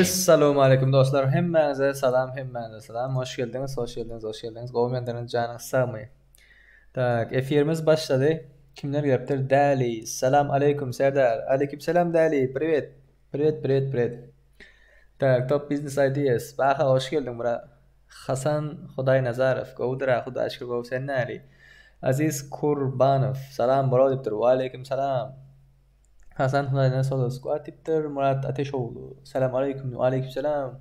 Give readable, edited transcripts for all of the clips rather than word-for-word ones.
Essalawmaleýkum dostlar hemmäňize salam hemmäňize salam hoş geldiňiz hoş geldiňiz hoş geldiňiz gowy mendiňiz janyňyz sagmy tak efirimiz başlady kimler gelipdir Däli salam aleýkum Serdar aleýkum salam Däli priwet priwet priwet priwet tak top biznes ideas Baha hoş geldiň bra Hasan Hudaýnazarow gowudyra hudaýa şükür gowy sen näli Aziz Kurbanow salam bro diýipdir waleýkim salam Hasan Hudaýdan solo squad diýipdir. Murat Ateşoglu. Salam aleýkum. Aleýkum salam.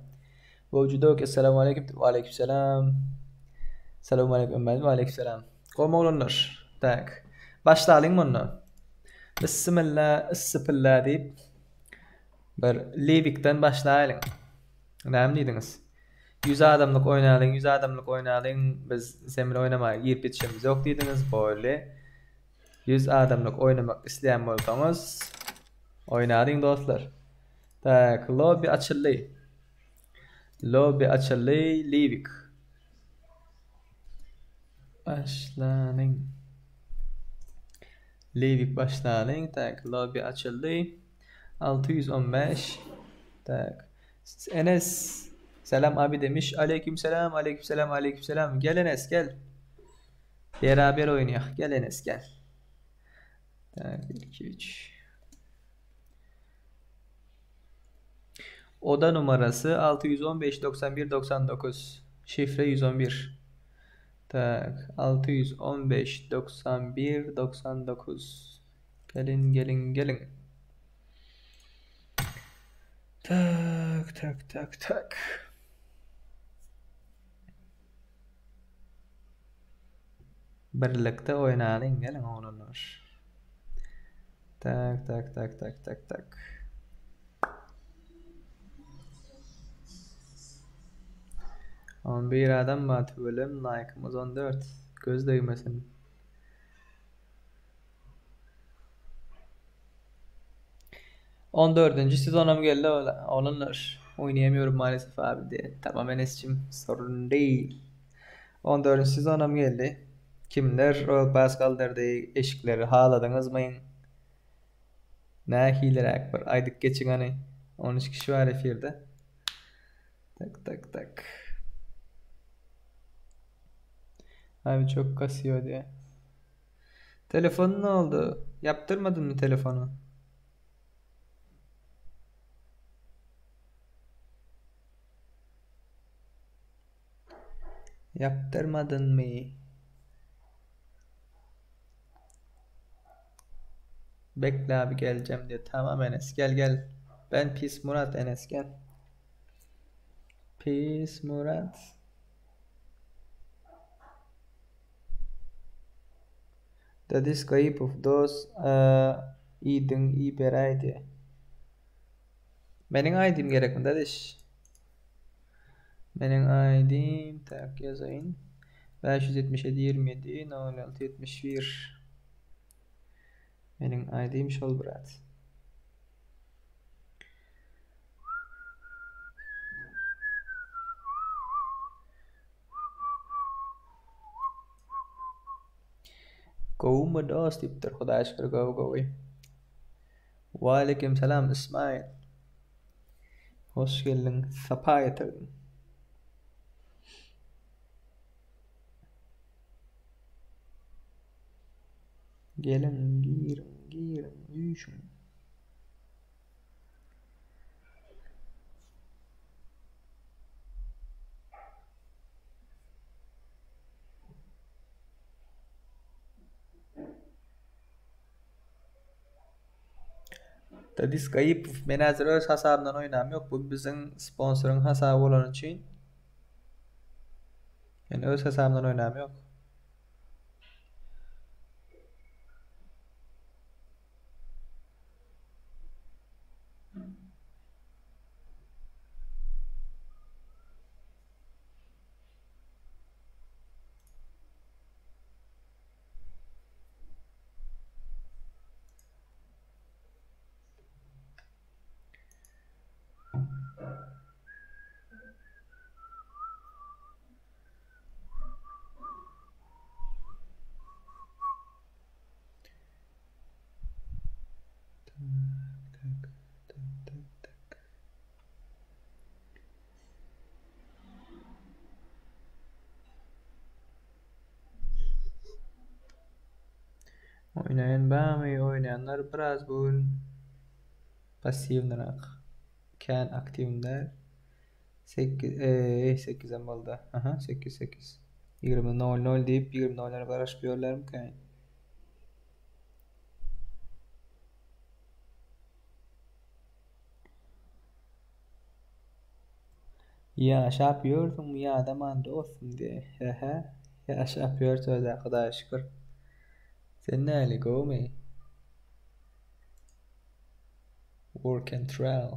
Wowjudok essalamu aleýkum. Aleýkum salam. Salam aleýkum. Aleýkum salam. Gowy oglanlar. Tak. Başlalyň munda. Bismillah, issipilla diýip bir Liwikden başlaýalyň. Näme diýdiňiz? 100 adamlyk oýnalyň, 100 adamlyk oýnalyň. Biz sen bilen oýnamaga girip ýetişemiz ýok diýdiňiz. Boldy. 100 adamlyk oýnamak isleýän bolsaňyz oýnalyň dostlar. Tak, lobby açyldy. Lobby açyldy, Livik. Başlalyň. Livik başlalyň. Tak, lobby açyldy. 615. Tak. Enes selam abi demiş. Aleyküm selam, aleyküm selam, aleyküm selam. Gel Enes gel. Beraber oýnaýak. Gel Enes gel. Tak, 1 2 3. Oda numarasy 615 91 99. Şifre 111. Tak, 615 91 99. Gelin gelin gelin. Tak tak tak tak. Birlikde oýnalyň geliň oglanlar. Tak tak tak tak tak tak. On bir adam bar tüwelem laýkymyz on dört. Göz degmesin. On dördünji sezonam geldi oglanlar. Oýnaýamıyorum maalesef abi diye. Tamam Enes'cim sorun değil. On dördünji sezonam geldi. Kimler Royal Pass galdyrdy? Eşikleri haladyňyzmy? Nähiliräk bir aýdyp geçiň hany. 13 kişi bar efirde. Tak tak tak. Abi çok kasıyor diye. Telefonu ne oldu? Yaptırmadın mı telefonu? Yaptırmadın mı? Bekle abi geleceğim diyor. Tamam Enes gel gel. Ben pis Murat Enes gel. Pis Murat. Dadis Gaýypow dos idiň iberäýdi. Meniň aýdym gerekmi Dadiş? Meniň aýdym tak ýazaýyn. 577 27 06 71 Meniň aýdym şol brat. Gowumy dost diýipdir. Hudaýa şükür gowy gowy. Waleýkim salam Ismail. Hoş geldiň, sapa getirdiň. Geliň, giriň, giriň, üýşüň. Dadis Gaýypow men häzir öz hasabymdan oýnam ýok bu biziň sponsoryň hasaby bolany üçin men öz hasabymdan oýnam ýok. Oýnaýan barmy? Oýnaýanlar biraz bu gün passiwnyrak. Kän aktiw däl. 8 eee 8-em boldy. Aha 8 8. 20.00 diýip 20.00 garaşyp ýörlermikä? Ýaşap ýörsüňmi ýadaman dostum diýýär. Hä-hä, ýaşap ýörüs özä Hudaýa şükür. Sen näli, gowumy? Work and travel.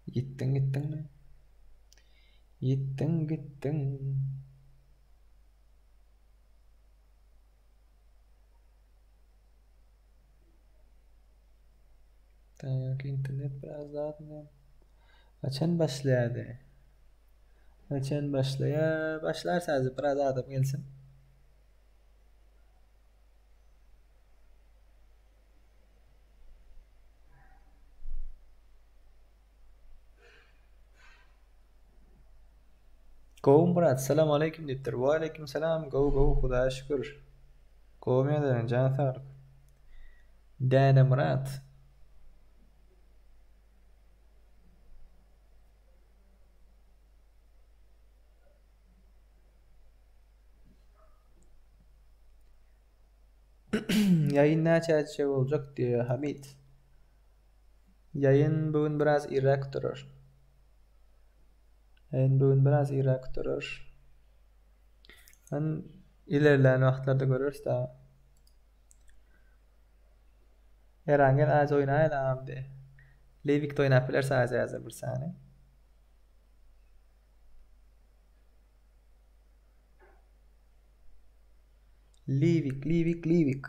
Ýitdiň gitdiňmi? Ýitdiň gitdiň. Tak, internet biraz zatmy? Haçan başlaýardy? Haçan başlaýar? Başlar sadece biraz adam gelsin. Gowy Myrat, salam aleýkum diýipdir. Waleýkim salam, gowy gowy Hudaýa şükür. Gowy ýagdaýlaryň jany saglyk. Däne Myrat. Ýaýyn näçäçe boljak diýýär Hamid. Ýaýyn bu gün biraz irräk gutarar. Ýaýyn bu gün biraz irräk gutarar. Ben ilerleýän wagtlarda göreris daha. Erangel az oýnaýyn agam diýýär. Liwikde oýnap bileris az häzir bir sany. Liwik, Liwik, Liwik.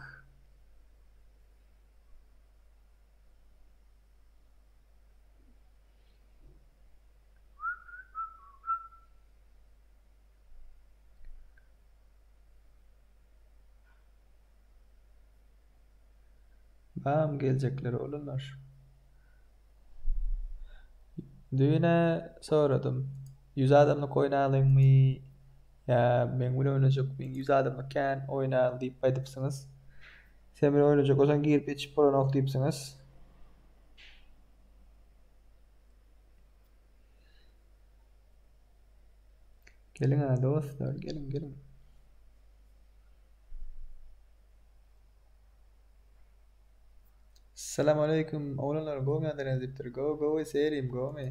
Bam geljekler oglanlar. Düýne soradym. 100 adamlyk oýnalyňmy? Ýa meň bilen oýnajakmy? 100 adamlyk kän oýnaly diýip aýdypsyňyz. Sen bilen oýnajak bolsaň girip ýetişip bolanok diýipsiňiz. Geliň-ä dostlar, geliň, geliň. Salam aleýkum, oglanlar gowmy ýagdaýlaryňyz diýipdir. Gowy, gowy Serim, gowmy?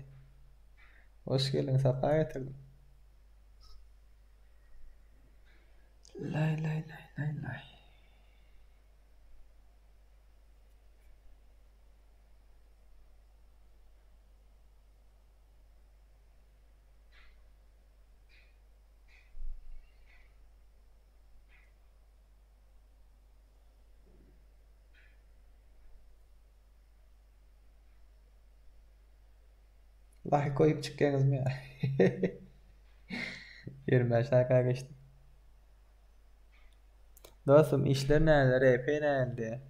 Hoş geldiň, sapa getirdiň. Laý laý laý laý laý. Laýk goýup çykýaňyzmy ýa? 25 dakika geçdi. Dostum işler näler, EP nähili?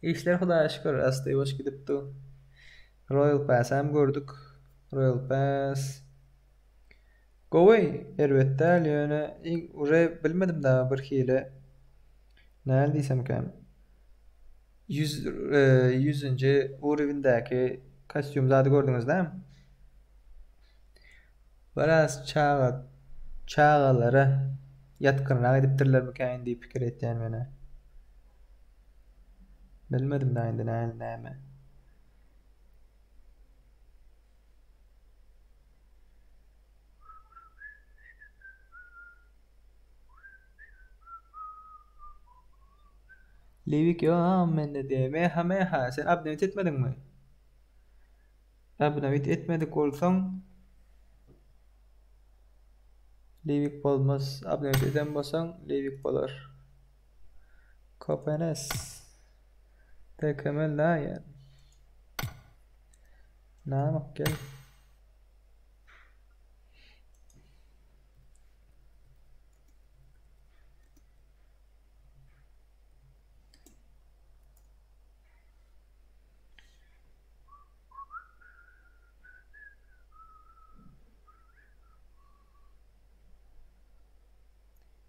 Işler Hudaýa şükür, asty boş gidip dur. Royal Pass hem gördük. Royal Pass gowy, erbet däl, ýöne uje bilmedim daha bir hili. Nähili diýsemkäm? 100 100-nji urovendäki kostýum zady gördüňiz dämi? Biraz çaga çagalara ýatgynrak edipdirlermikäýin diýip pikir etýän menä. Bilmedim da indi nähili näme. Liwik ýogam mende diýýär. Meha meha sen obnowit etmediňmi? Obnowit etmedik bolsaň Liwik bolmaz. Obnowit eden bolsaň Liwik bolar. Kopenes. TKM Lion. Namyk gel.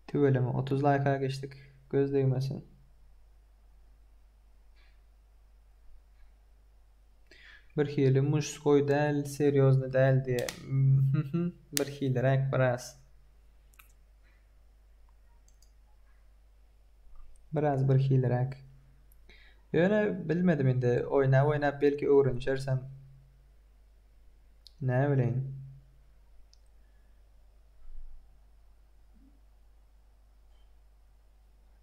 Tüweleme 30 laýka geçdik. Göz degmesin. Birhili mujskoý däl, serýozny däl diýe. Birhiliräk biraz. Biraz birhiliräk. Ýöne bilmedim indi oýnap oýnap belki öwrenişersem. Näbileýin.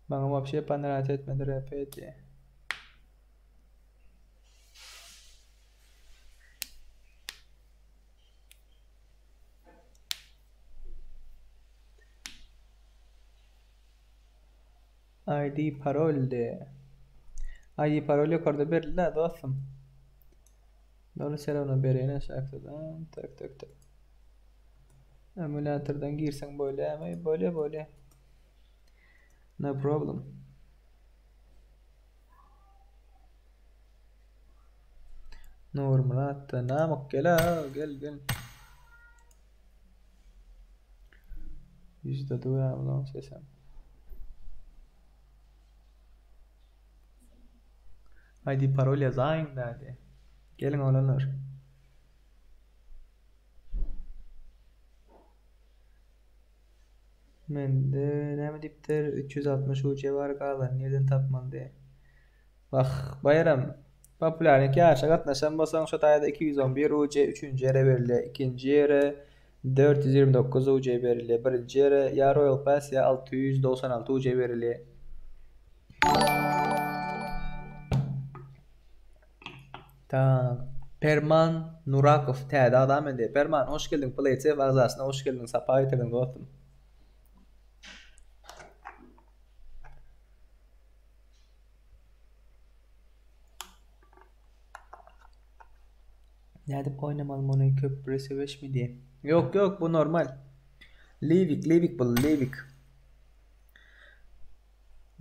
Maňa wapşe ponrats etmedi RP diýe. ID parol diýe. ID parol ýokarda berildi-ä dostum. Doly serowna bereýin aşakdadan. Tak tak tak. Emulatordan girseň bolýamy? Bolýa bolýa. No problem. Nurmyrat da Namyk gel-a gel gel. Ýüzde duýamyzok sesem. ID parol ýazaýyň dädi. Geliň oglanlar. Mende näme diýipdir? 360 UC bar galany nirden tapmaly diýe. Wah, Baýram. Populýarnik ýaryşa gatnaşan bolsaň şo taýda 211 UC üçünji ýere berilýär. Ikinji ýere 429 UC berilýär. Birinji ýere ýa Royal Pass ýa 696 UC berilýär. Tak. Perman Nurakow täze agza mende. Perman hoş geldiň PlaySafe agzasyna hoş geldiň sapa getirdiň dostum. Nädip oýnamaly muny köprü söweşmi diýe. Ýok ýok bu normal. Livik livik bu livik.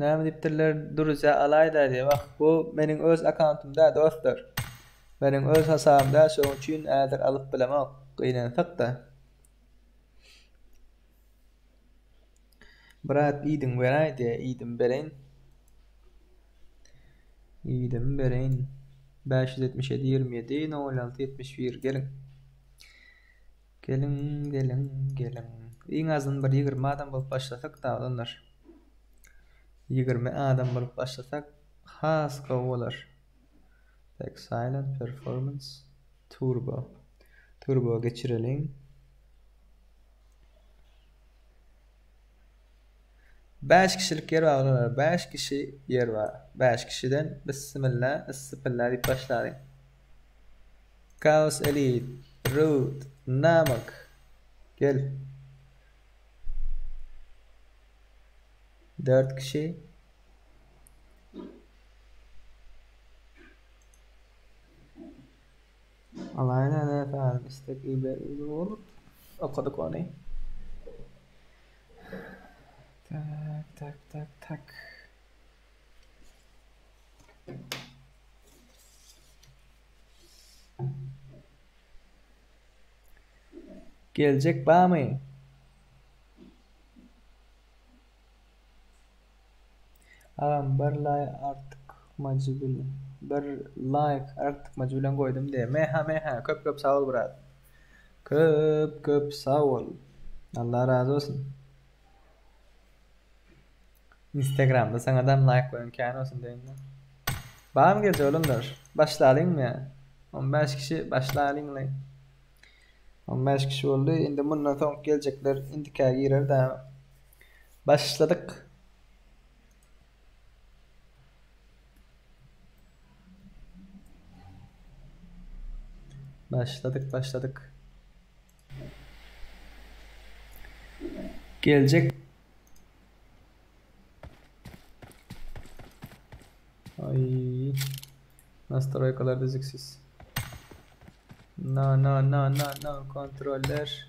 Näme diýipdirler Druziýa alaýda diýip. Wah bu meniň öz akkauntym däl dostlar. Meniň öz hasabym däl şonuň üçin häzir alyp bilemok. Gynansakda. Brat iýdiň beräý diýýär. Iýdim bereýin. Iýdim bereýin. 577 27 06 71 geliň. Geliň, geliň, geliň. Iň azyndan bir 20 adam bolup başlasak da oglanlar. 20 adam bolup başlasak has gowy bolar. Back silent performance turbo. Turbo geçireliň. 5 kişilik ýer bar oglanlar. 5 kişi ýer bar. 5 kişiden bismillah, issipilla diýip başlalyň. Chaos Elite, Root, Namyk. Gel. 4 kişi. Alaýyn efendim istek iber Okadyk ony. Tak tak tak tak. Geljek barmy? Agam bir laý artykmajy bilen bir laýk artykmajy bilen goýdum diýe. Meha meha köp köp sag bol brat. Köp köp sag bol. Allah razy bolsun. Instagramda saňadam laýk goýan kän bolsun diýende. Barmy geljek oglanlar? Başlalyňmy ýa? 15 kişi başlalyňly. 15 kişi boldy. Indi mundan soň geljekler indikä girer da. Başladyk. Başladyk, başladyk. Geljek Ay. Nastroykalar düzüksiz. No no no no no kontroller.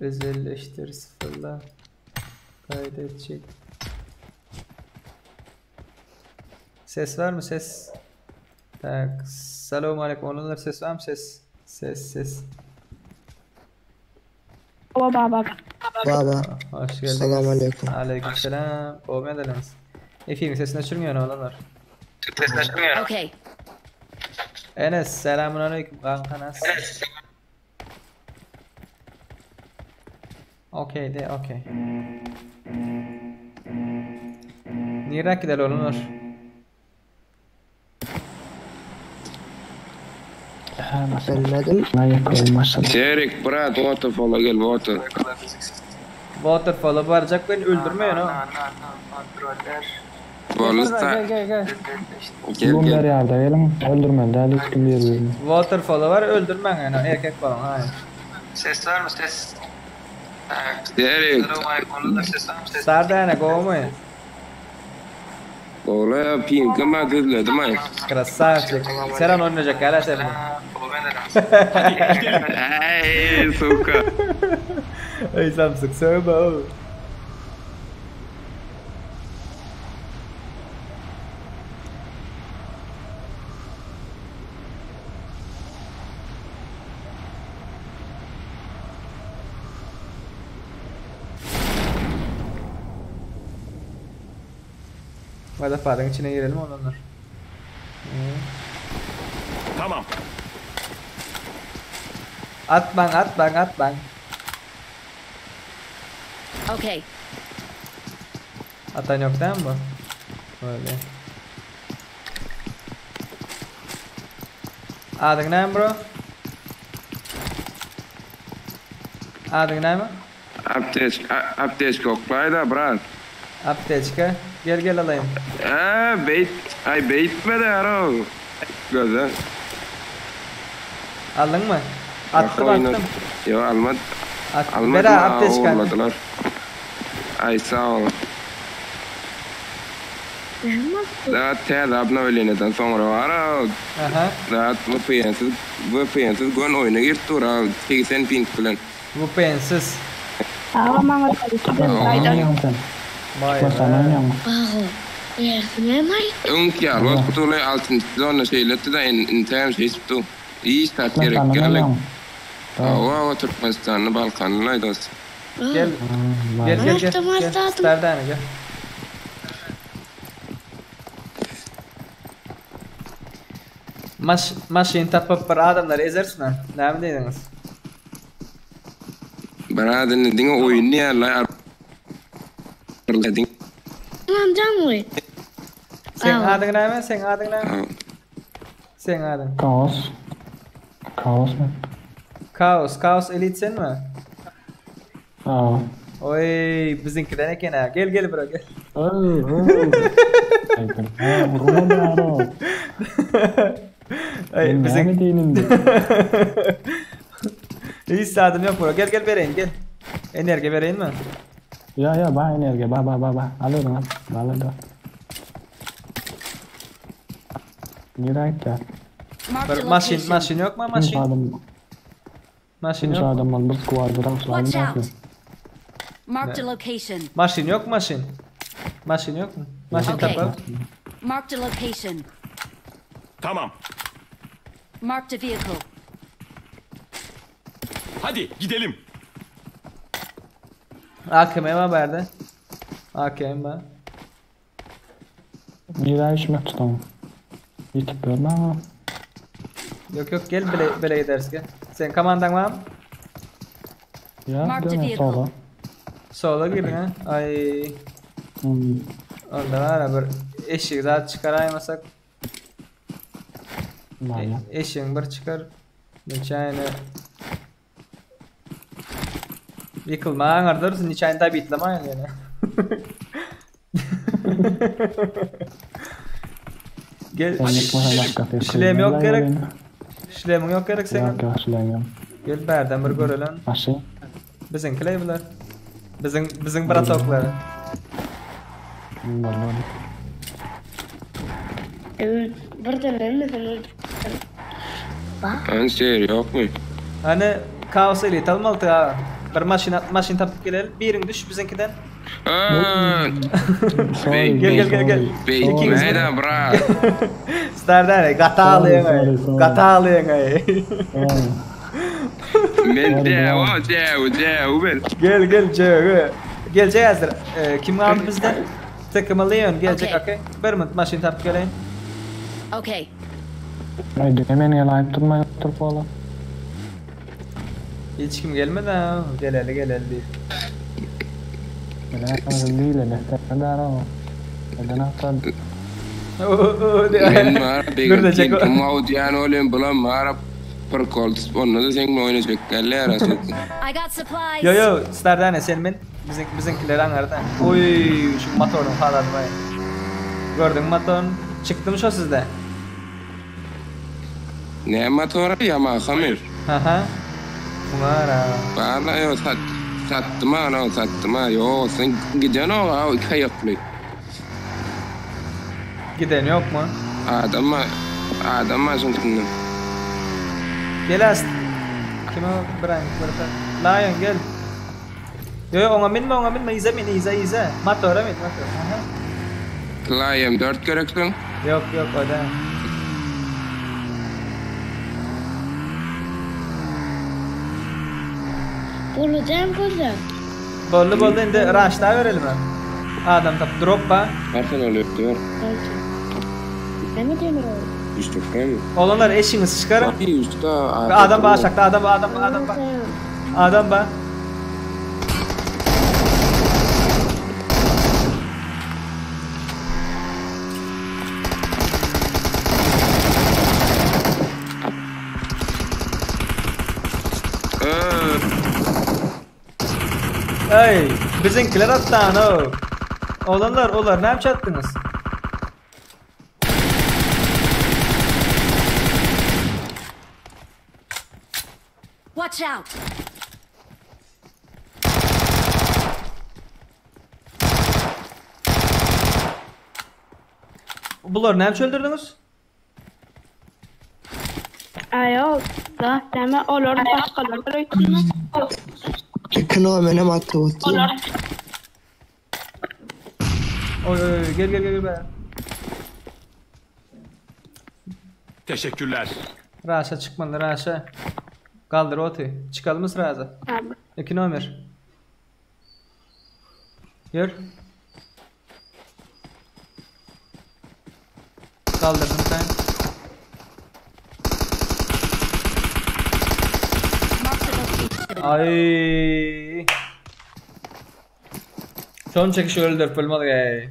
Özelleştir sıfırla. Kaydet çık. Ses var mı ses? Tak. Selamun aleyküm. Oglanlar ses var mı ses? Ses ses. Baba baba. Baba. Hoş geldiňiz. Salam aleýkum. Aleýkum selam. Gowy medeniňiz. Efiriň sesini öçüriň ýöne oglanlar. Okay. Enes selamun aleýkum kanka nas. Okey de okey. Nirä gideli oglanlar? Bilmedim. Serik brat waterfalla gel water. Waterfalla barjak ben öldürme ýöne. Bolsa Gel gel gel. gel Bunlar gel. ýerde geliň, öldürmeli däl hiç kim bir-birini. Waterfalla bar öldürmäň ýöne erkek boluň haý. Ses var mı ses? Serik. Sardana gowmy? Ola pinka ma gözledim ay. Krasavçik. Seren oynayacak hala sen. Ay suka. Ey samsyk sögme oğlum. Hadi farenin içine girelim ondan. Tamam. Atman atman atman. Okay. Atan yok değil mi bu? Öyle. Adyň näme bro? Adyň näme? Apteç apteç koklay da brat. Apteçka. Gel gel alayım. Ha beyt ay beytme de aro. Göze. Aldın mı? Attım attım. Yo almad. Attım. Almadım. Bera apteçka. Uğurladılar. Ay sağ ol. Daha täze abna soňra var. Aha. Daha VPN'siz VPN'siz gön oýuna girip dur ha 80 ping bilen. VPN'siz. Aga maňa Oýnaýaň sen. Vay Sen be. oýnaýaň. Bago. Ne mal? Öňki ýaly kutuly altyn zona şeýletdi de intäm şeýtip du. Hiç tat Sen gerek ýaly. oýnaýaň. Awa Türkmenistanly Balkanly dost. Gel gel gel gel. Tamam, Gel. tamam. Serdane gel. Maş maşyn tapyp bir adamlary ezersin ha. Näme diýdiňiz? Baradyny diňe oýuny ýaly. Tamam canlı. Sen Aw. adyň näme? Sen adyň näme? Sen adyň. Kaos. Kaos mı? Kaos, Kaos Elite sen mi? Aa. Oy, biziňkiden eken ha. Gel gel bro gel. Urma da aro. Ay Näme biziň diýinim? Hiç adım yok bro. Gel gel vereyim gel. Enerji vereyim mi? Ya ya ba enerji ba ba ba ba. Alyň al. Alyň da. Nirä gitdi? Marked Bir a maşyn location. maşyn yok mu maşyn? Adam, Maşyn yok. mu? adam bir squad Watch out. Marked a location. Maşyn yok maşyn. Maşyn yok mu? Maşyn Okey. tapyp. Marked a location. Tamam. Marked a vehicle. Hadi gidelim. AKM var bende. AKM var. Nirä düşmek tutam. Ýetip berme ama. Yok yok gel bile bile gideriz gel. Sen komandan var mı? Ya Marked a döne vehicle. sola. Sola girdin ha. Ay. Hmm. Onda var ya bir eşik zat çıkaraymasak. Valla. Eşiğin bir çıkar. Neçäýini Yıkılma aňardyr, neçäýini da bitleme yani. Gel. Sen ýykmasaň başga ses. Şilem yok gerek. Şilemin yok gerek senin. Yok yok şilem yok. Gel bärden bir görelen. Maşyn. Biziňkiler bular. Biziň biziň bratoklar. Boldy. Evet, buradan ölmesin. An şeýr yok mu? Hani kaos elit almaly ha. Bir maşyn maşyn tapyp gelel. Birin düş biziňkiden. Aa, Sorry, Gel, gel, gel, gel. sorry. Beytme de brat. Stardane gatalyň Sorry, ay. sorry. Gatalyň ay. Sorry. Men däwa, däwi, däwi ben. Gel gel jöge. Geljek häzir. E, kim galdy bizde? Tekema Leon geljek okey. Bir minut maşyn tapyp geleýin. Okey. Aý diňe men gelaýyp durmaý oturyp ola. Hiç kim gelmedi ha, geleli geleli diýip. Geläýmez diýle desene dara o. Neden atlar? Men bar begendim. Kim audýan olim bulam bar prikol tutup onda da seň bilen oýnajak dälär asuka. I got supplies. Yo yo Stardane sen men biziň biziňkiler aňarda. Oý şu motoryň haladyny baý. Gördüňmi motoryny? Çykdymy şo sizde? Näme motory Yamahamy? Haha. Muňa gara. Barla ýo sat satdym ana satdym a ýok sen gidenok a iki aýakly. Giden ýokmy? Adam bar adam bar şoň içinde. Gel ast. Kim o bir bir Lion gel. Ýo ýo oňa minme oňa minme yza min yza yza. Motora min motora. Aha. Lion 4 gerek soň. Ýok ýok o däl. Boldy gözle. Boldy boldy indi raşla berelim. Adam tap drop ba. Arsen ol ötdi ber. Näme demir ol? Üç mi? Olanlar eşiňizi çykaryň. Üstde Adam ba aşakda adam ba adam ba adam ba. Adam ba. Ey, biziňkiler atdan o. Olanlar, olar näme çatdyňyz? Watch out! Bular näme öldürdüňiz? Ayo, da deme olar başgalar öýtünme. Kino menem atyp otyr. Oy oy oy gel gel gel be. Teşekkürler. Raşa çıkmalı Raşa. Kaldır otu. Çıkalım mı sırada? İki nomer. Yür. Kaldırdım sen. Ay. Son çekişi öldür bilmadık ey.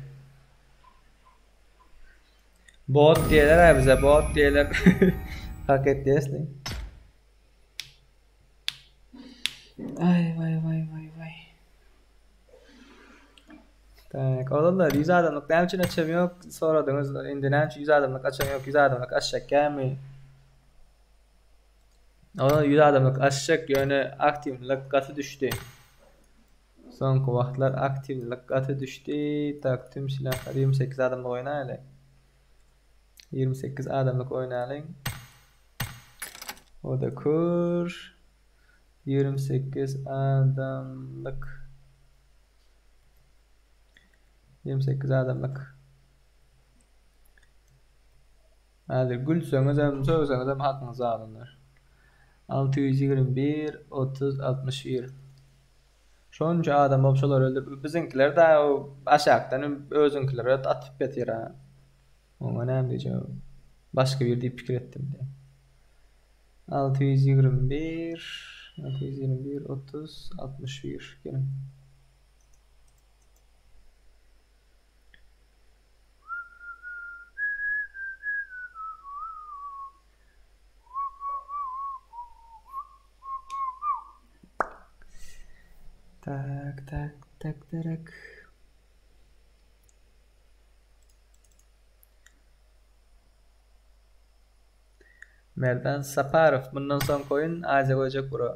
Bot diyeler ha bize bot diyeler. Hak etti esli. Ay vay vay vay vay. Tak, olanlar 100 adamlyk näme üçin açam ýok soradyňyz. Indi näme üçin 100 adamlyk açam ýok, 100 adamlyk açjak gämi? Olar 100 adamlyk açjak, ýöne aktiwlilik gaty düşdi. Soňky wagtlar aktiwlilik gaty düşdi. Tak, tüm silahlar 28 adamlyk oýnaýaly. 28 adamlyk oýnalyň. O da kür. 28 adamlyk. 28 adamlyk. Häzir gülseňizem, sögseňizem hakyňyzy alynlar. 621 30 61. Şonça adam bolup şolary öldürip, biziňkiler de aşakdan özüňkilere atyp ýatyr ha. Oňa näme diýjek? Başga bir diýip pikir etdim diýe. 621 621 30 61 gelin. Tak tak tak tak. Merdan Saparow bundan soňky oýun Aziýa goýjak bro.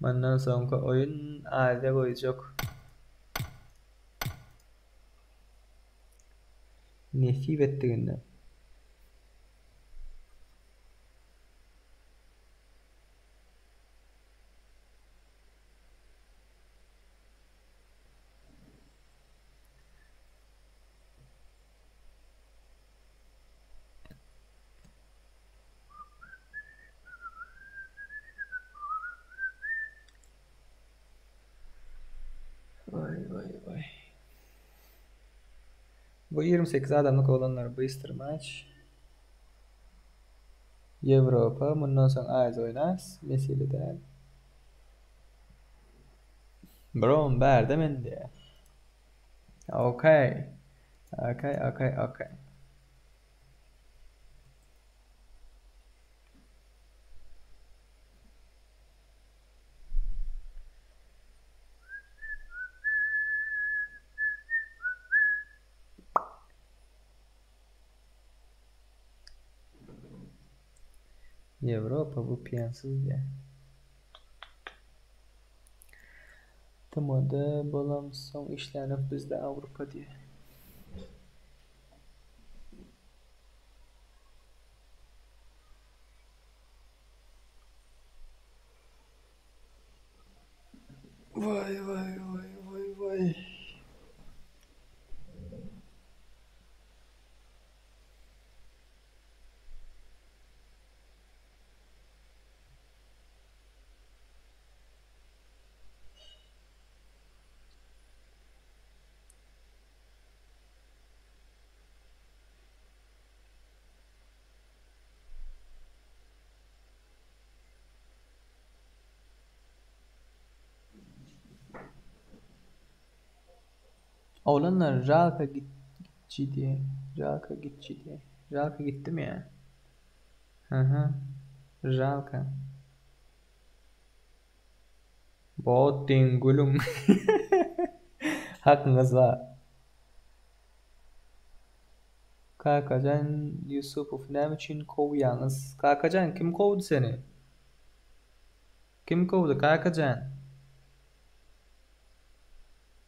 Bundan soňky oýun Aziýa goýjak. Nesip etdiginde. Waý waý waý. Bu 28 adamlyk oglanlar bystr maç. Ýewropa mundan soň Aziýa oýnas mesele däl. Brom bärde men diýýär. Okey. Okey, okey, okey. Ýewropa bu piýansyz diýýär. TMD bolamsoň işlänok bizde Awrupa diýýär. Waý waý waý waý waý. Oglanlar žalka gitji diýýä. Žalka gitji diýýä. Žalka gitdimi ýa? Aha. Žalka. Bot diýiň gülüň. Hakyňyz bar. Kakajan Ýusupow näme üçin kowýaňyz? Kakajan kim kowdy seni? Kim kowdy Kakajan?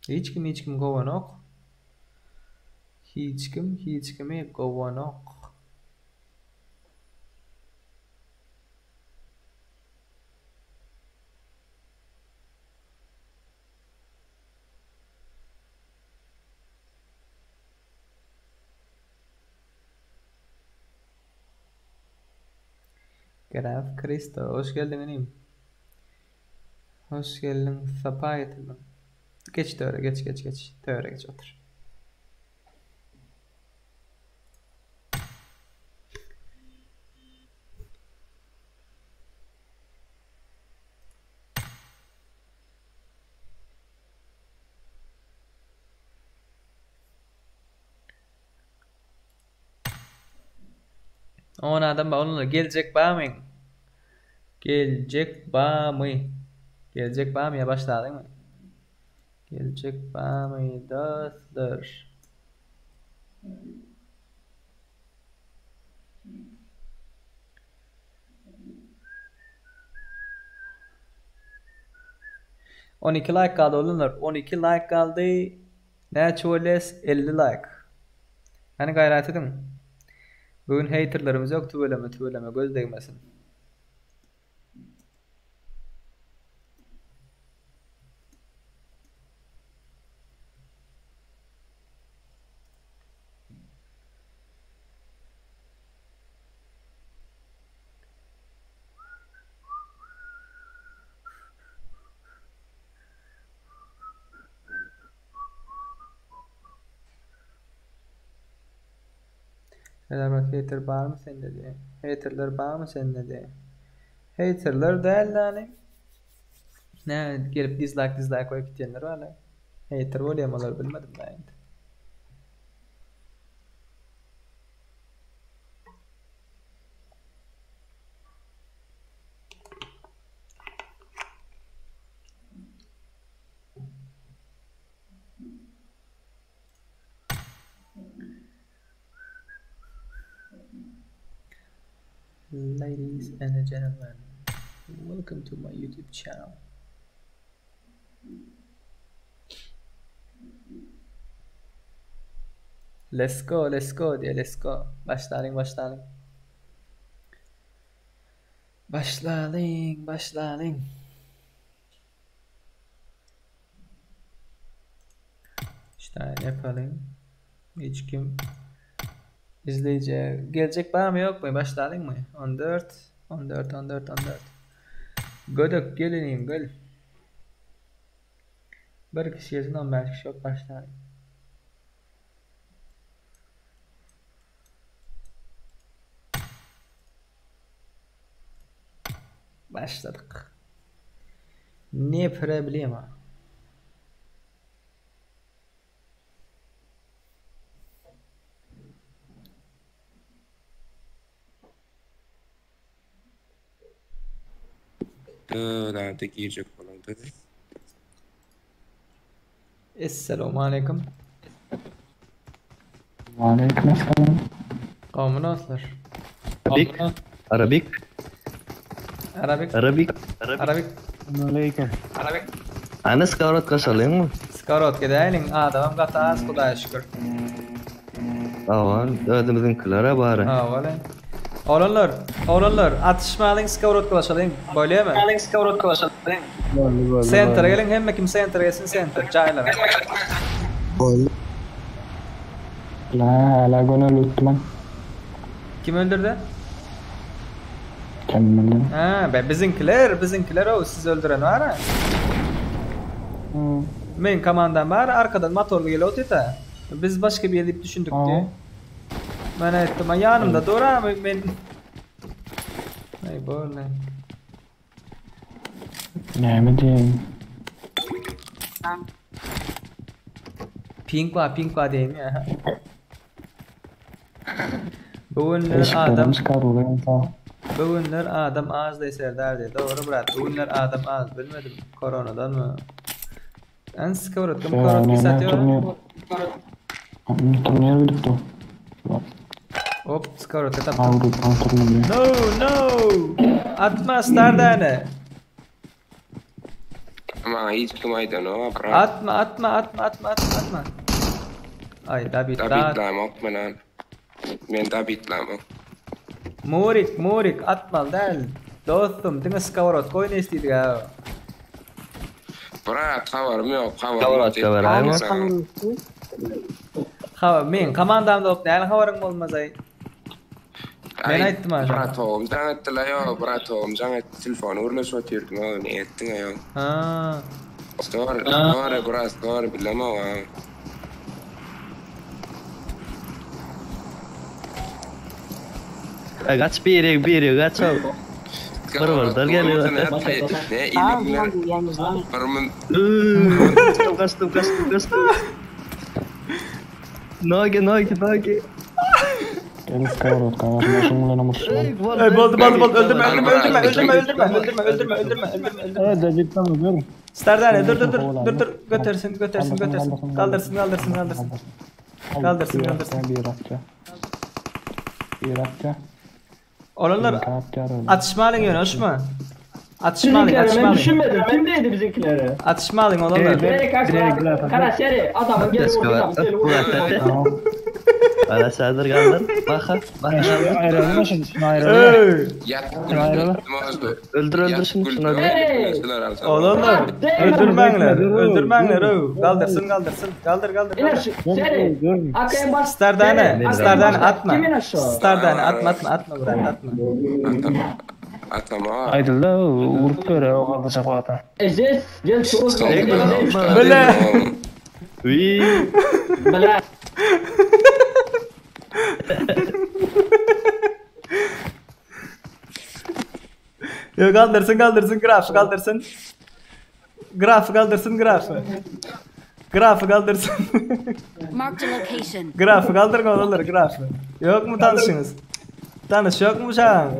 Hiç kim hiç kimi kowanok. Hiç kim hiç kimi kowanok. Graf Kristo, hoş geldiň inim. Hoş geldiň, sapa getirdiň. Geç töre, geç, geç, geç. Töre geç otur. On adam bar onlara geljek barmy? Geljek barmy? Geljek barmy ýa başladyňmy? Geljek barmy dostlar? 12 laýk galdy oglanlar. 12 laýk galdy. Näçe bolýas? 50 laýk. Hany gaýrat ediň. Bu gün heýterlerimiz ýok tüweleme tüweleme göz degmesin. Serdar heýter barmy sende diýe. Heýterler barmy sende diýe. Heýterler däl däli. Nä gelip dislike dislike goýup gitýänler bar. Heýter bolýam olar bilmedim ben indi. Ladies and gentlemen, welcome to my YouTube channel. Let's go, let's go diýe, let's go. Başlalyň, başlalyň. Başlalyň, başlalyň. İşte yapalyň. Hiç kim izleýji geljek barmy ýokmy? Başlalyňmy? 14 14 14 14. Gödek gelinim gel. Bir kişi gelsin 15 kişi bolup başlalyň. Başladyk. Ne problema. Öyle girjek bolan dedi. Esselamu aleýkum. Waleýkim essalam. Gowmy dostlar? Arabik. Arabik. Arabik. Arabik. Arabik. Aleýkum. Arabik. Ana skorot gaşalyňmy? Skorot gedäýeliň. Adamam gaty az Hudaýa şükür. Hawa, özümiziňkilere bary. Hawa. Oglanlar, oglanlar, atyşmalyň skowrodkalaşalyň. Bolýamy? Alyň skowrodkalaşalyň. Boldy, boldy. Sentra geliň, hemme kim sentra gelsin, sentra jaýlara. Boldy. La, hala gönel utman. Kim öldürdi? Kim bildi? Ha, be biziňkiler, biziňkiler o siz öldüren bar ha. Hmm. Men komandam bar, arkadan motorly gelip otyr-da. Biz başga bir diýip düşündik diýip. Men aýtdym, ýanymda dur ha, men Aý boldy. Näme diýeýin? Pink bar, pink bar diýeýin ýa. Bu günler adam Bu günler adam az diý Serdar diý. Dogry brat, bu günler adam az. Bilmedim, koronadanmy? En skowrodka mkowrodki satýar. Turnir gidipdi. Hop, skowrodka tapdym. No, no! Atma stardany. Maňa hiç kim aýdanok, brat. Atma, atma, atma, atma, atma, atma. Aý, Dabit, Dabitlamok men. Men dabitlamok. Murik, Murik, atmaly däl. Dostum, diňe skowrodka oýnaýys diýdik a. Brat, habarym ýok, habarym ýok. Skowrodka beräýme. Habar, meň komandamda bolup näme habaryň bolmaz-aý? Men aýtdym a. Bratogym jaň etdi-le, ýo, bratogym jaň etdi, telefona gürleşip otyrdym, o, ne etdiň-a, ýo. Ha. Sorry, sorry, brat, sorry, bilemok-a. Gaç biri biri gaç ol. Bir birden geliyor. Ne ilimler bir min Kaçtım kaçtım kaçtım kaçtım. Nogi nogi nogi. Gel skowrodka başyň bilen umurşman. Ey boldy boldy boldy öldürme öldürme öldürme öldürme öldürme öldürme öldürme öldürme öldürme öldürme. Evet, cidden öldürme. Stardane dur dur dur dur dur götersin götersin götersin kaldırsın kaldırsın kaldırsın. Kaldırsın kaldırsın. Bir atja. Bir atja. Olanlar atışmalyň ýöne uçma. Atışmalyň atışmalyň. Düşünmedim. Kim değdi bizimkilere? Atışmalyň olanlar. Kara seri adamın geri vurdu. Geri vurdu. Ara çadır kaldır. Baka. Baka kaldır. Ayrılma şimdi. Şunu ayrılma. Ayrılma. Öldür öldür şunu şunu öldür. Olanlar öldürmäňler. Öldürmäňler. Kaldırsın kaldırsın. Kaldır kaldır. Kaldır. Stardane. Stardane atma. Stardane atma atma atma bırak atma. Atama. Aýdyldy, urup bere o galdyrjak wagta. Eziz, gel şu. Bile. Bile. Yok kaldırsın kaldırsın grafı kaldırsın. Grafı kaldırsın grafı. Grafı kaldırsın. Marked a location. Grafı kaldır olur grafı. Yok mu tanışınız? Tanış yok mu çağın?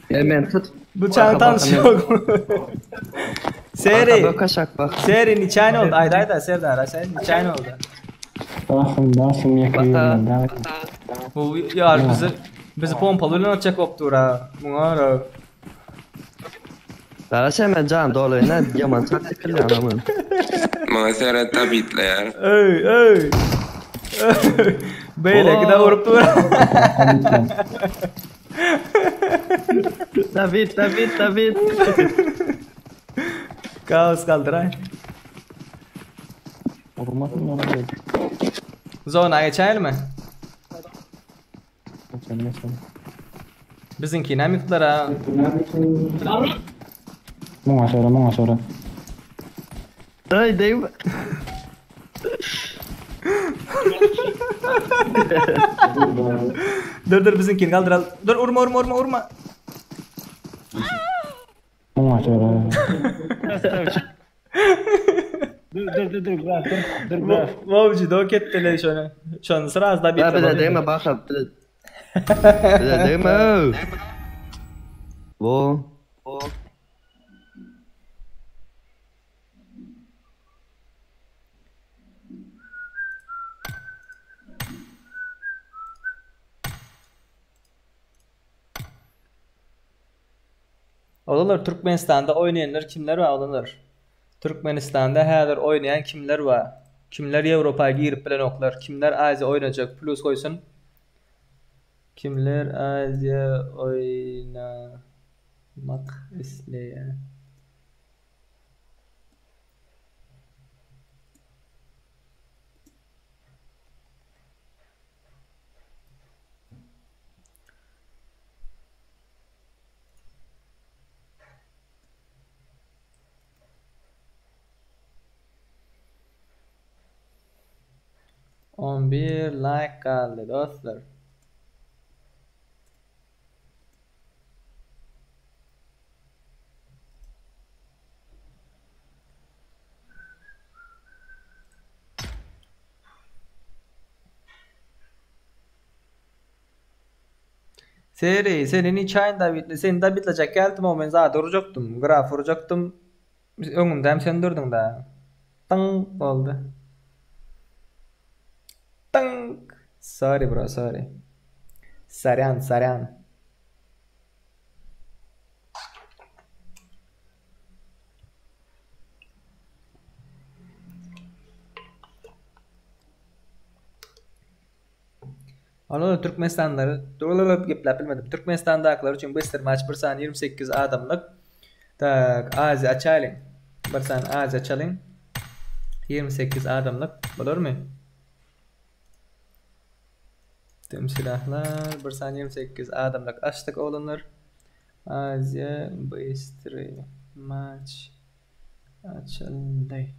Hemen tut. Bu çağın tanış yok mu? Seri. Seri niçin oldu? Ayda ayda Serdar sen niçin oldu? Basın basın yakayım. Bu yar bizi bizi pompalı atacak optur ha. Buna ara. Dara sen ben can dolu ne yaman çat tıkırlı anamın. Maňa seret tabitleýär. Öy öy. Beýleki de vurup dur. David David David. Kaos kaldıray. Vurmasın ona gel. Zona geçer mi? Geçelim geçelim. Bizimki ne yıktılar ha? Muňa sonra muňa sonra. Ay degme. Dur dur biziňkini galdyral. Dur urma urma urma urma. Muňa şöyle. Dur dur dur dur graf dur dur graf. Wowji dok etdiler şony. Şony sraz da Ya bize degme bak bize. Bize degme. Bu. Oglanlar Türkmenistanda oýnaýanlar kimler bar oglanlar? Türkmenistanda häzir oýnaýan kimler bar? Kimler Ýewropa girip bilenoklar? Kimler Aziýa oýnajak? Plus goýsun. Kimler Aziýa oýnamak isleýär? 11 like galdy dostlar. Seri, seni niçaýyn Dawidli, seni Dawidlejek geldim o men zady urjakdym, graf urjakdym. Öňümde hem sen durduň da. Tyň boldy. Tyň. Sorry bro, sorry. Saryan, saryan. Olar Türkmenistanlary dolup gepläp bilmedim. Türkmenistandakylar üçin bystr maç bir sany 28 adamlyk. Tak, Aziýa açalyň. Bir sany Aziýa açalyň. 28 adamlyk bolarmy? Tüm silahlar bir sany 28 adamlyk açdyk oglanlar. Aziýa bystry maç açyldy.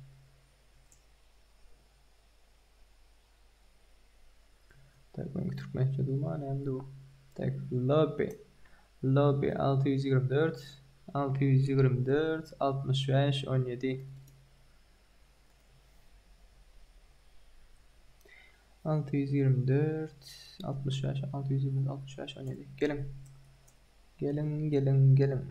Tak, men türkmençe duman hem du. Tak, lobby. Lobby 624 624 65 17 624 65 624 65 17 Geliň. Geliň, geliň, geliň.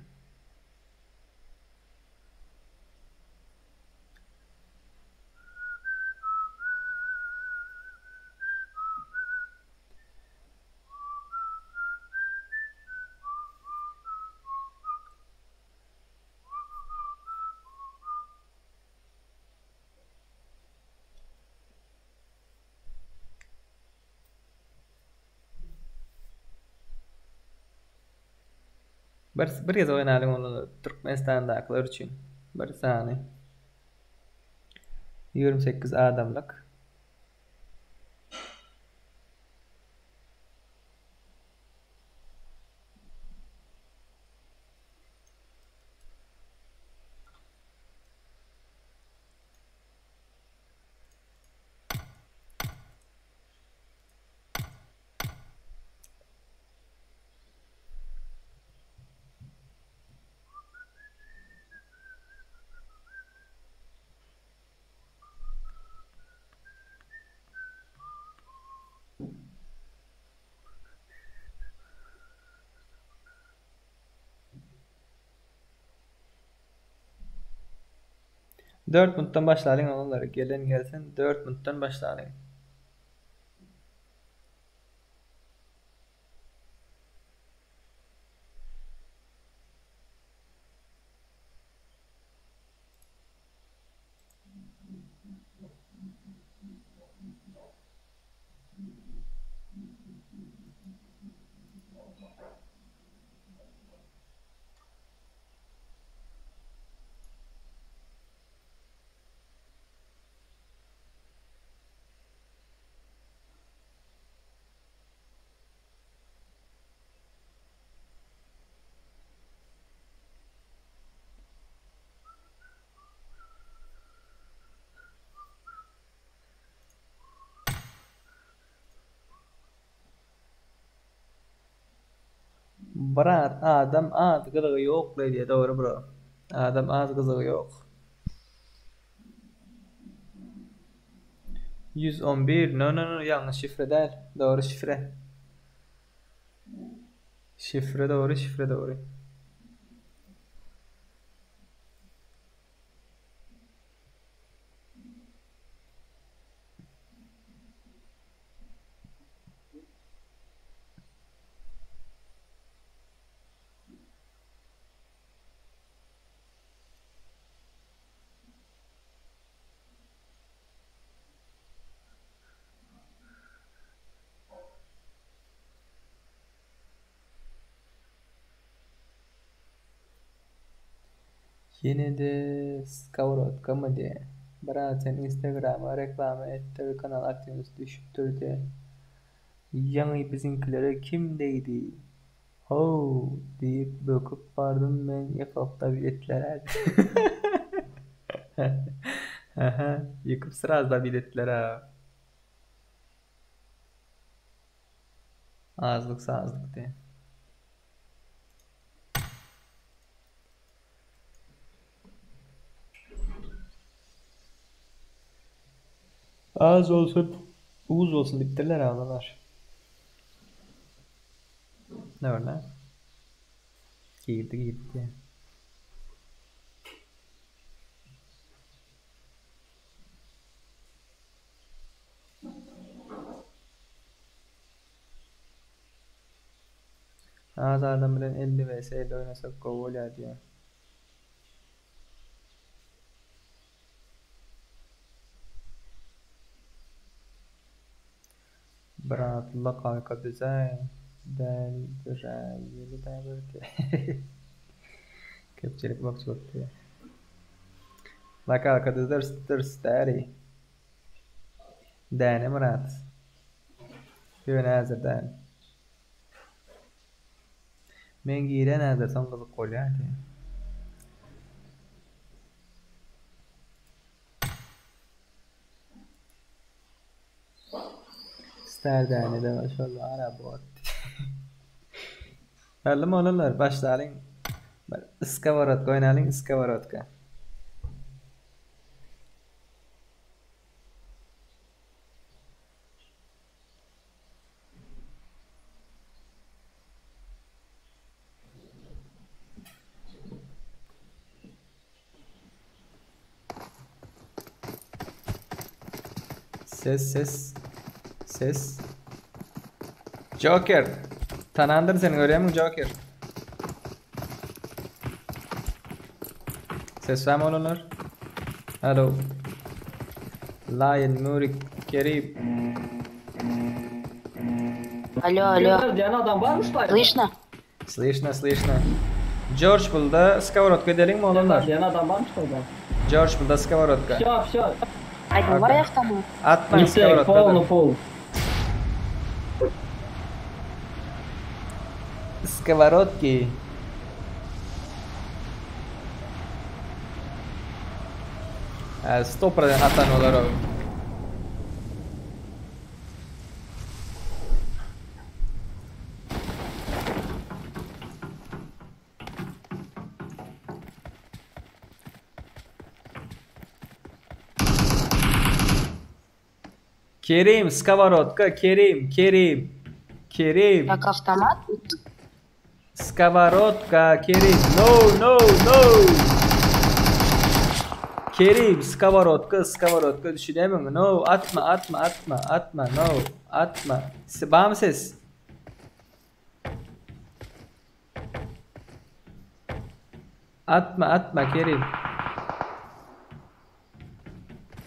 Bir, bir gezek oýnalyň ony Türkmenistandakylar üçin. Bir sany. 28 adamlyk. Dört minutdan başlalyň oglanlar. Gelen gelsin. 4 minutdan başlalyň. Brat adam az gyzygy ýoklaý diýýä dogry bro. Adam az gyzygy ýok. 111 no no no ýalňyş şifre däl. Dogry şifre. Şifre dogry şifre dogry. Ýene-de skowrodkamy diýýä. Brat sen instagrama reklama etdir kanal aktiwnost düşüpdir diýýä. Ýaňy biziňkilere kim degdi "How" diýip böküp bardym men ýykylykda etdiler-ä. Hä ýykyp sraz zabit etdiler-ä. Azlyk sazlyk diýýä. Az bolsa uz bolsun diýipdirler agzalar. Ne bar lan? Girdi girdi diýýä. Az adam bilen 50 vs 50 oýnasak gowy bolýar diýýär. Brat lokalka düzäý däldiräýeli-dä bir diýýär. Köpçülik bokçulyk diýýär. Lokalka düzeris dürs däli. Däne Myrat. Ýöne häzir däl. Men giren häzir soň gyzyk bolýar diýýär. Star dänede bar şol bar-a bot. Hally mollalar başlalyň. Bir skoworotka oýnalyň skoworotka. Ses ses ses. Joker. Tanandyr seni görýärmiň Joker? Ses barmy oglanlar? Alo. Lion Nurik Kerim. Alo, alo. Diýen adam barmyş daýy. Slyşno? Slyşno, slyşno. George bulda skoworotka edeliňmi oglanlar? Diýen adam barmyş daýy. George bulda skoworotka. Wsýo, wsýo. Aýdym bar ýakdamy? Atmaň Gitdik, polny skoworotka. pol. Skoworotki. Stopradan atan olar o. Kerim, skoworotka, Kerim, Kerim. Kerim. Как автомат? Skoworotka, Kerim. No, no, no. Kerim, skoworotka, skoworotka düşünemiň. No, atma, atma, atma, atma, no, atma. Bamy ses? Atma, atma Kerim.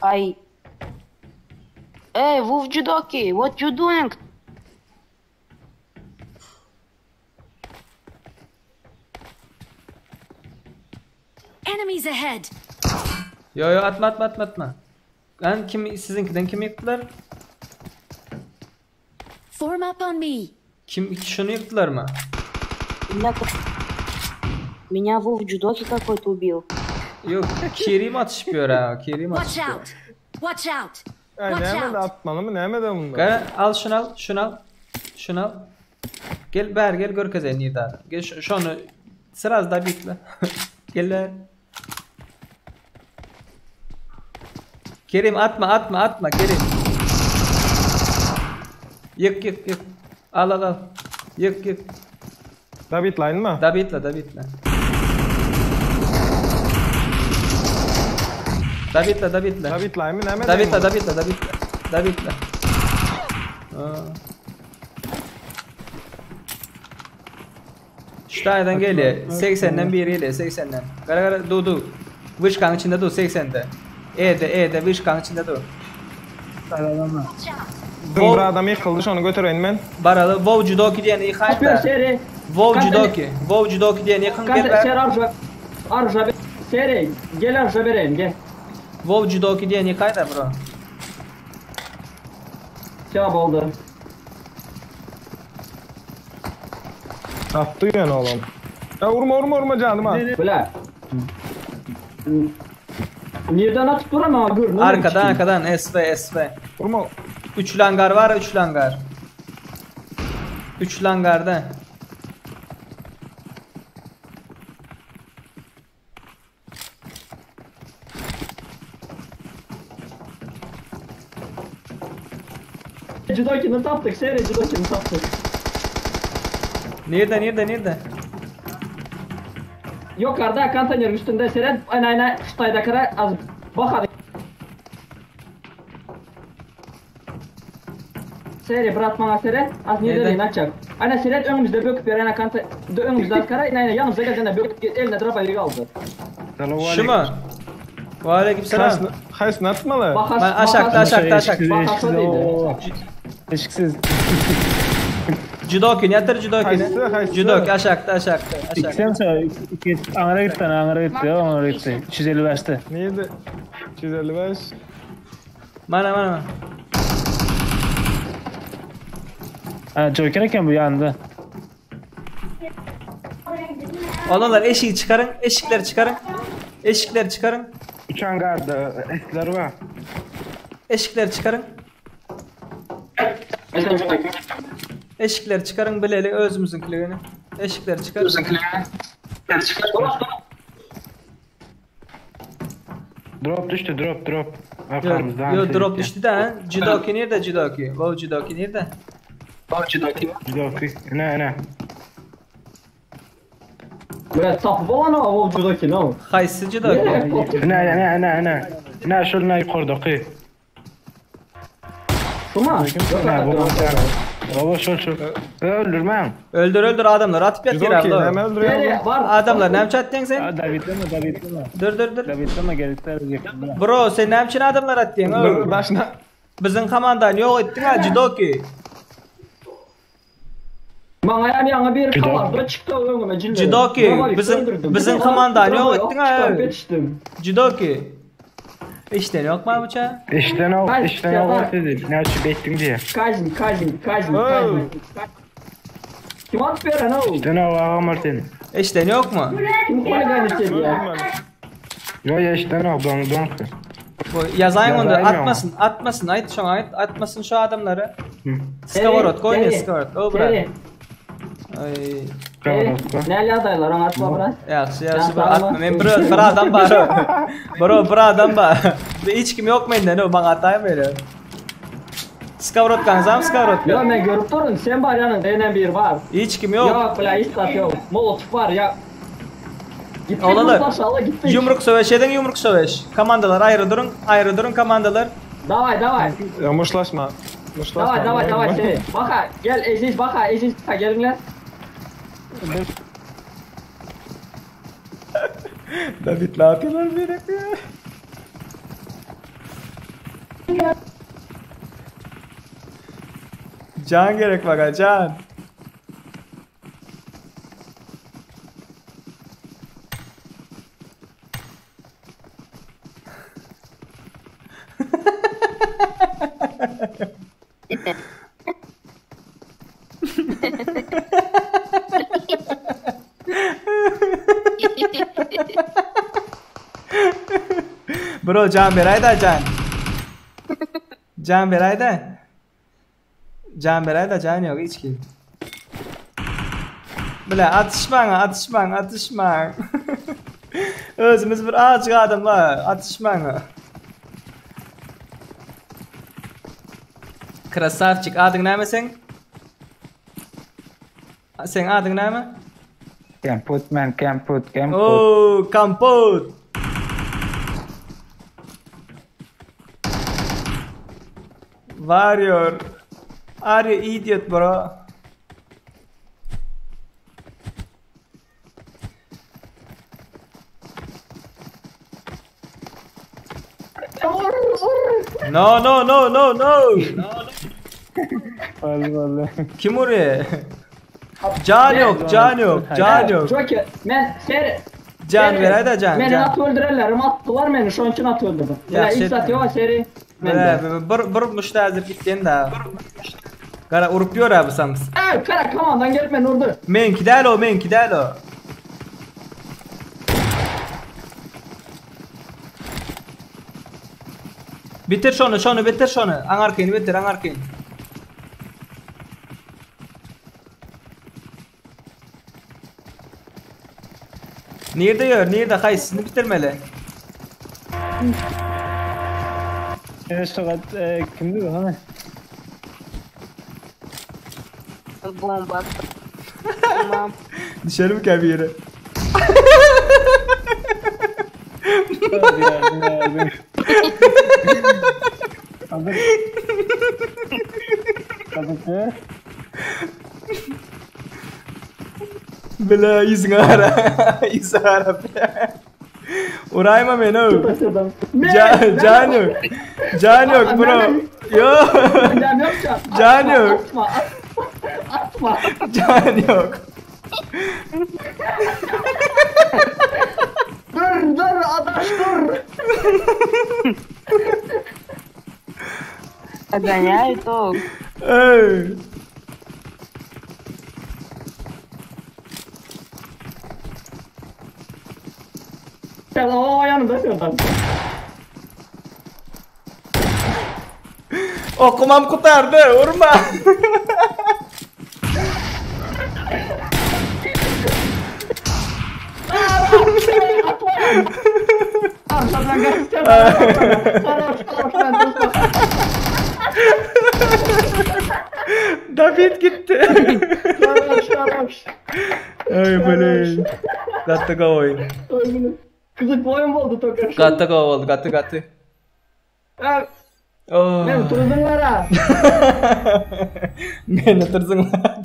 Ay. Ey, Wolf Judoki, what you doing? Enemies ahead! Yo yo atma atma atma atma. Ben kim sizinkiden kim ýykdylar? Form up on me! Kim şuny ýykdylarmy? Меня, меня Wolf Judoki какой-то убил. Ýok, Kerim atyşyp ýör ha, Kerim Watch atyşyp ýör. out! Watch out! Ay Watch nämede out! atmalymy nämede bunda? Gara al şuny al, şuny al. Şuny al. Gel bäri gel görkezeýin nirde adam. Gel şony sraz dabitle. Gel bäri. Kerim atma atma atma Kerim. Ýyk ýyk ýyk. Al al al. Ýyk ýyk. Dabitlaýynmy? Dabitla dabitla. Dabitla dabitla. Dabitlaýynmy näme? Dabitla dabitla dabitla. Dabitla. Şu taýdan gelýär. 80-den biri gelýär, 80-den. Gara gara du du. Wyşkaň içinde du 80-de. E-de, E-de wyşkaň içinde du. Dün bir adam ýykyldy, şony götereýin men. Baraly Wow Judoki diýen ýykaýda. Wow Judoki, Wow Judoki diýen ýykyň gel bär. Ser arja, arja, seri, gel arja bereýin, gel. Wow Judoki diýen ýykaýda bro. Ýa boldy. Atdy ýöne olam. Ya urma urma urma janyma. Bile. Nirden atyp dur ama görünür. Arkadan arkadan SV SV. Urma. Üçlü hangar var üçlü hangar. Üçlü hangarda. Judokini tapdyk, seri Judokini tapdyk. Nirde nirde nirde? Ýokarda konteýneriň üstünde seret, aýna aýna ştaýdakara az bak Seri brat maňa seret, az nirde açak. Aýna seret öňümizde böküp ýör, aýna konte öňümizde az kara, aýna ýanymyzda geldi, böküp eline drapa aldy. Şumu? Ve selam. Haýsyny atmaly? Ben aşakda aşakda aşakda. Eşiksiz. Judoki ýatyr Judoki. Haýsy, haýsy? Judoki aşakda aşakda aşakda. Sen söyle. Aňara gitti, aňara gitti, aňara gitti. 355'te. Neydi? 355. Mana mana. Ha, Joker eken bu yandı. Olanlar eşiği çıkarın, eşikleri çıkarın. Eşikleri çıkarın. Uçan garda etler var. Eşikleri çıkarın. Eşikleri çıkarın bileli özümüzünkilerini. Eşikleri çıkar. Drop düştü drop drop. Yo, yo drop düştü de ha. Judoki nerede Judoki? Wow Judoki nerede? Judoki. Ne ne. Bile tapyp bolan o Judokini o. Haýsy Judoki? Ne ne ne ne. Ne şul ne yukarıdaki. Şuma? Ne bu? Baba şul şul. Öldürmem. Öldür öldür adamlar atyp ýatyr Judoki abla. näme öldürýär? Var. Adamlar näme çatdyň sen? Ha, David'leme, David'leme. Dur dur dur. David'leme, gerekler yakında. Bro sen näme üçin adamlar atdyň? Bir daşna Bizim komandany ýok etdiň ha Judoki. Maňa ýa ýaňy bir kamarda çykdy öňüme jilli. Judoki, bizim komandany ýok etdiň ha. Yetişdim. Judoki. İşten yok mu bıçağı? İşten o, Hayır, işten o yapar. dedi. Ne açıp ettin diye. Kazim, Kazim, Kazim, Kazim. Kim atıp veren o? İşten o ağam var senin. İşten yok mu? Kim holigan istedi ya? Yo ya işten o don don. Bu yazayım onu da Yazayım atmasın, atmasın. Ayt şuna ayt, atmasın şu adamları. Skavarot, koy ne skavarot. O bırak. Seri, Ay, seri. Ne adaylar onu atma bırak. yaxşı, yaxşı, bro, atma. Men bro, bir adam bar. Bro, bir adam bar. Hiç kim yok menden, o bana atayım öyle. Skavarot kanzam, skavarot. Yo men görüp durun sen var yanında yine bir var. Hiç kim yok. Yok bile hiç zat yok. Molotof var ya. Gittik Oğlanlar, aşağıda gittik. Yumruk söveş edin, yumruk söveş. Komandalar ayrı durun, ayrı durun komandalar. Davay davay. Ya muşlaşma. Muşlaşma. Davay davay davay seri. Baka gel Eziz baka Eziz baka gelinler. David ne yapıyorlar beni? Can gerek baka can. Bro can berayda can. Can berayda. Can berayda can yok hiç kim. Bile atyşmaň, atyşmaň, atyşmaň. Özümiz bir azjyk adamlar, atyşmaň. Krasavçik, adyň näme seň? Seň adyň näme? Kemput men kemput kemput. Oo, kamput. Warrior. Are you idiot bro? No no no no no. Vallahi vallahi. Kim oraya? Can yok, can yok, can yok. Joker, men ser Can ver hadi can. Meni can. at öldürerler, atdylar meni, şoň üçin at öldürdüm. Ya, Ya, şey- hiç zat yok seri. Bre, bir bir müştazip gittin da. Kara urup diyor abi sams. Ey, kara kamandan gelip meni urdu. Menki däl o, menki däl o. Bitir şonu, şonu bitir şonu. Aňarkyny bitir, aňarkyny. Nirde ýör, nirde haýsysyny bitirmeli? Evet şogat e, kimdi bu hani? Bomba. Tamam. Düşerim ki bir yere. Yardım yardım. Hazır. Hazır. Bile ýüzüňe gara. Ýüzüňe gara. Urayma meni. Can, can yok. Can yok bro. Yok. Can yok can. Can yok. Atma, atma. Atma. Can yok. Dur, dur, adaş dur. Догоняют, о. Ey. Sen o yanımda şuradan. Okumam kurtardı. Vurma. Arkadan kaçacağım. Karaş, karaş, ben dostum. David gitti. Karaş, karaş. Ay böyle. Gaty gowy oyun. Kızık boyun oldu tokaş. Gaty gowy oldu. Gaty gaty. Oh. Men turduňlar ha. Meni turduňlar.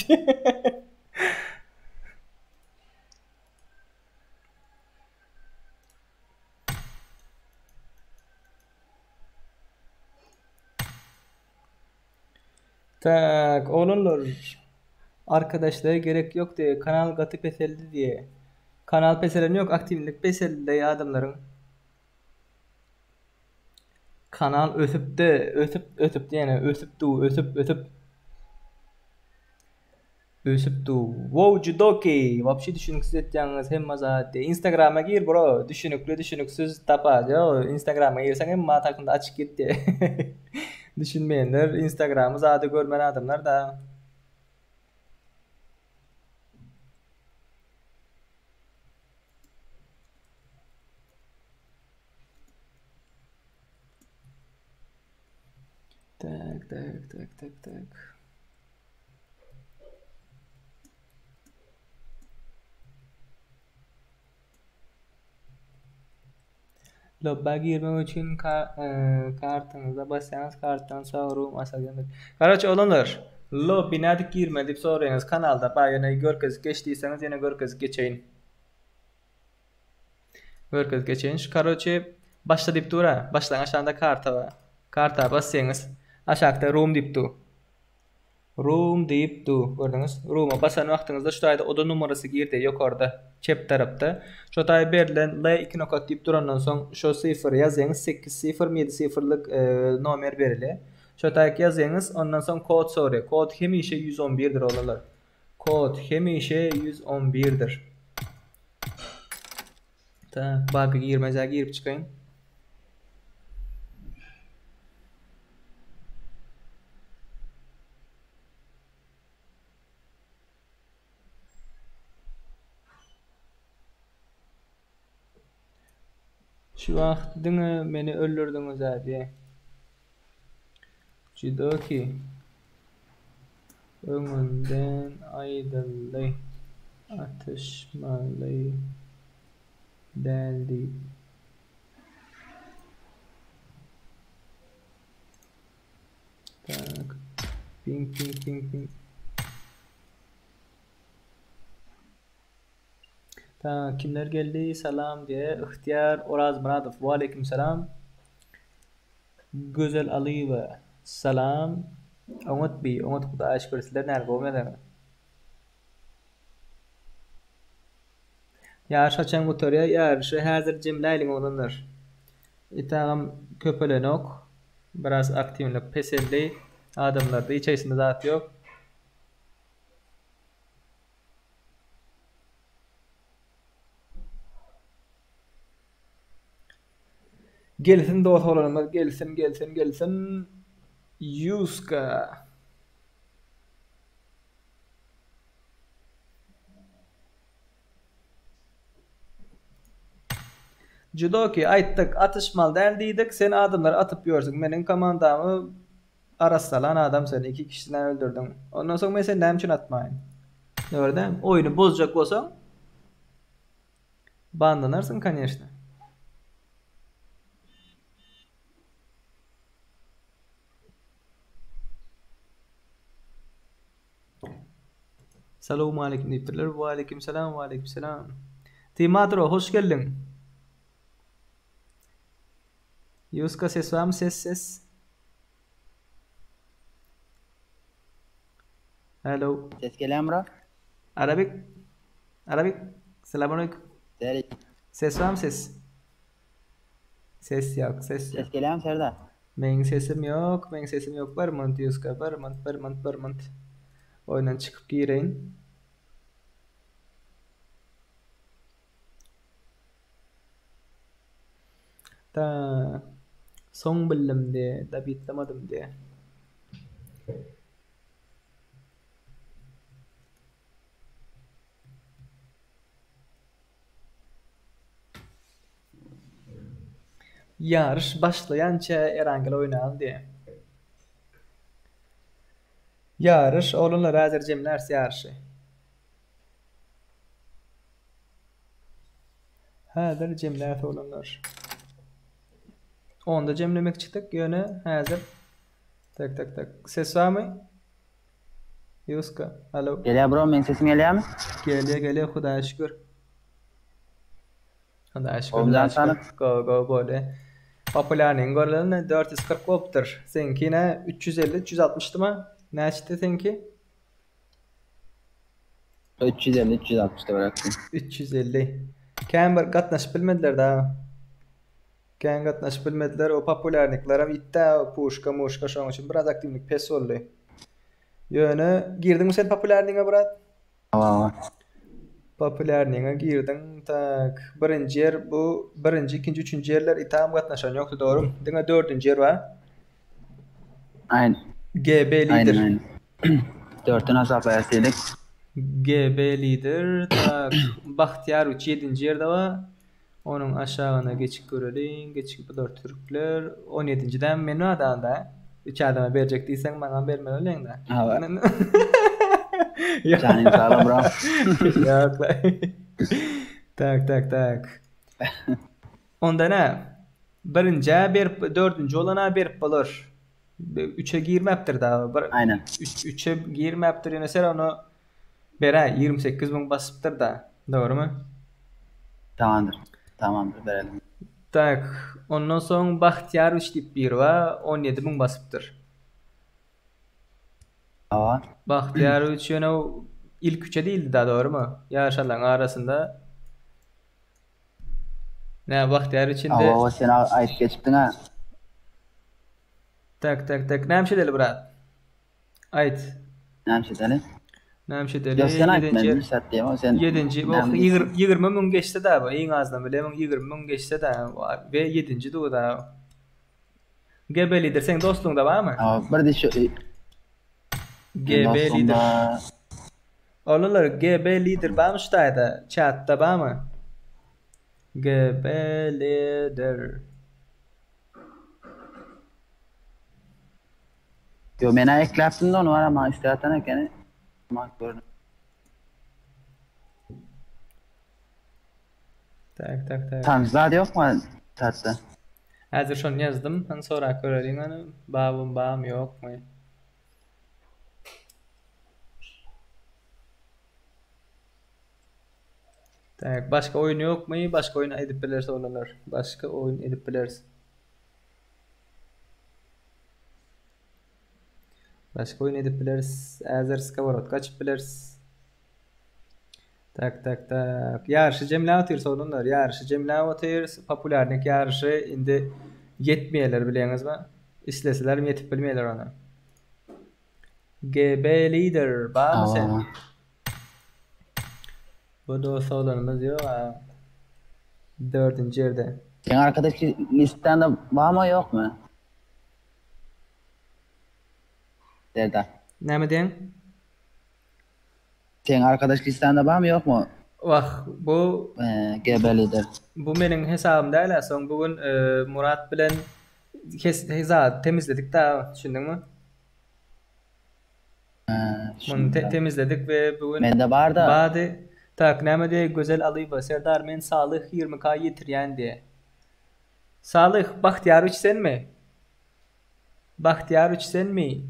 Tak, oglanlar. Arkadaşlara gerek yok diye kanal gaty peseldi diye. Kanal peselen yok, aktiwlik peseldi adamlaryň. Kanal ösüpdi, ösüp ösüp diýene ösüp du, ösüp ösüp. Ösüp du. Wow judoki, wapşi düşünüksiz etýäňiz hemme zat diye. Instagrama gir bro, düşünükli düşünüksiz tapa. Yo, Instagrama girseň hemme zat hakynda açyk gitdi. Düşünmeýänler Instagramy zady görmän adamlar da. Tak, tak, tak, tak, tak. Lobba girmek üçin kartyňyza basýaňyz, kartdan soň room açylýandyr. Karoçe oglanlar, lobby nädip girmeli diýip soraýaňyz kanalda bar ýöne görkezip geç diýseňiz ýene görkezip geçeýin. Görkezip geçeýin. Şu karoçe başla diýip dur ha. Başlaň aşagynda karta bar. Karta basýaňyz. Aşakda room diýip dur. Room diýip du. Gördüňiz? Rooma basan wagtyňyzda şu taýda oda numarasy girdi ýokarda, çep tarapda. Şu taýda berlen L2 nokat diýip durandan soň şu sifri ýazýaňyz 8 sifr 7 sifrlik e, nomer berilýär. Şu taýda ýazýaňyz, ondan soň kod soraýar. Kod hemişe 111-dir olarlar. Kod hemişe 111-dir. Ta, bug'a girmezä girip çykaýyn. Şu wagt diňe meni öldürdiňiz-ä diýe. Judoki. Öňünden aýdyldy atyşmaly däl diýip. Tak. Ping ping ping ping. Tak kimler geldi salam diýe Yhtyýar Orazmyradow waleýkim salam. Gözel Alyýewa salam. Oňat bi oňat hudaýa şükür sizler näl gowy mezeňiz. Ýaryş haçan gutarýar ýaryşy häzir jemläýliň oglanlar. Itagam köpelenok biraz aktiwlik peseldi adamlarda hiç haýsynda zat ýok. Gelsin dos oglanymyz gelsin gelsin gelsin Ýuska. Judoki aýtdyk atyşmaly däl diýdik sen adamlary atyp ýörsüň meniň komandamy arassalan adam sen iki kişisini öldürdiň ondan soň men seni näme üçin atmaýyn dogry dälmi oýny bozjak bolsaň banlanarsyň koneşne. Salowmaleýkim diýipdirler. Waleýkim salam, waleýkim salam. Timatro, hoş geldiň. Ýuska ses barmy? Ses ses. Hello. Ses gelýärmi bro? Arabik. Arabik. Salam aleýkum. Ses barmy ses? Ses ýok, ses ýok. Ses gelýärmi Serdar? Meň sesim ýok, meň sesim ýok. Bir munt Ýuska, bir munt, bir munt, bir munt. Oýundan çykyp gireýin. Da soň bildim diýe, dabitlemedim diýe. Ýaryş başlaýança Erangel oýnaly diýýär. Ýaryş oglanlar häzir jemläris ýaryşy. Häzir jemläris oglanlar. Onda jemlemekçidik ýöne häzir tak tak tak ses barmy? Ýuska alo. Gelýär bro meň sesim gelýärmi? Gelýär gelýär hudaýa şükür. Hudaýa şükür hudaýa şükür. Go go bolýa. Populýarnyň görlenini 440 bolupdyr. Seňki nä 350 360 dyma? Näçedi seňki? 350 360 töwerekdi. 350. Kän bir gatnaşyp bilmediler da. Kän gatnaşyp bilmediler. O populýarniklerem ýitdä puşka muşka şoň üçin biraz aktiwlik pes boldy. Ýöne girdiňmi sen populýarniňe brat? Hawa. Populýarniňe girdiň. Tak, birinji ýer bu birinji, ikinji, üçünji ýerler itam gatnaşan ýokdy dogrymy? Diňe dördünji ýer bar. Aýn. GB lider. Aýnen aýnen. Dörtden hasaplaýas diýdik. GB lider. Tak, Bagtyýar üç ýedinji ýerde bar. Onuň aşagyna geçip göreliň. Geçip bular türkler. On ýedinji dämi men bar da. Üç adama berjek diýseň maňam bermeli bolýaň da. Hawa. Janyň saglygy bro. Ýok. Tak tak tak. Onda nä? Birinjä berip, dördünji bolana berip bolar. Üçe girmäpdir da. Bir Aýnen. Üçe girmäpdir ýöne sen ony beräý 28 müň basypdyr da. Dogrymy? Tamamdyr. Tamamdyr berelim. Tak, ondan soň Bagtyýar üç diýip biri bar, 17 müň basypdyr. Hawa. Bagtyýar üç ýöne ilk üçe diýildi da, dogrymy? Ýaşalaryň arasynda. Nä Bagtyýar üç indi. Hawa, sen aýdyp geçipdiň-ä. Tak, tak, tak. Näme şedeli brat? Aýt. Näme şedeli? Näme şedeli? Ýok, sen aýt, men bir zat diýemok, sen. Ýedinji, bu 20 müň geçse da bu, iň azyndan bilemok, 20 müň geçse da we ýedinji dur da. GB lider seň dostlugyňda barmy? Hawa, bir diş GB lider. Oglanlar GB lider barmy şu taýda? Çatda barmy? GB Lider. Yo mena ekläpdim de onu var ama işte atan ekeni. Ama gördüm. Tak tak tak. Tanzlar yok mu chatta? Häzir şony ýazdym. Hany sorap göreliň hany babam bamy ýokmy. Tak başga oýun ýokmy? Başga oýun edip bileris oglanlar. Başga oýun edip bileris. Başga oýun edip bileris. Häzir skoworotka açyp bileris. Tak tak tak. Ýaryşy jemläp otyrys oglanlar. Ýaryşy jemläp otyrys. Populýarnik ýaryşy indi ýetmeýärler bilýäňizmi? Isleselerem ýetip bilmeýärler ona. GB lider barmy sen? Bu dost oglanymyz ýok a. Dördünji ýerde. Seň arkadaş listende barmy ýokmy? Serdar. Näme diýeň? Seň arkadaş listende barmy ýokmy? Wah, bu GB lider. Bu meniň hesabym däl-ä, soň bu gün Murat bilen kes zady temizledik da, düşündiňmi? Muny temizledik we bu gün Mende bar-da. Bady. Tak, näme diýýär Gözel Alyýewa, Serdar men Salyh 20 K ýetirýän diýýär. Salyh, Bagtyýarowiç senmi? Bagtyýarowiç senmi?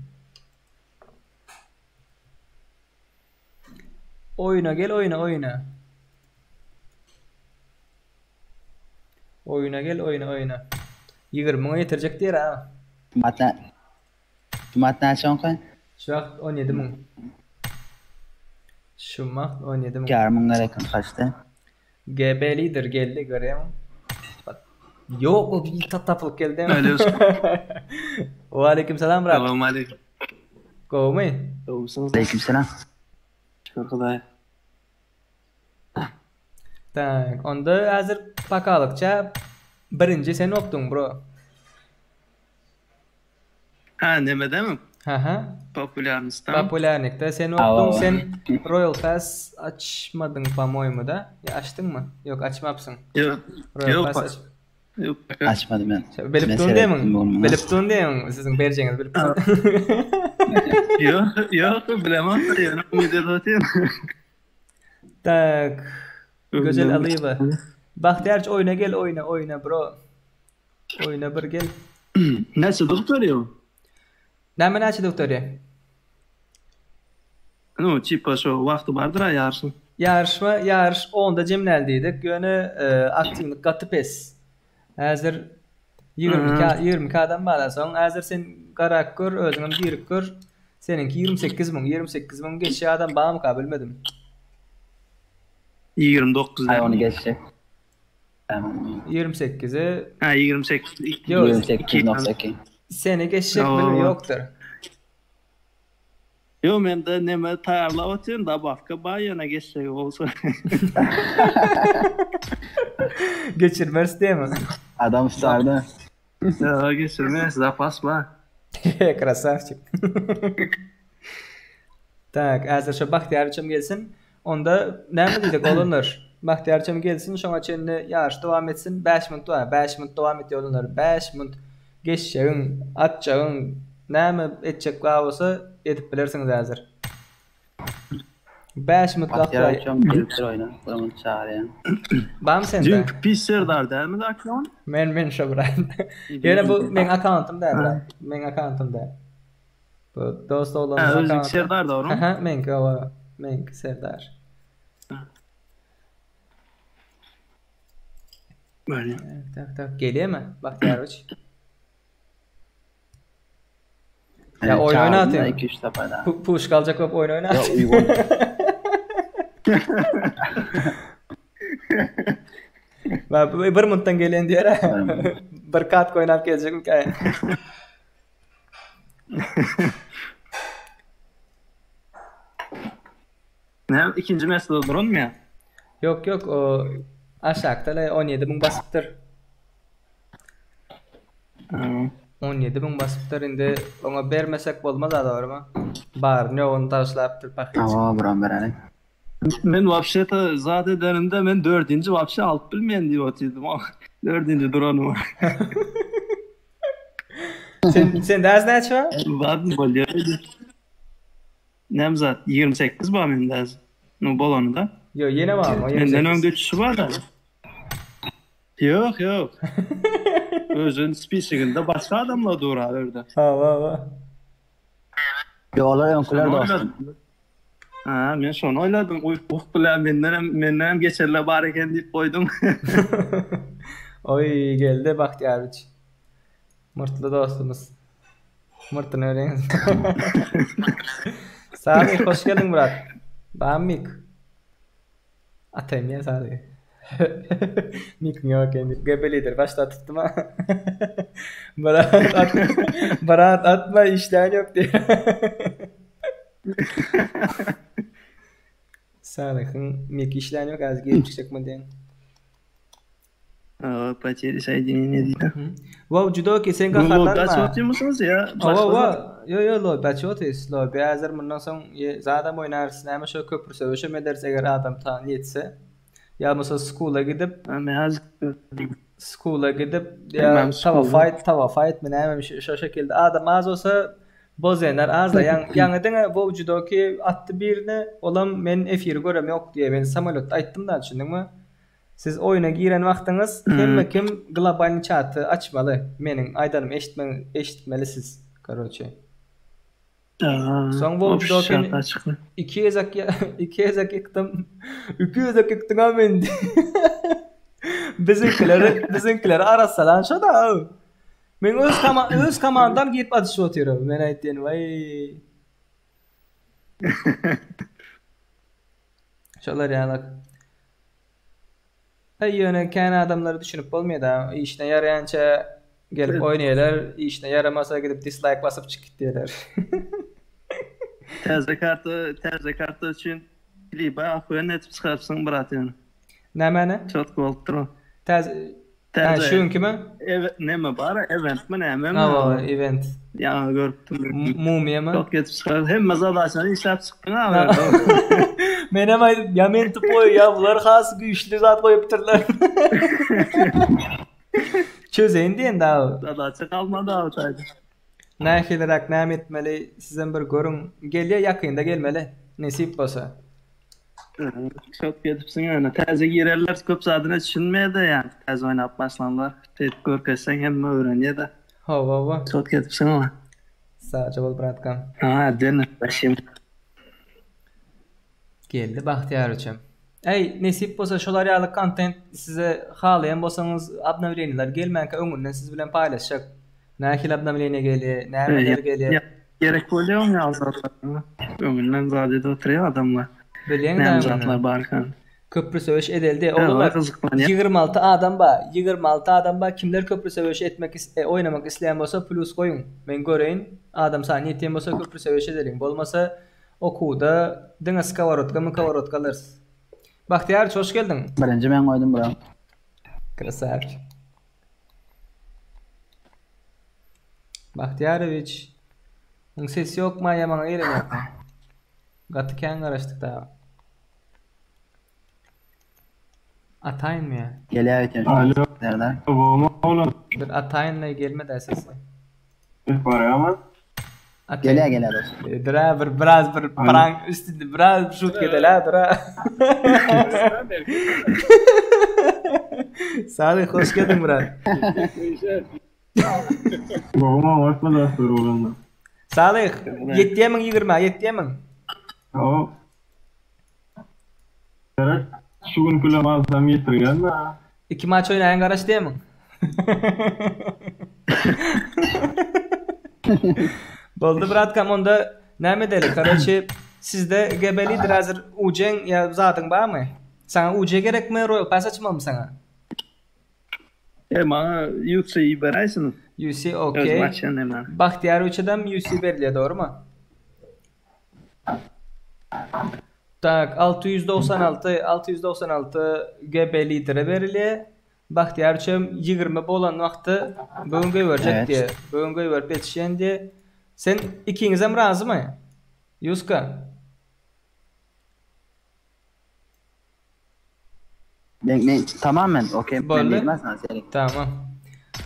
Oýuna gel oýuna oýuna. Oýuna gel oýuna oýuna. 20 müňe ýetirjek diýer ha. Matna Şumat näçe oňky? Şu wagt 17 müň. Şu wagt 17 müň. Ýarym müň gerek kaçdy? GB lider geldi görýäňmi? Ýok ol bir tapylyp geldi. Alo. Waleýkim salam brat. Salam aleýkum. Gowumy? Gowusyňyz? Aleýkim salam. Şükür Hudaýa. Tak, onda häzir pakalykça birinji sen bolupdyň bro. Ha, nemedemi? Haha. Populýarnostda. Populýarnikde sen bolupdyň, sen Royal Pass açmadyň po-moýmu da? Ýa açdyňmy? Ýok, açmapsyň. Ýok. Royal Ýok. Pass aç. Ýok. Açmadym men. Bilip Men durun seretdim diýemiň? bu gün. Bilip durun diýemiň? Siziň berjegiňizi bilip durun. Ýok, ýok, bilemok, ýöne umyt edip otyryn. Tak. Gözel Alyýewa. Bagtyýarç oýna gel oýna oýna bro. Oýna bir gel. Näçe doktor ýok? Näme näçe doktor ýok? Nu, tipa şo wagty bardyr a ýaryşyň. Ýaryşma ýaryş onda jemläli diýdik. Ýöne aktiwlik gaty pes. Häzir 22 22 adam bar soň. Häzir sen garap gör, özüňem girip gör. Seniňki 28 müň, 28 müň geçýän adam barmyka bilmedim. 29 Aý ony geçjek. 28-i Ha 28. Ýok. 28.2. Seni geçjek bilim ýokdur. Ýok mende neme taýýarlap otyryn dabawka bar ýöne geçjegi bolsa. Geçirmeris diýemi? Adam tutardy. Ýok geçirmeris zapas bar. Krasavçik. Tak, häzir şo Bagtyýaryçam gelsin. Onda näme diýdik oglanlar? Bagtyýaryçam gelsin, şoňa çenli ýaryş dowam etsin. 5 minut bar, 5 minut dowam etýär oglanlar. 5 minut geçjegiň, atjagyň, näme etjek bar bolsa edip bilersiňiz häzir. 5 minut wagt bar. Bagtyýaryçam gelipdir oýna. Buramyny çagyrýan. Barmy sende? Düýnki pis Serdar dälmi akkaunt? Men men şo brat. Ýöne bu meň akkauntym däl brat. Meň akkauntym däl. Bu dost oglanymyň Ha, özüňki akkaunty. Serdar dogrymy? Aha, meňki owa. Meňki Serdar. Böyle. Tak, tak, tak. Gelýärmi Bagtyýarowiç? Ya oyun Çağırdım da oynatayım. 2-3 sapar daha. Pu puş kalacak bolup oyun Ýok oynat. uýgun. Ben bir minutdan gelen diýer. Bir kat oynap geljekmi? Ne ikinji mesele duranmy ýa? Ýok ýok o aşakda le 17 müň basypdyr. 17 müň basypdyr indi oňa bermesek bolmaz a dogrymy? Baryny ýoguny taşlapdyr pahyr. Awa buram bereli. Men wapşe-to zat edenimde men dördünji wapşe alyp bilmeýän diýip otyrdym. Dördünji duranyma. Sen sende az näçe bar? Ladno bolýar. Näme zat? 28 bar mende az. No bolany da. Ýo, ýene barmy? Menden öň geçişi bar da. Ýok, ýok. Özüniň spisiginde başga adamlar dur ha orada. Ha, ha, ha. Ýolar öňküler dostum. Ha, men şony oýladym. Uy, uh bilen menden hem menden hem geçerler bar eken diýip goýdum. Oý, geldi Bagtyýarowiç. Murtly dostumyz. Murtuny öreňiz. Sami, hoş geldiň brat. Bamik. Ataýyn diýen Sali. Mikiň ýok eken diýip GB lider başlatypdym ha. Brat at, brat atma işlän ýok diýip. Salyhyň miki işlän ýok häzir girip çykjakmy diýen. Poterya соединение diýýär. Wow judoki sen gaharlanma. Lobby açyp otyrmysyňyz ýa? Hawa hawa. Ýo ýo lobby açyp otyrys. Lobby häzir mundan soň zadam oýnarys. Näme şo köpri söweşem ederis eger adam sany ýetse. Ýa bolmasa skula gidip. Men häzir Skula gidip ýa tawa fight tawa fight mi näme şo şekilde adam az bolsa bozenler azda ýaňy diňe wow judoki atdy birine olam men efiri görem ýok diýe men samolýotda aýtdym da düşündiňmi. Siz oýuna giren wagtyňyz hemme kim globalny çaty açmaly meniň aýdanymy eşitmeň eşitmeli siz karoçe. Soň Wolfdogyn iki gezek iki gezek ýykdym. Iki gezek ýykdyň a meni. Biziňkileri biziňkileri arassalan şo-da. Men öz koma öz komandam girip atyşyp otyr. Men aýtýan waý. Şolar ýalak. Aý ýöne kän adamlara düşünip bolmaýada. Işine ýaraýança gelip oýnaýalar, işine ýaramasa gidip dislike basyp çyk gitýäler. Täze karta, täze karta üçin kliba ahuýen etip çykarypsyň brat ýöne. Nämäni? Çotk bolupdyr o. Täze Täze. Şu günkimi? Evet, neme bar? Event mi näme mi? Hawa, event. Ýaňy görüpdim. Mumyýa Çok geçip çykar. Hemme zadaçany işläp çykdyň abi. Menem aýdyp, ýa men tupoý, ýa bular has güýçli zat goýupdyrlar. Çözeýin diýende abi. Zadaça galmady abi taýda. Nähiliräk näme etmeli sizem bir görüň. Gelýä ýakynda gelmeli. Nesip bolsa. Çok gezipsiň ýöne. Täze girenler köp zadyna düşünmeýär-de ýa täze oýnap başlanlar. Şeýdip görkezseň hemme öwrenýär-de. Hawa hawa. Çok gezipsiň ama. Sagja bol bratkam. Ha, dene başym. Geldi Bagtyýar üçem. Äý nesip bolsa şolar ýaly kontent size halaýan bolsaňyz obnowleniýalar gelmänkä öňünden siz bilen paýlaşjak. Nähili obnowleniýa gelýär, nämeler gelýär. Gerek bolýar oň ýaly zatlar. Öňünden zat edip oturýar adamlar. Bilýäň Näme zatlar barkan. Köprü söweş edeldi. Oglanlar 26 adam bar. 26 adam bar. Kimler köprü söweşi etmek oýnamak isleýän bolsa plus goýuň. Men göreýin. Adam sany ýetýän bolsa köprü söweş edeliň. Bolmasa okuwda diňe skoworotka mukoworotka alarys. Bagtyýar hoş geldiň. Birinji men goýdum bro. Krasavçik. Bahtiýarowiç Muň sesi ýokma ýa maňa gelenokmy? Gaty kän garaşdyk dagy. Ataýynmy ýa? Gelýär öýtýän. Alo. Serdar. Gowmy oglan? Bir ataýynlaý gelmedä sesi. Ses barýarmy? Gelýär gelýär dostum. Dura bir biraz bir prank üstünde biraz şut gedelä dura. Salyh hoş geldiň brat. Gowmy oňatmy dostlar oglanlar? Salyh ýetýämiň ýigirmä ýetýämiň? Hawa. Gerek şu günkülem alsam ýetirýän-dä. Iki maç oýnaýan garaş diýemiň? Boldy bratkam onda näme edeli karoçi sizde GB lider hazir ujeň ýa zadyň barmy? Saňa uje gerekmi royal pass açmalymy saňa? E maňa UC iberäýsin. UC okey. Özüm açýan hemen. Bagtyýar üçedem UC berilýär dogrymy? Tak 696 696 GB lidere berilýär. Bagtyýar üçem 20 bolan wagty bu gün goýberjek Evet. diýe. Bu gün goýberip ýetişýän diýe. Sen ikiňizem razymy? Ýuska. Men, men tamam men, okey. Men Boldy. diýmez sana seni. Tamam.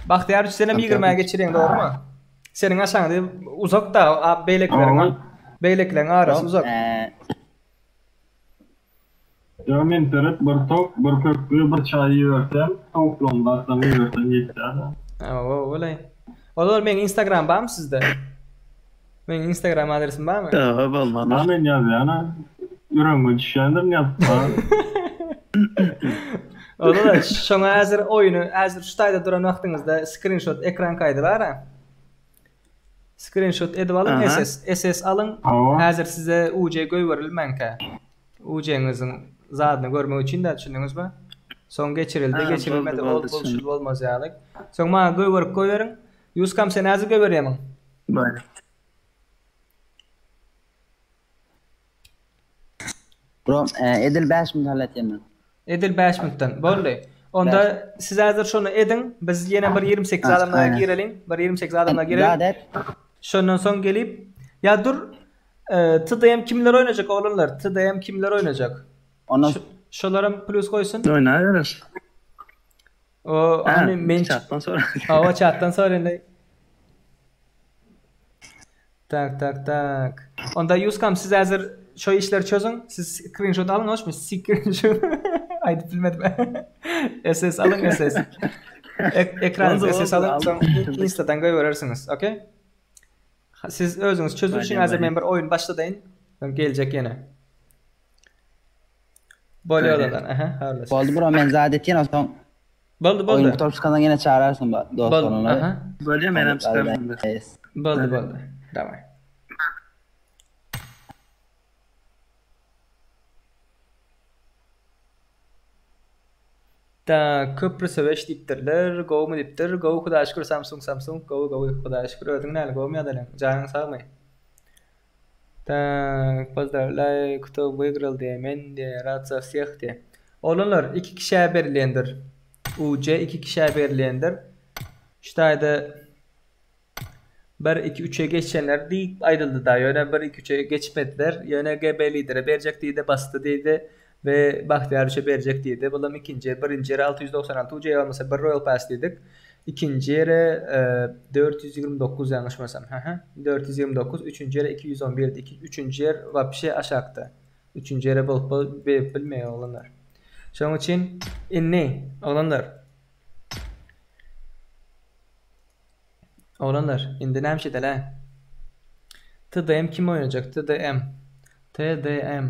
Bagtyýar üç senem 20-ä geçirýäň dogrymy? Seniň aşagyňda uzak da, a beýlekileriň Hawa. beýlekileriň arasy uzak. Ýa men seret bir top, bir kökli, bir çaý ibersem, towuklaryny gatsam ibersem ýetýär-dä. Hawa, bolay. Olar meň Instagram barmy sizde? Meň Instagram adresim barmy? Ýa, bolmaz. Na men ýazýan-a. Ýüregime düşýändirin ýazyp bar. Olar şoňa häzir oýuny häzir şu taýda duran wagtyňyzda skrinşot ekran kaýdy bar-a. Skrinşot edip alyň SS SS alyň. Häzir size UC goýberilmänkä. UC-ňiziň zadyny görmek üçin-dä düşündiňizmi? Soň geçirildi, geçirilmedi ol bolşul bolmaz ýaly. Soň maňa goýberip goýberiň. Ýuskam sen häzir goýberýämiň? Bar. Bro, e, edil 5 minut halletýän men. Edil 5 minutdan. Boldy. Onda siz häzir şony ediň. Biz ýene bir 28 adamlara gireliň. Bir 28 adamlara gireliň. Şondan soň gelip, ýa dur, e, TDM kimler oýnajak oglanlar? TDM kimler oýnajak? Ondan Şolaram plus goýsun. Oýnaýarys. O, hany men çatdan sonra. Hawa, çatdan soraýyn. Tak, tak, tak. Onda Ýuskam siz häzir şo işleri çözüň. Siz skrinşot alyň, hoşmy? Skrinşot. Aýdyp bilmedim. SS alyň, SS. Ekran SS alyň, soň Instadan goýberersiňiz, okey? Siz özüňiz çözüň, üçin häzir men bir oýun başladaýyn. Soň geljek ýene. Bolýar olar, aha, habarlaşarys. Boldy bro, men zat etýän soň. Boldy, boldy. Oýun gutaryp çykandan ýene çagyrarsyň ba, dost bolanlary. Aha. Bolýar, menem çykaryn. Boldy, boldy. Daway. Da köprü söweş diýipdirler. Gowumy diýipdir. Gowy Hudaýa şükür Samsung Samsung gowy gowy Hudaýa şükür. Özüň näle gowumy ýagdaýlaň? Janyň sagmy? Tak, pozdrawlaýu, kto wygrał diýe, men diýe, rad za wseh diýe. Oglanlar, iki kişä berilýändir. UC iki kişä berilýändir. Şu taýda bir, iki, üçe geçenler diýip aýdyldy da, ýöne bir, iki, üçe geçmediler. Ýöne GB lidere berjek diýdi, basdy diýdi we Bagtyýar üçe berjek diýdi. Bulam ikinji, birinji ýere 696 UC bolmasa bir Royal Pass diýdik. Ikinji ýere 429 ýalňyşmasam. Hä-hä. 429, üçünji ýere 211 di. Üçünji ýer wapşe aşakda. Üçünji ýere bolup berip bilmeýär oglanlar. Şonuň üçin indi oglanlar Oglanlar, indi näme edeli? TDM kim oýnajak? TDM. TDM.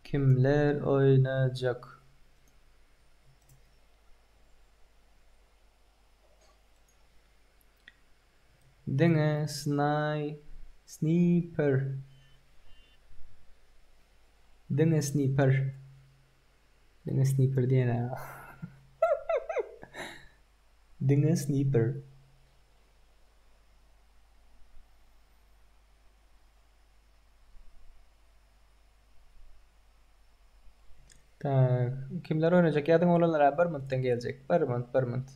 Kimler oýnajak? Diňe snay sniper. Diňe sniper. Diňe sniper diýene. Diňe sniper. Tak, kimler oýnajak ýazyň oglanlar bir minutdan geljek. Bir minut, bir minut.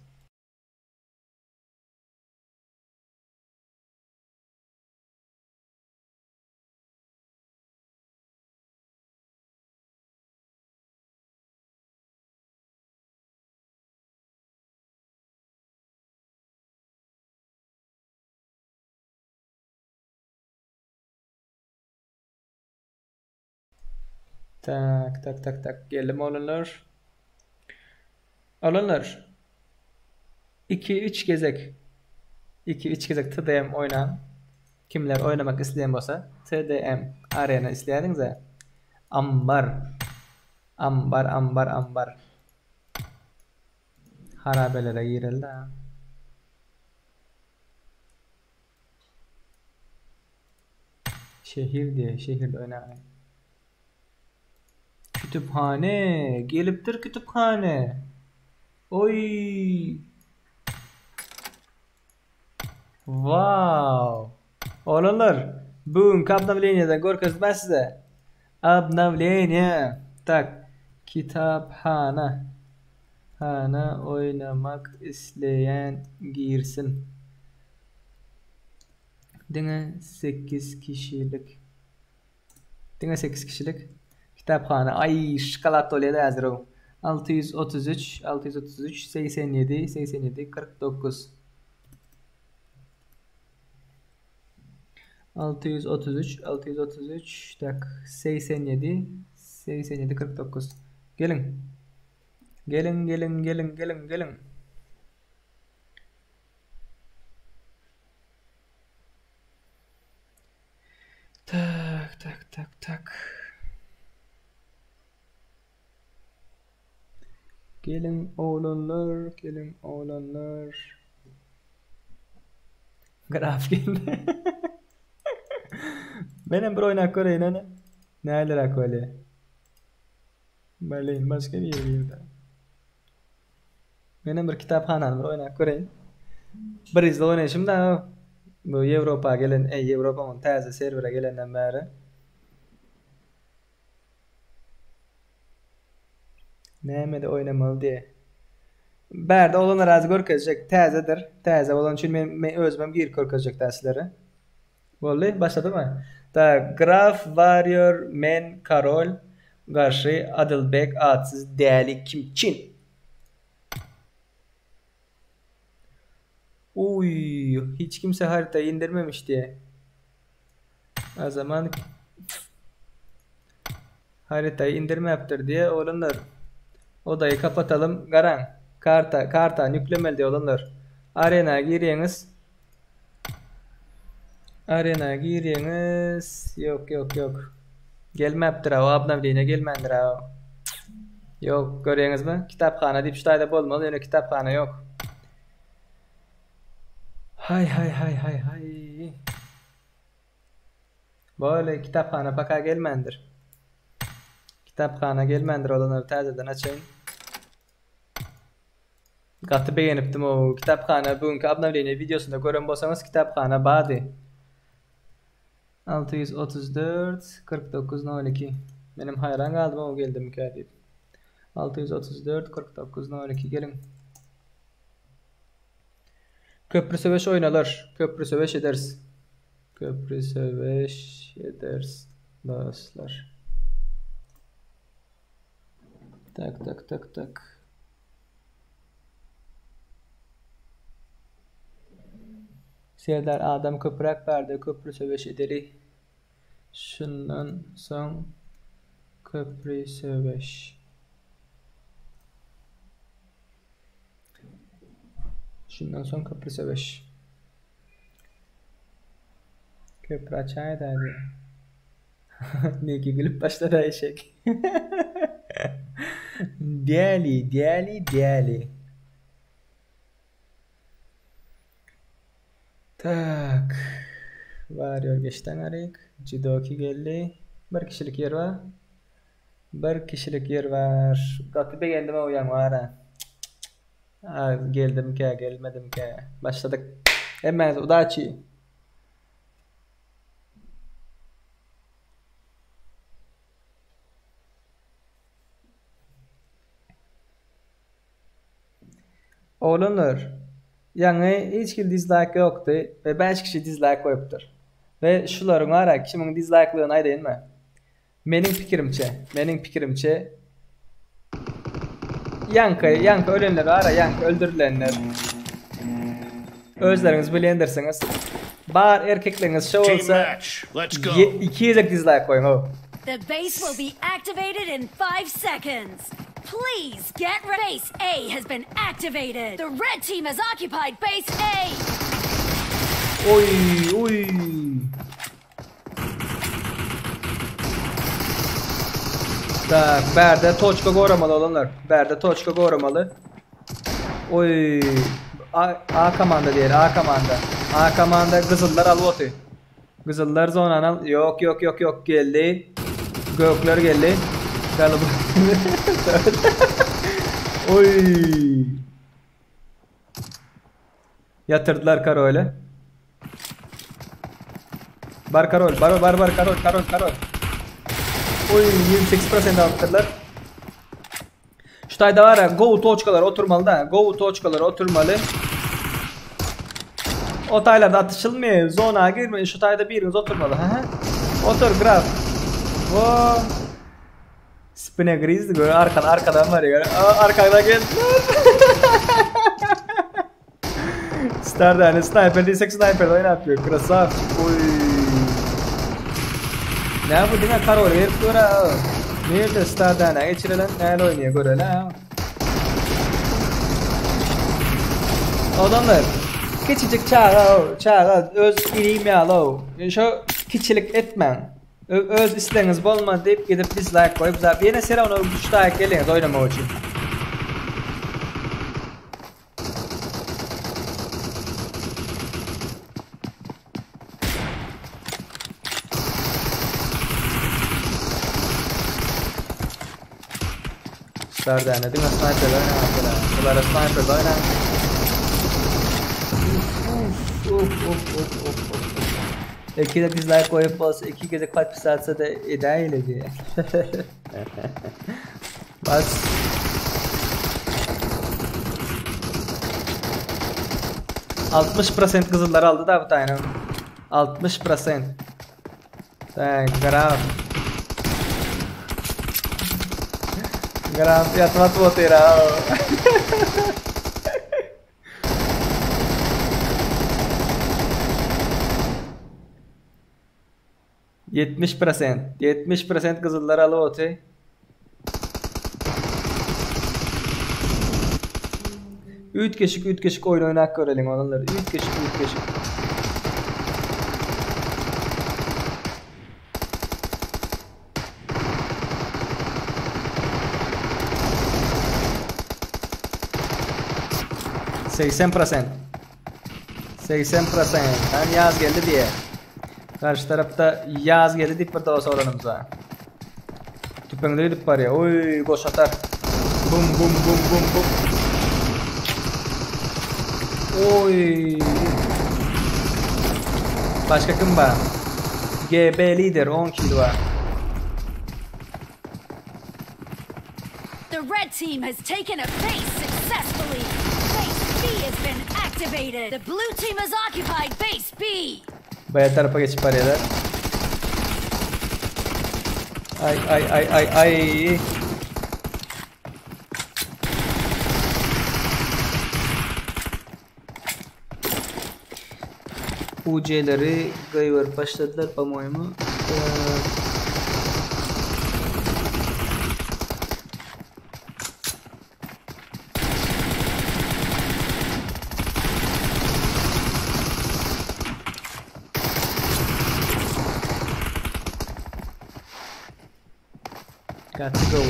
Tak, tak, tak, tak. Geldim oglanlar. Oglanlar. 2-3 gezek. 2-3 gezek TDM oýnaň. Kimler oýnamak isleýän bolsa, TDM arena isleýäniňize ambar. Ambar, ambar, ambar. Harabelere gireli-dä. Şehir diýe, şehirde oýnaýyn. Kütüphane, gelipdir kütüphane. Oý. Wow. Oglanlar, bu günki obnowleniýeden görkezdim ben size. Obnowleniýe. Tak, kitaphana. Hana oýnamak isleýän girsin. Diňe 8 kişilik. Diňe 8 kişilik. Kitaphana. Aý, şokolad bolýar häzir o. 633 633 87 87 49 633 633 tak 87 87 49 Geliň. Geliň, geliň, geliň, geliň, geliň. Tak, tak, tak, tak. Geliň oglanlar, geliň oglanlar. Graf geldi. Menem bir oýnap göreýin ene. Näleräk bolýar? Blin, başga biri girdi. Menem bir kitaphanany bir oýnap göreýin. Bir izle oýnaýşym da bu Ýewropa gelen, eý Ýewropa täze serwere gelenden bäri. Nämede oýnamaly diýe. Bärde oglanlar az görkezjek, täzedir. Täze bolan üçin men, men özümem girip görkezjek dä sizlere. Boldy, başladymy? Tak, Graf Warrior men Karol garşy Adylbek atsyz däli kimçin. Uý, hiç kimse harytaýy indirmemiş diýe. O zaman harytaýy indirmäpdir diýe oglanlar. Odaýy kapatalym. Garaň. Karta, kartany ýüklemeli diýe oglanlar. Arena girýäňiz. Arena girýäňiz. Ýok, ýok, ýok. Gelmäpdir o obnowleniýe gelmändir o. Ýok, görýäňizmi? Kitaphana diýip şu taýda bolmaly, ýöne kitaphana ýok. Haý haý haý haý haý. Bole kitaphana paka gelmändir. Kitaphana gelmändir olanlary täzeden açaýyn. Gaty begenipdim o kitaphana bugünki obnowleniýe wideosynda gören bolsaňyz kitaphana bardy. 634 49 02 Menem haýran galdym o geldimikä diýip. 634 49 02 geliň. Köprü söweş oýnalar. Köprü söweş ederis. Köprü söweş ederis dostlar. Tak tak tak tak. Serdar adam köpräk bardy köprü söweş edeli. Şundan soň köprü söweş. Şundan soň köprü söweş. Köprü açaýda hadi. Niki gülüp başlady eşek. Däli, däli, däli. Tak. Warrior geçden aryk. Judoki geldi. Bir kişilik ýer bar. Bir kişilik ýer bar. Gaty begendim o ýaň bar. Geldimkä, gelmedimkä. Başladyk. Hemmäňize udaçi. Oglanlar, ýaňy hiç hili dizlaýk ýokdy we 5 kişi dizlaýk goýupdyr. We şularyň ara kimiň dizlaýklygyny aýdaýynmy? Meniň pikirimçe, meniň pikirimçe ýaňky, ýaňky ölenler ara, ýaňky öldürilenler. Özleriňiz bilýändirsiňiz. Bar erkekleriňiz şo bolsa, iki gezek dizlaýk goýuň how. The base will be activated in 5 seconds. Please get ready. Base A has been activated. The red team has occupied base A. Oy, oy. Tak, bärde toçka goramaly olanlar. Bärde toçka goramaly. Oy. A, A komanda diýeli, A komanda. A komanda gyzyllar alyp oty. Gyzyllar zonany al. Ýok, ýok, ýok, ýok geldi. Gökler geldi. Galiba. Oy. Ýatyrdylar karoly. Bar karol, bar bar bar karol, karol, karol. Oy, 28% alypdyrlar. Şu taýda bar ya, go toçkalar oturmaly da, go toçkalar oturmaly. O taýlarda atışylmaýar, zona girmeyin, şu taýda biriniz oturmaly. Hı hı. Otur graf. Wo. Spine grizdi gör arkadan arkadan var ya. Aa, arkadan geldi. Star yani sniper değilsek sniper oynatıyor. Krasavçik oy. Ne bu diňe karol berip dur ha. Nerede Star dana geçirilen näle oýnaýar göreli ha. Adamlar kiçijik çaga çaga öz ilim ýaly o. Şu kiçilik etmäň. Öz isleňiz bolmady diýip gidip dislike goýup zap ýene sere ona 3 like geliňiz oýnamak üçin. Star däne diňe sniperler oýnaýar. Bulara sniper oýnaýar. Uf uf uf uf uf uf. İki de dislike koyup bolsa iki gezek podpisatsa da edäýeli diye. Bas. %60 kızıllar aldı da bu tane. 60%. Tak, gram. Gram yatmat otyr ha. %70. %70 gyzyllar alyp oty. Üýtgeşik üýtgeşik oýun oýnak göreliň olanlar. Üýtgeşik üýtgeşik. %80. %80. Ben yaz geldi diye. Karşı tarafta yaz geldi deyip bir dost olanımıza. Tüpeňde gidip barýar. Oy, goş atar. Bum bum bum bum bum. Oy. Başka kim var? GB lider 10 kill var. The red team has taken a base successfully. Base B has been activated. The blue team has occupied base B. Baya tarafa geçip barýarlar. Ay ay ay ay ay. UC'leri gayver başladılar по-моему. Got to go.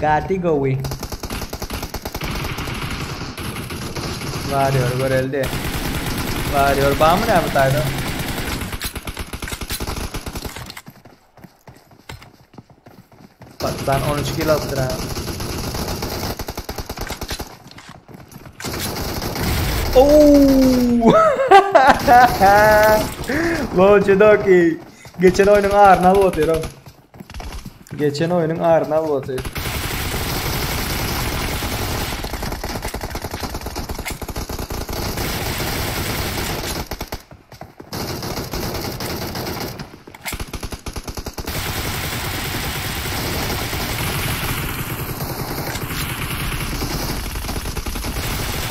Got to go. Varıyor görelde. Varıyor. Bağ mı ne bu tayda? Bak ben 13 kill attır ha. Oo! Lojidoki. Geçen oyunun ağrına atıyorum. Geçen oyunun ağrına atıyor.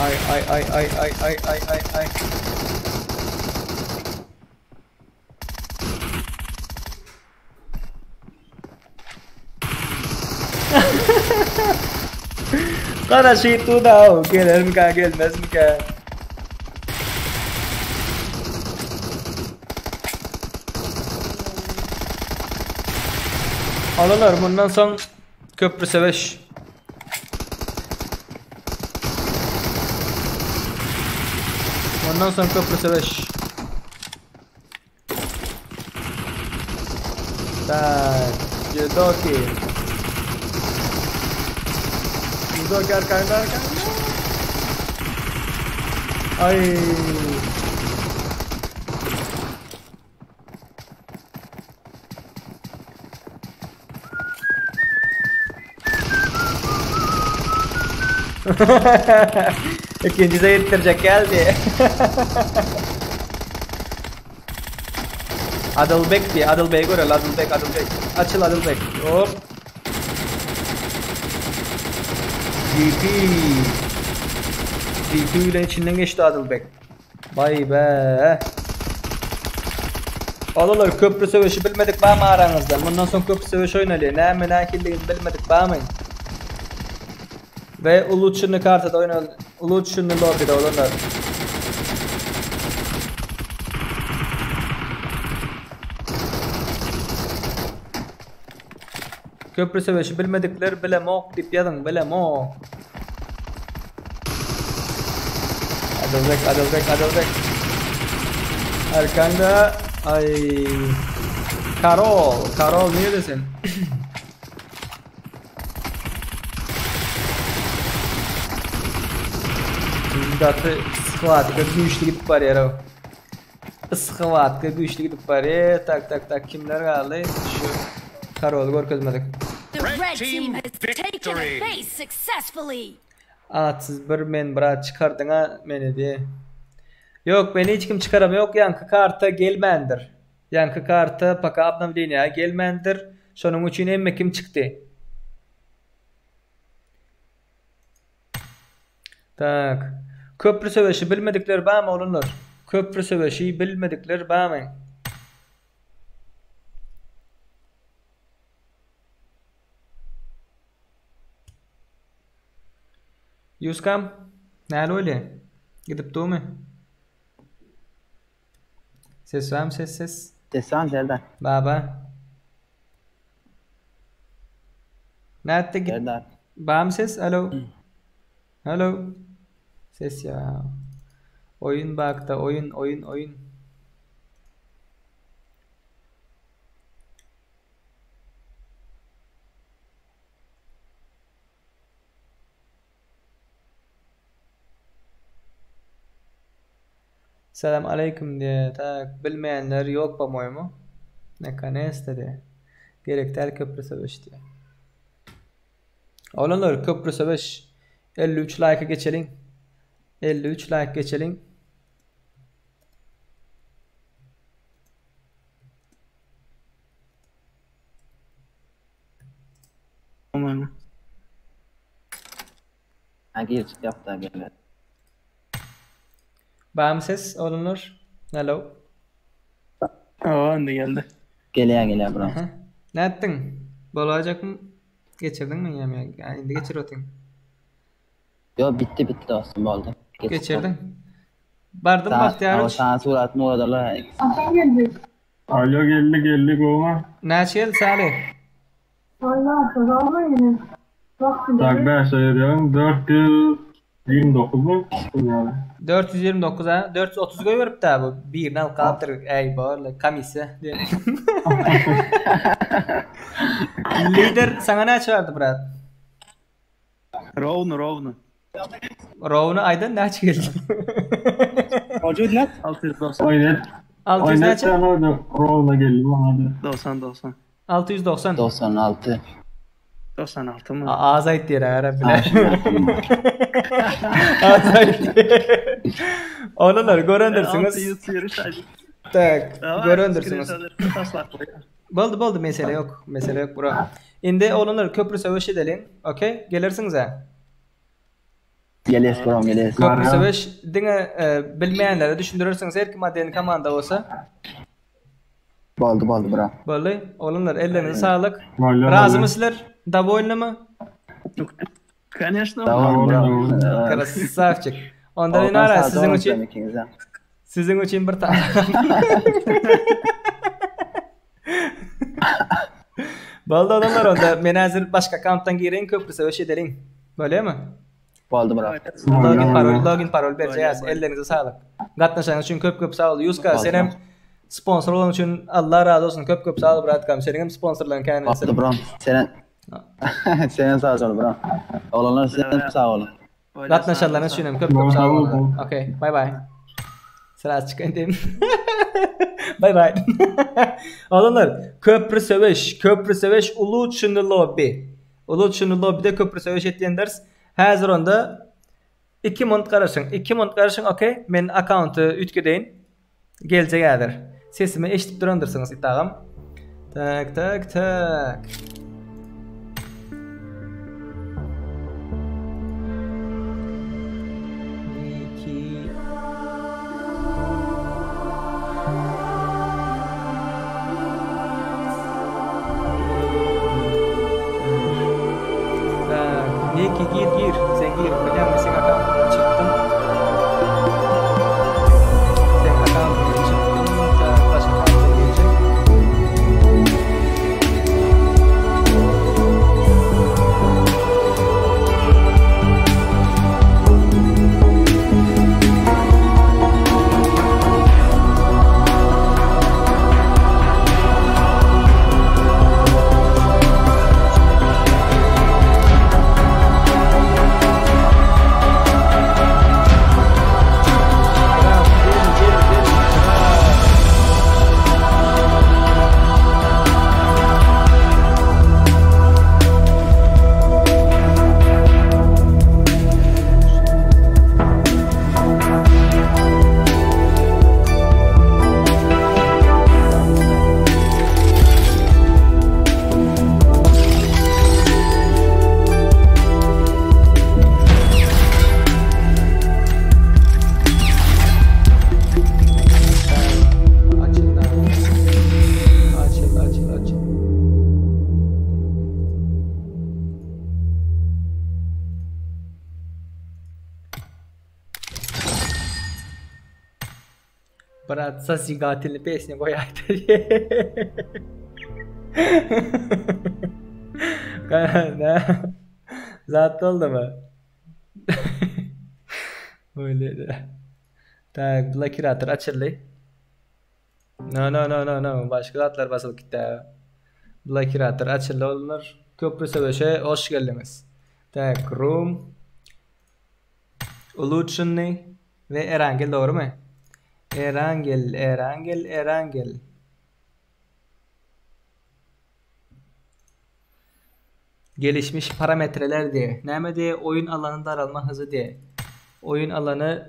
Ay ay ay ay ay ay ay ay ay. Kara şey da o gelir mi gelmez mi ka? Alalar bundan son köprü seveş. Ondan sonra köprü seveş. Tak, Judoki. Judoki arkanda arkanda. Ay. İkincide yettirecek geldi. Adılbek diye. Adılbey'i görel. Adılbek, Adılbek. Açıl Adılbek. Hop. GP. GP bilen içinden geçdi Adylbek. Baý be. Olanlar köprü söweşi bilmedik bamy araňyzda? Mundan soň köprü söweş oýnaly. Näme nähililigini bilmedik bamy? We uluçyny kartada oýnaly. Uluçyny lobbyda olanlar. Köprü söweşi bilmedikler bilemok diýip ýazyň bilemok. Adylbek Adylbek Adylbek. Arkanda ay Karol Karol neredesin? Gaty squadka güýçli gidip barýar o. Squadka güýçli gidip barýar. Tak tak tak kimler galdy? Şu Karoly görkezmedik. The red team has taken a base successfully. Atsyz bir men brat çykardyňa meni diye. Ýok meni hiç kim çykaram ýok ýaňky karta gelmändir. Ýaňky karta paka obnowleniýa gelmändir. Şonuň üçin hemme kim çykdy. Tak. Köprü söweşi bilmedikler barmy oglanlar? Köprü söweşi bilmedikler barmy? Ýuskam, näle bolýa? Gidip durmy? Ses barmy ses ses? Ses barmy Serdar? Baba. Nätdi git? Serdar. Barmy ses? Alo. Alo. Ses ya. Oýun bakda oýun oýun oýun. Salam aleýkum diýe tak bilmeýänler ýok po-moýemu. Nakonesta diýe. Gerek däl köprü söweş diýe. Oglanlar köprü söweş 53 laýka geçeliň. 53 laýk geçeliň. Ha gir çık yap da gel. Barmy ses oglanlar? Hello. Hawa indi geldi. Gelýär gelýär bro. Nätdiň? Bolaýjakmy? Geçirdiňmi ýa ýa indi geçirip otyň? Yo bitdi bitdi dostum boldy. Geçirdiň. Bardym Bagtyýar üç. Sana suratyny ugradarlar. Hasan geldi. Alo geldi geldi gowmy? Näçe geldi Saly? Tak 5 ayırıyorum. 429 mu? Yani. 429 ha? 430 goýberip da bu. Birini alyp galypdyr. Äý borly komissiýa diýen. Lider saňa näçe bardy brat? Rovno rovno. Rovno aýdan näçe geldi? Mevcut net? 690. Oynet. 600 näçe? Rovno geldi bana da. 90 90. 690. 96. 96 mı? Az aýt diýer ara bile. Az aýt. Oglanlar görendirsiňiz. 623 aýdy. Tak, görendirsiňiz. Boldy boldy mesele ýok. Mesele ýok bro. Indi oglanlar köprü söweş edeliň. Okey? Gelersiňiz hä? Gelýäs bro gelýäs. Köprü söweş diňe bilmeýänlere düşündirersiňiz her kim aden komanda bolsa. Boldy boldy bro. Boldy. Oglanlar ellerinize saglyk. Boldy, Razymy sizler? Dowolnymy? Конечно. Krasavçik. Onda men ara siziň üçin siziň üçin bir tane. Boldy oglanlar onda men häzir başga akkauntdan gireýin köprü söweş edeliň. Bolýamy? Boldy bro. Login parol, login parol berjeýäs. Ellerinize saglyk. Gatnaşanyňyz üçin köp köp sag bol. Ýuska senem sponsor bolanyň üçin Allah razy bolsun. Köp köp sag bol bratkam. Seniň hem sponsorlaryň kän. Boldy bro. Senen Senen sag bol bro. Oglanlar sizem sag boluň. Gatnaşanlaryňyz üçin hem köp köp sag boluň. Okey, bye bye. Sraz çykaýyn diýdim. Bye bye. Oglanlar, köprü söweş, köprü söweş uluçyny lobby. Uluçyny lobbyde köprü söweş etýändiris. Häzir onda 2 minut garaşyň. 2 minut garaşyň, okey? Men akkaunty üýtgedeýin. Geljek häzir. Sesimi eşidip durandyrsyňyz it agam. Tak, tak, tak. gir, sen gir. Bilýäňmi seň akkauntyňdan çykdym. Seň akkauntyňdan çykdym. Tak, başga akkauntdan girjek. Açıl açıl açıl açıl. Brat zazigatelny pesnýa goýaýdy. Nä? Zat boldumy? Öýledi. Tak, blokirator açyldy. No no no no no başga zatlar basylyp gitdi. Blokirator açyldy oglanlar. Köprü söweşe hoş geldiňiz. Tak, room Ulutşennyý we Erangel dogrymy? Erangel, Erangel, Erangel. Gelişmiş parametreler diýe. Näme diýe? Oýun alany daralma hyzy diýe. Oýun alany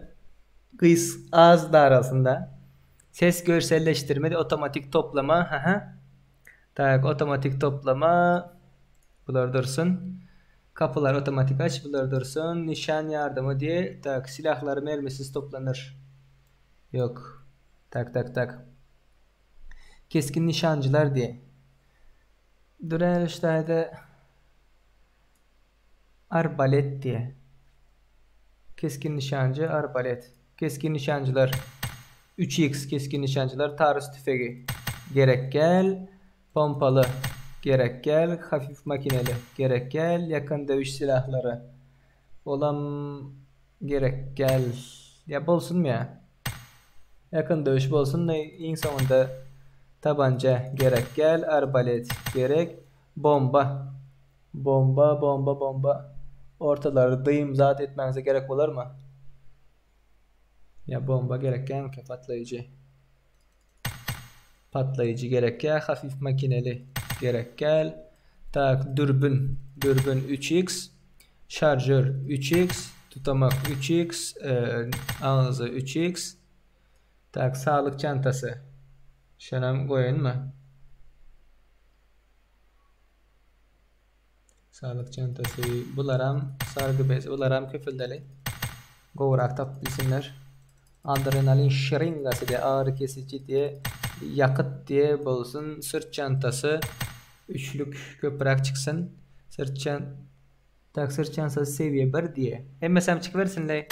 gys az daralsynda. Ses görselleşdirme diýe otomatik toplama. Haha. Tak, otomatik toplama. Bular dursun. Kapylar otomatik aç, bular dursun. Nişan ýardymy diýe. Tak, silahlar mermisiz toplanır. Ýok. Tak, tak, tak. Keskin nişanjylar diýe. Duran ştaýda arbalet diýe. Keskin nişanjy arbalet. Keskin nişanjylar. 3x keskin nişanjylar Taurus tüfegi. Gerek gel. Pompaly. Gerek gel. Hafif makineli. Gerek gel. Ýakyn döwüş silahlary. Olam gerek gel. Ýa bolsunmy ýa? Ýakyn döwüş bolsun iň soňunda tabança gerek gel, arbalet gerek, bomba. Bomba, bomba, bomba. Ortalary dym zat etmäňize gerek bolarmy? Ýa bomba gerek dälmikä patlaýjy? Patlaýjy gerek däl, hafif makineli gerek däl. Tak, dürbün, dürbün 3x, şarjör 3x, tutamak 3x, agzy 3x. Tak, saglyk çantasy. Şonam goýaýynmy? Saglyk çantasy. Bularam sargy bez. Bularam köpeldeli. Gowrak tapyp bilsinler. Adrenalin şiringasy diýe, agyry kesiji diýe, ýakyt diýe bolsun. Sırt çantasy üçlük köpräk çyksyn. Sırt çan Tak sırt çantasy sewiýe 1 diýe. Hemmesem çykybersinleý.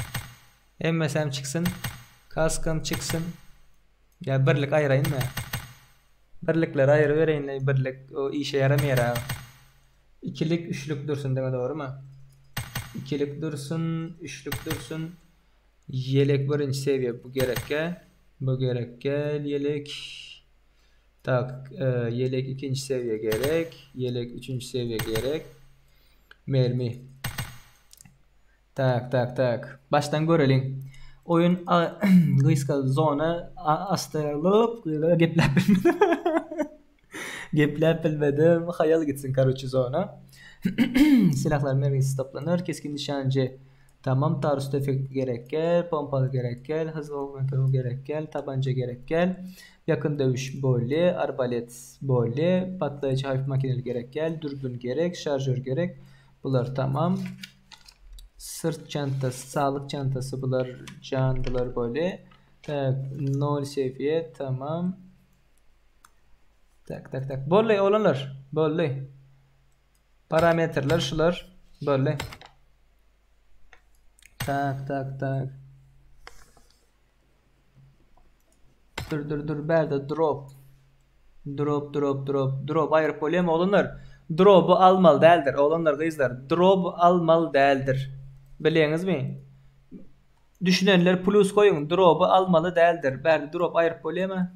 Hemmesem çyksyn. Kaskam çyksyn. Ýa birlik aýyraýynmy? Birlikleri aýyrybereýinleý birlik o işe ýaramaýar a. Ikilik üçlük dursun diňe dogrymy? Ikilik dursun, üçlük dursun. Ýelek birinji sewiýe bu gerekkä. Bu gerekkä ýelek. Tak, ýelek ikinji sewiýe gerek. Ýelek üçünji sewiýe gerek. Mermi. Tak tak tak. Başdan göreliň. Oýun gysga zona astalyp gepläp bilmedim. Gepläp bilmedim. Haýal gitsin karoçi zona. Silahlar mermisiz toplanar. Keskin nişanjy tamam. Tarus tüfek gerek gel. Pompaly gerek gel. Hızly ok gerek gel. Tabanca gerek gel. Ýakyn döwüş bolly. Arbalet bolly. Patlaýjy hafif makineli gerek gel. Dürbün gerek. Şarjör gerek. Bular tamam. Sırt çantasy, saglyk çantasy bular jan bular bolly. Tak, nol sewiýe tamam. Tak tak tak. Bolly oglanlar, bolly. Parametrler şular bolly. Tak tak tak. Dur dur dur bärde drop. Drop drop drop drop aýryp bolýamy oglanlar? Dropy almaly däldir oglanlar gyzlar. Drop almaly däldir. Bilýäňizmi? Düşünenler plus goýuň. Dropy almaly däldir. Bärde drop aýryp bolýamy?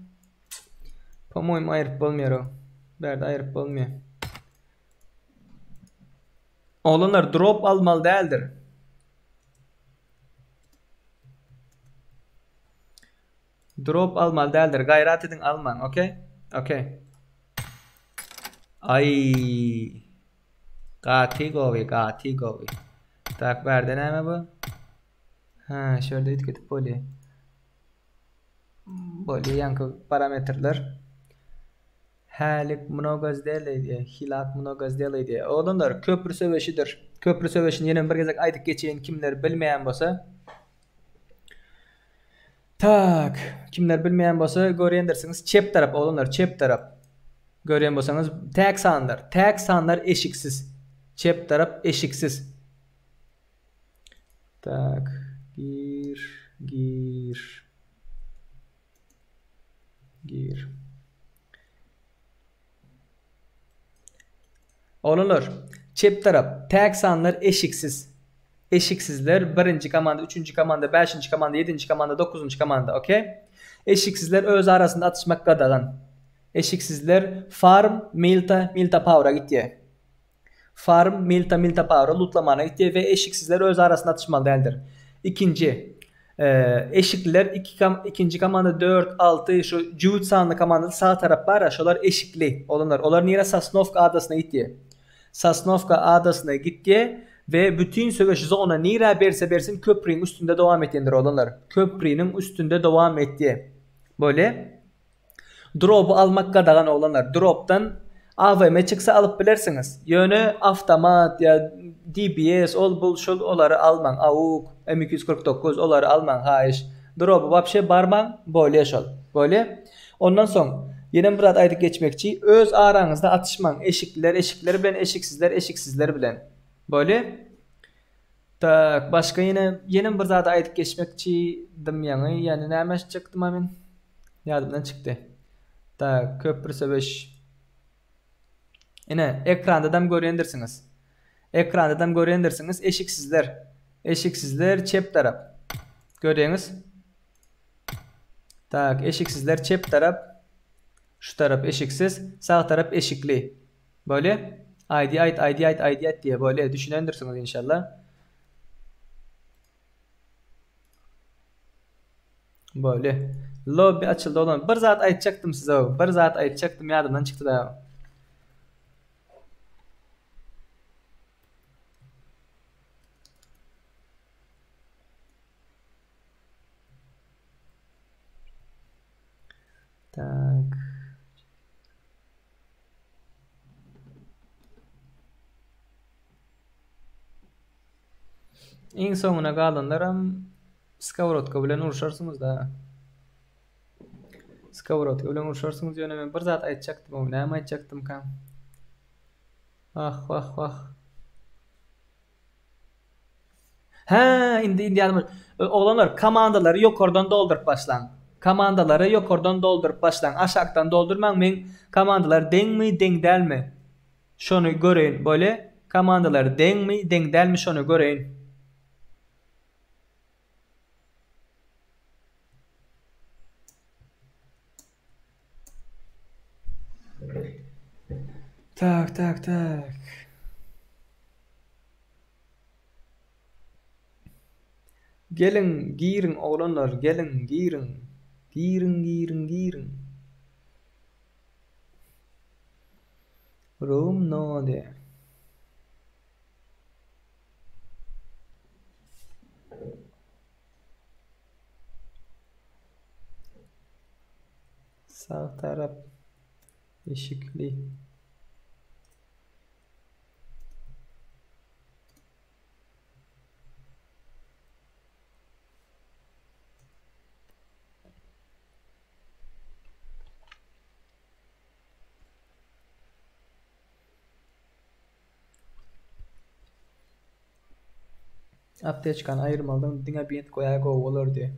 Po-moýmu aýryp bolmaýar o. Bärde aýryp bolmaýar. Oglanlar drop almaly däldir. Drop almaly däldir. Gaýrat ediň almaň, okey? Okey. Aý. Gaty gowy, gaty gowy. Tak, bärde näme bu? Ha, şu ýerde üýtgedip bolýar. Bolýar ýaňky parametrler. Hälik mnogo zdelay diýýär. Hilak mnogo zdelay diýýär. Oglanlar, köpri söweşidir. Köpri söweşini ýene bir gezek aýdyp geçeýin, kimler bilmeýän bolsa. Tak, kimler bilmeýän bolsa görýändirsiňiz. Çep tarap oglanlar, çep tarap. Görýän bolsaňyz, täk sanlar, täk sanlar eşiksiz. Çep tarap eşiksiz. Tak, gir, gir. Gir. Oglanlar, çep tarap, täk sanlar eşiksiz. Eşiksizler birinji komanda, üçünji komanda, bäşinji komanda, ýedinji komanda, dokuzynjy komanda, okey? Eşiksizler öz arasynda atyşmak gadagan. Eşiksizler farm, milta, milta power-a gitýär. Farm, milta, milta power-a lutlamana gitýär we eşiksizler öz arasynda atyşmaly däldir. Ikinji, eşikliler iki kom ikinji komanda dört, alty şu jübüt sanly komanda sag tarap bar-a şolar eşikli olanlar. Olar nirä Sosnowka adasyna gitýär. Sosnowka adasyna gitýär we bütin söweş zona nirä berse bersin köprüniň üstünde dowam etýändir olanlar. Köprüniň üstünde dowam etýär. Bolýa. Droby almak gadagan oglanlar. Dropdan AWM çyksa alyp bilersiňiz. Ýöne awtomat ýa DBS ol bul şul olary almaň. Auk, M 249 olary almaň haýyş. Droby wapşe barmaň bolýa şol. Bolýa. Ondan soň ýenem bir zat aýdyp geçmekçi. Öz araňyzda atyşmaň. Eşikliler eşikler bilen eşiksizler eşiksizler bilen. Bolýa. Tak başga ýene ýenem bir zady aýdyp geçmekçidim ýaňy ýani näme aýtjakdym-a men. Ýadymdan çykdy. Tak, köpri söweş. Ine, ekrandadam görýändirsiňiz. Ekrandadam görýändirsiňiz, eşiksizler. Eşiksizler çep tarap. Görýäňiz? Tak, eşiksizler çep tarap. Şu tarap eşiksiz, sag tarap eşikli. Bolýa? ID aýt, ID aýt, ID aýt diýýär. Bolýa, düşünendirsiňiz inşallah. Boldy. Lobby açyldy oglan. Bir zat aýtjakdym size. Bir zat aýtjakdym ýadymdan çykdy da. Tak. Iň soňuna galanlaram skowrodka bilen urşarsyňyz-da. Skowrodka bilen urşarsyňyz, ýöne men bir zat aýtjakdym, o näme aýtjakdymkam? Ah, wah, wah. Hä, indi indi ýadyma Oglanlar, komandalary ýokardan dolduryp başlaň. Komandalary ýokardan dolduryp başlaň. Aşakdan doldurmaň, meň komandalar deňmi, deň dälmi? Şony göreýin bolýa komandalar deňmi deň dälmi şony göreýin. Tak tak tak. Geliň giriň oglanlar geliň giriň giriň giriň giriň. Room node. Sag tarap eşikli. Apteçkany aýyrmalydyň diňe bint goýaý gowy bolardy.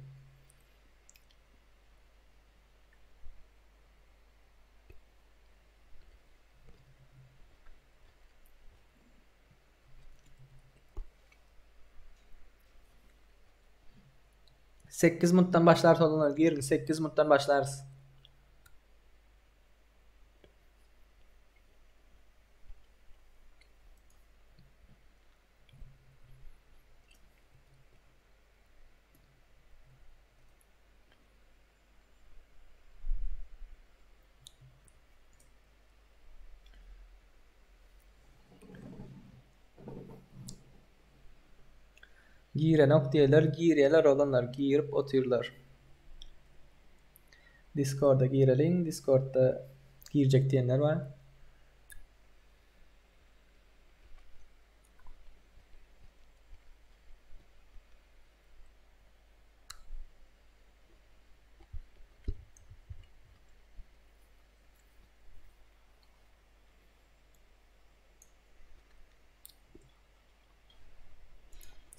Sekiz minutdan başlarys oglanlar giriň sekiz minutdan başlarys. Girenok diýerler, girýärler oglanlar, girip otyrlar. Discorda gireliň, Discordda girjek diýenler bar.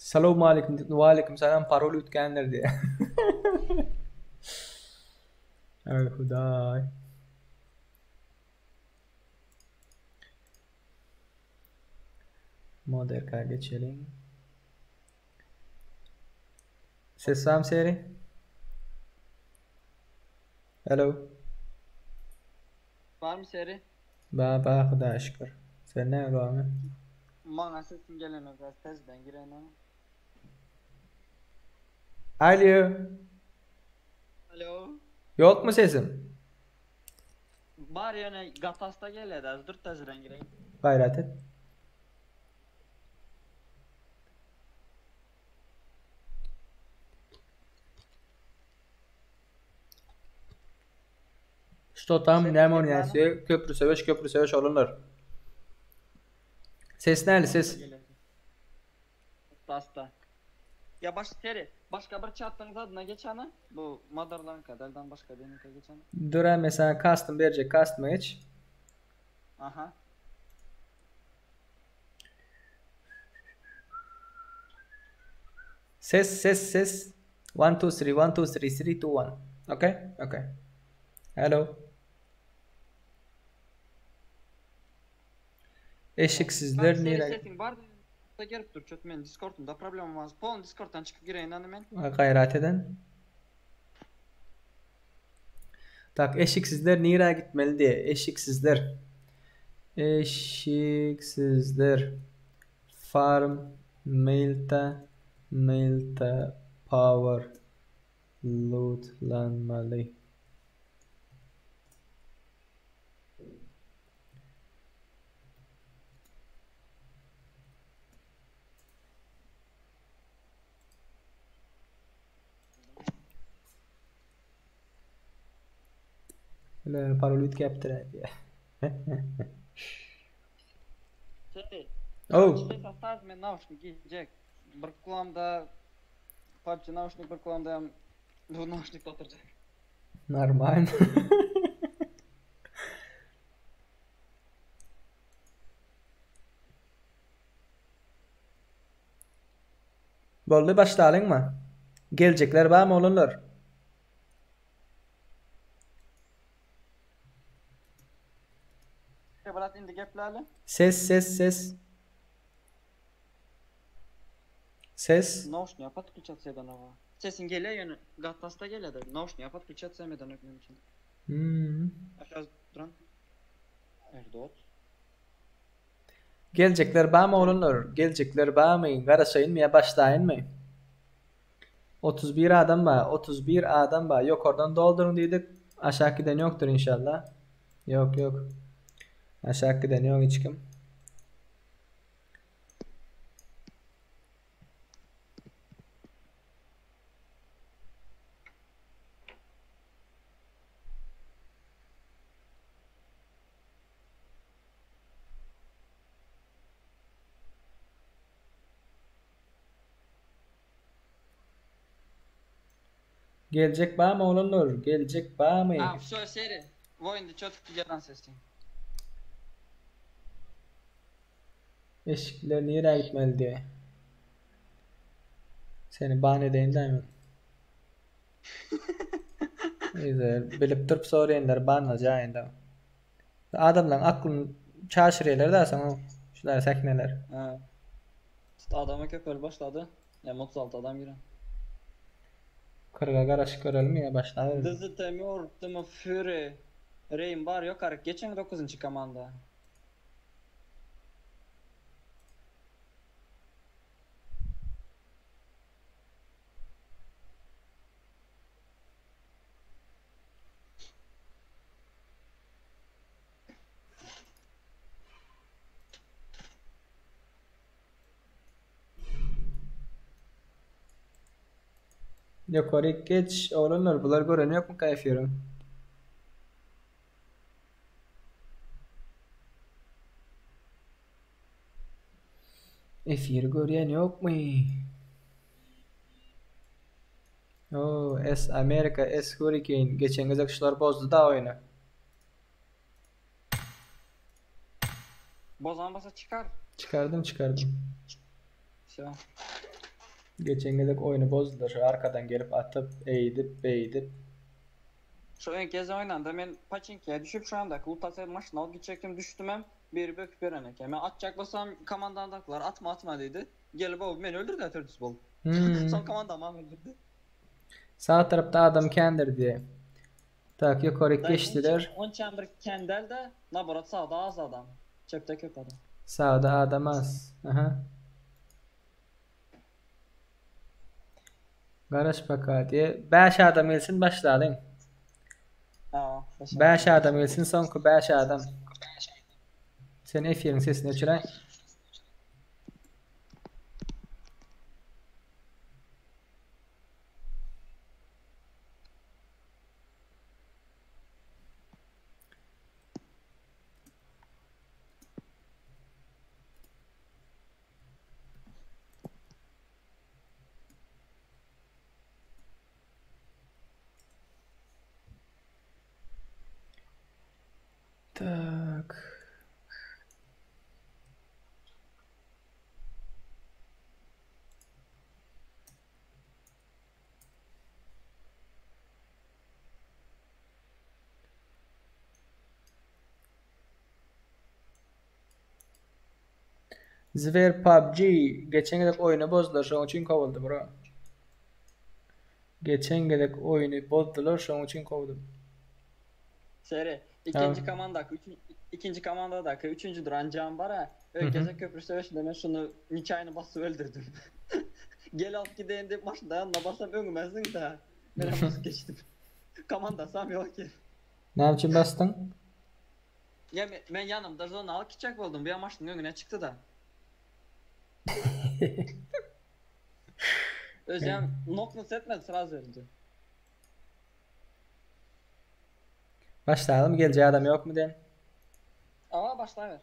Salowmaleýkim diýip, waleýkim salam, parol üýtgändir diýýär. Aý hudaý. Moderka geçeliň. Ses barmy Seri? Hello. Barmy Seri? Ba ba Hudaýa şükür. Sen näme barmy? Maňa sesiň gelenok az tezden girenem. Alo. Alo. Ýokmy sesim? Bar ýöne gapasda gelýär az dur tezden gireýin. Gaýrat et. Što tam näme oýnaýasy? Köprü söweş, köprü söweş oglanlar. Ses näli ses? Basta. Ya baş seri. Başka bir çatdyň zadyna geç ana. Bu Motherlanka deldan başka birinkä geç ana. Dur men sana custom berjek, custom'a geç. Aha. Ses ses ses. 1 2 3 1 2 3 3 2 1. Okay? Okay. Hello. Eşiksizler nire? Sesiň bar. Da gelip dur çöt men Discord'umda problem var. Polny Discord'dan çykyp gireýin ana men. Gaýrat eden. Tak eşiksizler nirä gitmeli diye. Eşiksizler. Eşiksizler. Farm Milta Milta Power lootlanmaly. Öyle parol üýtgäpdir diýýär. Oh. Ses men nauşnik giýjek. Bir kulağımda PUBG nauşnik bir kulağımda hem bu nauşnik oturacak. Normal. Boldy başlalyňmy? Geljekler barmy oglanlar? Brat indi gepläli. Ses ses ses. Ses. Nauşniýa podключаться edenoga. Sesiň gelýär ýöne gatnasda gelýär. Nauşniýa podключаться edenok meniň üçin. Hmm. Aşağı duran. Erdot. Geljekler barmy oglanlar? Geljekler barmy? Garaşaýynmy ýa başlaýynmy? 31 adam bar. 31 adam bar. Ýokardan dolduryň diýdik. Aşak giden ýokdur inşallah. Ýok, ýok. Aşak giden ýok hiç kim. Geljek barmy oglanlar? Geljek barmy? A, wsё, seri. Wo indi çötüp gelen sesiň. Eşikler nirä gitmeli diye. Seni ban edeýin daýym. Ýa bilip durup soraýanlar banlajaýyn da. Adamlaryň aklyny çaşyrýarlar da soň şular sähneler. Ha. Adama köpelip başlady. Hem 36 adam giren. Kyrga garaşyp görelimi ýa başlabereli? DZT Mörtimi Fury Reým bar ýokaryk geçiň dokuzynjy komanda. Ýokaryk geç oglanlar bular gören ýokmyka efiri. Efiri görýän ýokmy? O S Amerika S Hurricane geçen gezek şular bozdy da oýny. Bozan bolsa çykar. Çykardym çykardym. Wsё. Geçen gezek oýny bozdular şu arkadan gelip atyp eýdip beýdip. Şu öňki geze oýnanda men paçinkiýa düşüp şu andaki lutasa maşyn alyp gitjekdim düşdümem biri böküp beren eken. Men atjak bolsam komandadakylar atma atma diýdi. Gelip o meni öldürdi tördüs bolup. Hmm. Soň komandamam öldürdi. Sag tarapda adam kändir diýe. Tak ýokaryk geçdiler. Onçam bir kän däl-de, naborot sagda az adam. Çepde köp adam. Sagda adam az. Aha. Garaş baka diýe. 5 adam gelsin başlalyň. Aa, 5 adam gelsin soňky 5 adam. Sen efiriň sesini öçüräý. Tak. Zwer PUBG geçen gezek oýny bozdular şoň üçin kowuldy bro. Geçen gezek oýny bozdular şoň üçin kowdum. Seri, ikinji komandaky üçin ikinji komandadaky üçünji duran Jan bar ha. Öň gezek köprü söweşinde men şuny niçaýny basyp öldürdim. Gel alyp gideýin diýip maşynda ýanyna barsam öňüme zyňdy ha. Menem basyp geçdim. Komandasam ýok eken. Näme üçin basdyň? Ýa men, men ýanymda zona alyp gitjek boldum, bu ýa maşynyň öňüne çykdy-da. Özem noknut etmedi, sraz öldi. Başlalymy geljek adam ýokmy den? Awa başlaber.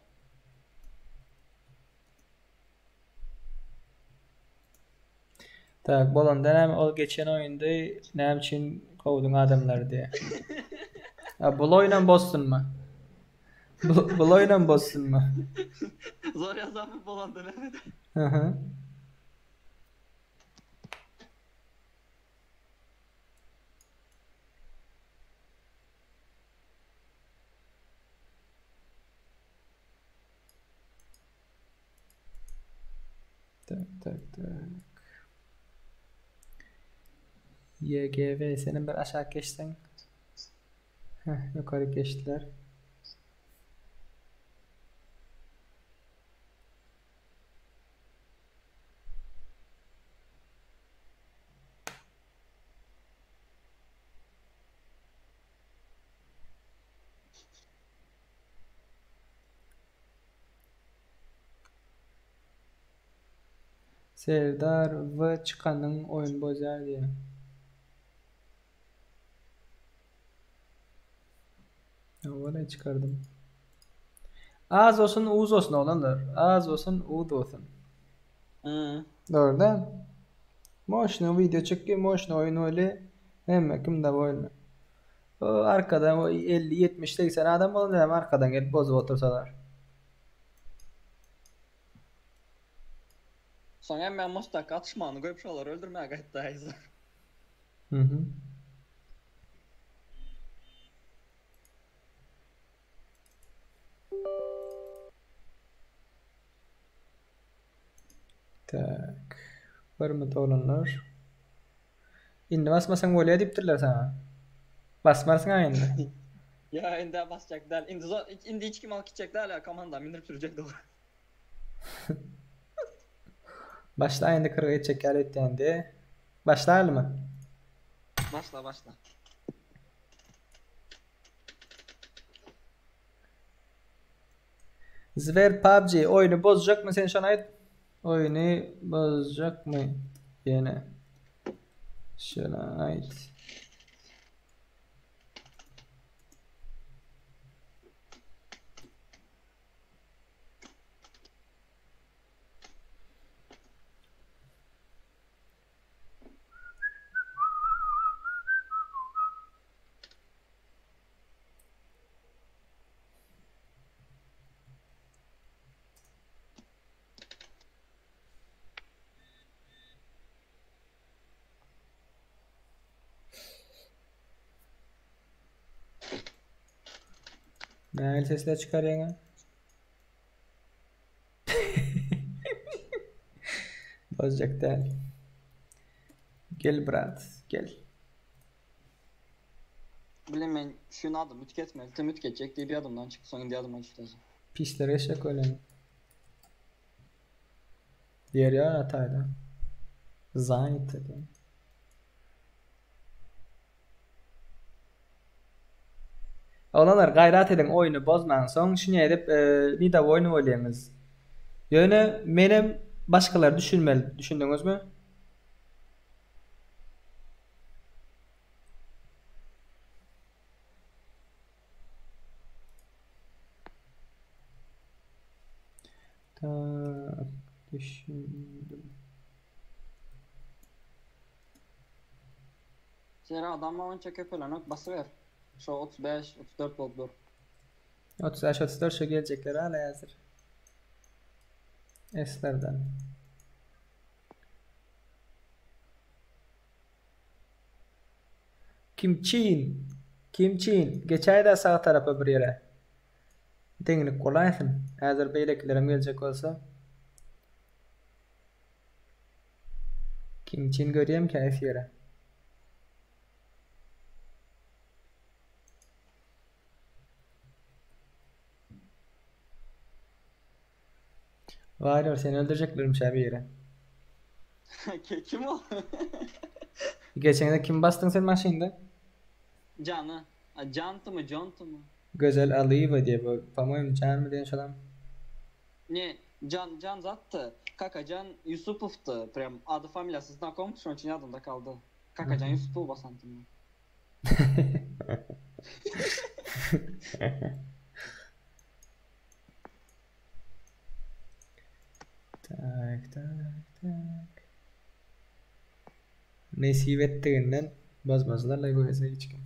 Tak bolanda näme ol geçen oýundy näme üçin kowduň adamlary diýe. A bul oýunam bozsunmy? Bul oýunam bozsunmy? Zor ýazarmy bolanda näme? Hı hı. Tak tak tak. YGV senin bir aşağı geçsen. Heh, yukarı geçtiler. Serdar W çykanyň oýun bozýar diýýär. Hawa çykardym. Az bolsun uz bolsun oglanlar. Az bolsun uz bolsun. Hmm. Dogry däl. Moşny wideo çekdi, moşny oýun boldy. Hemme kim dowolny. O arkadan o 50 70 80 adam bolanda hem arkadan gelip bozup otursalar. Soň hemme mostdaky atyşmany goýup şolary öldürmäge gaýtdy yza. Mhm. Tak. Bir minut oglanlar. Indi basmasaň bolýar diýipdirler saňa. Basmarsyň-a indi. Ýa indi basjak däl. Indi indi hiç kim alyp gitjek däl ýa komanda mindirip sürjek dogry. Başla indi kyrga ýetjek ýaly etýändi. Başlaýalymy? Başla başla. Zwer PUBG oýny bozjakmy sen şony aýt. Oýny bozjakmy ýene şony aýt. Nähili sesler çykarýaň-a? Bozjak däl. Gel brat, gel. Bilen men şuny adym ütketmeli, tüm ütketjek diýip ýadymdan çykdy, soň indi ýadyma düşdi. Pisler eşek ölen. Diýer ýa ataýda. Zanit diýen. Oglanlar gaýrat ediň oýny bozmaň soň şuny edip nedowoýny bolýaňyz. Ýöne menem başgalary düşünmeli düşündiňizmi? Tak düşündim. Seri adam onça köpelenok basyber. Şo 35, 34 bolup dur. 35 34 şu geljekler hala häzir. Eslerden. Kim Çin? Kim Çin? Geçäýdä sag tarapa bir ýere. Deňlik bolaýsyn. Häzir beýlekilerem geljek bolsa. Kim Çin görýämkä efire? Warrior seni öldüreceklermiş abi ýere. Kim o? Geçeňde kim basdyň sen maşynda? Jany. Janty mı, Jonty mı? Gözel Alyýewa diýe bu, po-moýemu Janmy diýen şolam. Ne, Can, Can zatdy. Kakajan Ýusupowdy. Prям ady familiýasy znakom, şonuň üçin ýadymda kaldy. Kakajan Ýusupow basantym men. Tak, tak, tak. Nesip etdiginden bozmazlar bu gezek hiç kim.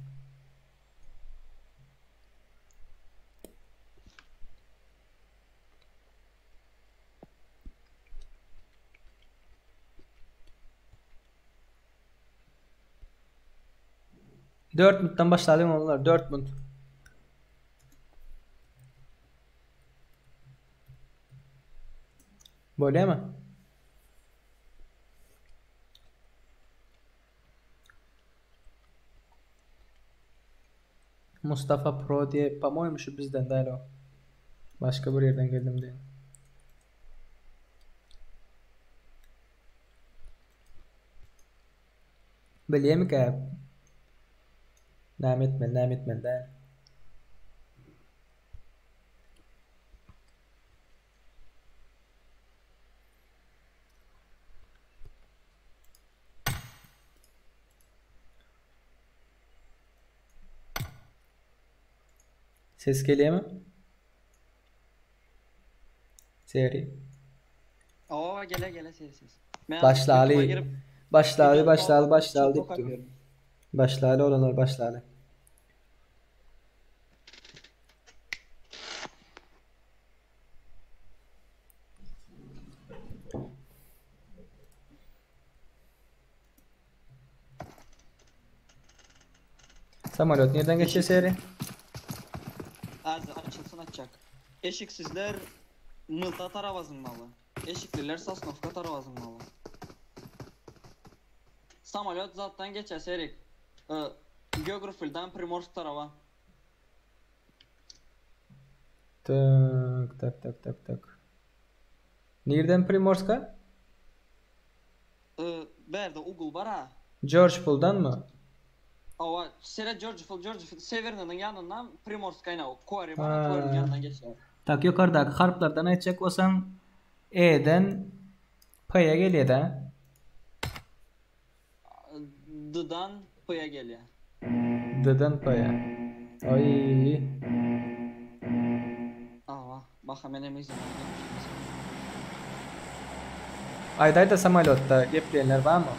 Dörtmunddan başlalyň oglanlar, Dörtmund. Bolýamy? Mustafa Pro diýe, po-moýemu şu bizden däl o. Başga bir ýerden geldim diýen. Bilýärmikä? Näme etmeli, näme etmeli däl. Ses gelýärmi? Seri. Oo gele gele ses ses. Başlaly. Başlaly başlaly başlaly diýip dur. Başlaly oglanlar başlaly. Samolyot nirden geçýär seri? Az açylsyn açjak. Eşiksizler Mylta taraba zyňmaly. Eşikliler Sosnowka taraba zyňmaly. Samolyot zatdan geçýär Serik. Geografildan Primorsk taraba. Tak, tak, tak, tak, tak. Nirden Primorska? Bärde ugul bar-a. Jorjpuldanmy? Hawa, seret Jorjpul, Jorjpul, Sewernynyň ýanyndan Primorsk aýna, Kuary bar, Kuarynyň ýanyndan geçýär. Tak, ýokardaky harplardan aýtjak bolsaň, E-den P-ýe gelýär-dä? D-dan P-ýe gelýär. D-dan P-ýe. Aý. Hawa, baka menem yzyna gelmişim. Aýdaýda samolýotda gepleýänler barmy?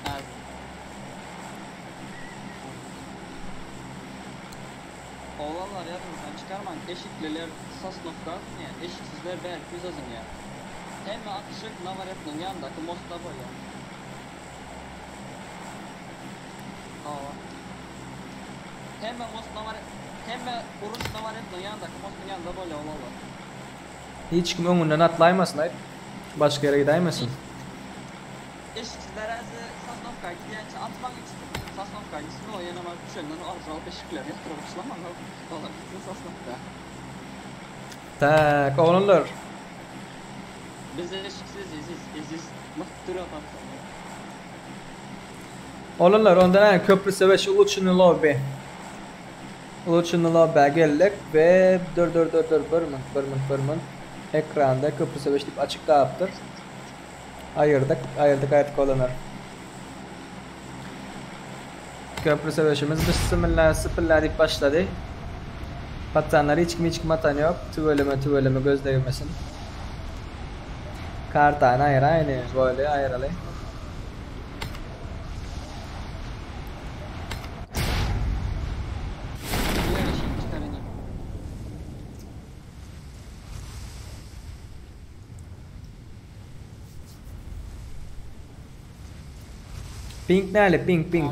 Häzir. Oglanlar ýadyňyzdan çykarmaň, eşikliler Sosnowka zyňýar, eşiksizler bärki ýüze zyňýar. Hemme atyşyk Nawaretnyň ýanyndaky mostda bolýar. Hawa. Hemme most Naware hemme uruş Nawaretnyň ýanyndaky mostuň ýanynda bolýar oglanlar. Hiç kim öňünden atlaýmasyn aýt. Başga ýere gidäýmesin. Eşiksizler äzi Sosnowka gidýänçä atmaň içsin. Sosnowka gitsin o ýene baryp düşenden orja alyp eşikleri ýatyryp başlamaň olar gitsin Sosnowka. Tak oglanlar. Biz eşiksiz eziz eziz myrtyk adamsyň. Oglanlar onda näme köprü söweşi uluçyny lobby. Uluçyny lobbä geldik we dur dur dur dur bir minut bir minut bir minut ekranda köprü söweşi diýip açyk galypdyr. Aýyrdyk, aýyrdyk, aýyrdyk oglanlar. Köprü söweşimiz bissimilla, sipilla diýip başlady. Patsanlar hiç kim hiç kim atan ýok. Tüweleme, tüweleme göz degmesin. Kartany aýyraýyn, boldy, aýyraly. Ping näle ping ping.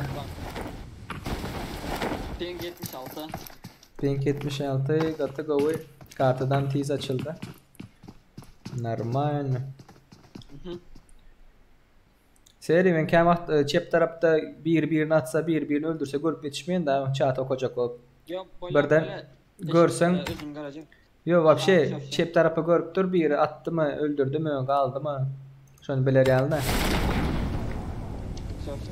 Ping 76. Ping 76 gaty gowy. Kartadan tiz açyldy. Normal. Seri men käwagt e, çep tarapda biri birini atsa, biri birini öldürse görüp ýetişmeýän da çat okajak bolup. Ýok, bolýar, Birden bolýar. görseň Özüm garajak. Ýok wapşe çep tarapy görüp dur biri atdymy, öldürdimi, galdymy? Şony biler ýaly-da. Şo, şo.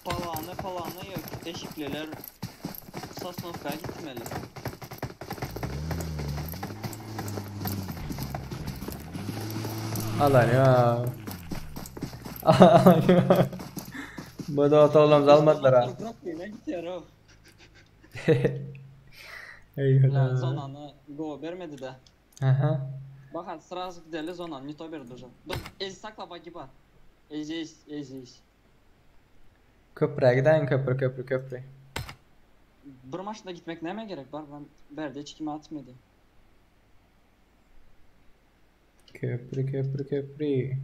Palany palany ýok eşikliler Sosnowka gitmeli. Alan ya. Alan ya. Bu da oglumyzy almadylar ha. Brooklyn'e gitýär o. Eý Zonany go bermedi de. Aha. Bakan sразу gideli zonany ne to berdi уже. Dur Ezi sakla bagi bar. Ezi ezi ezi. Köprä gidäýiň köprü köprü köprü. Bir maşynda gitmek nämä gerek bar ben bärde hiç kime atmady. Köprü köprü köprü.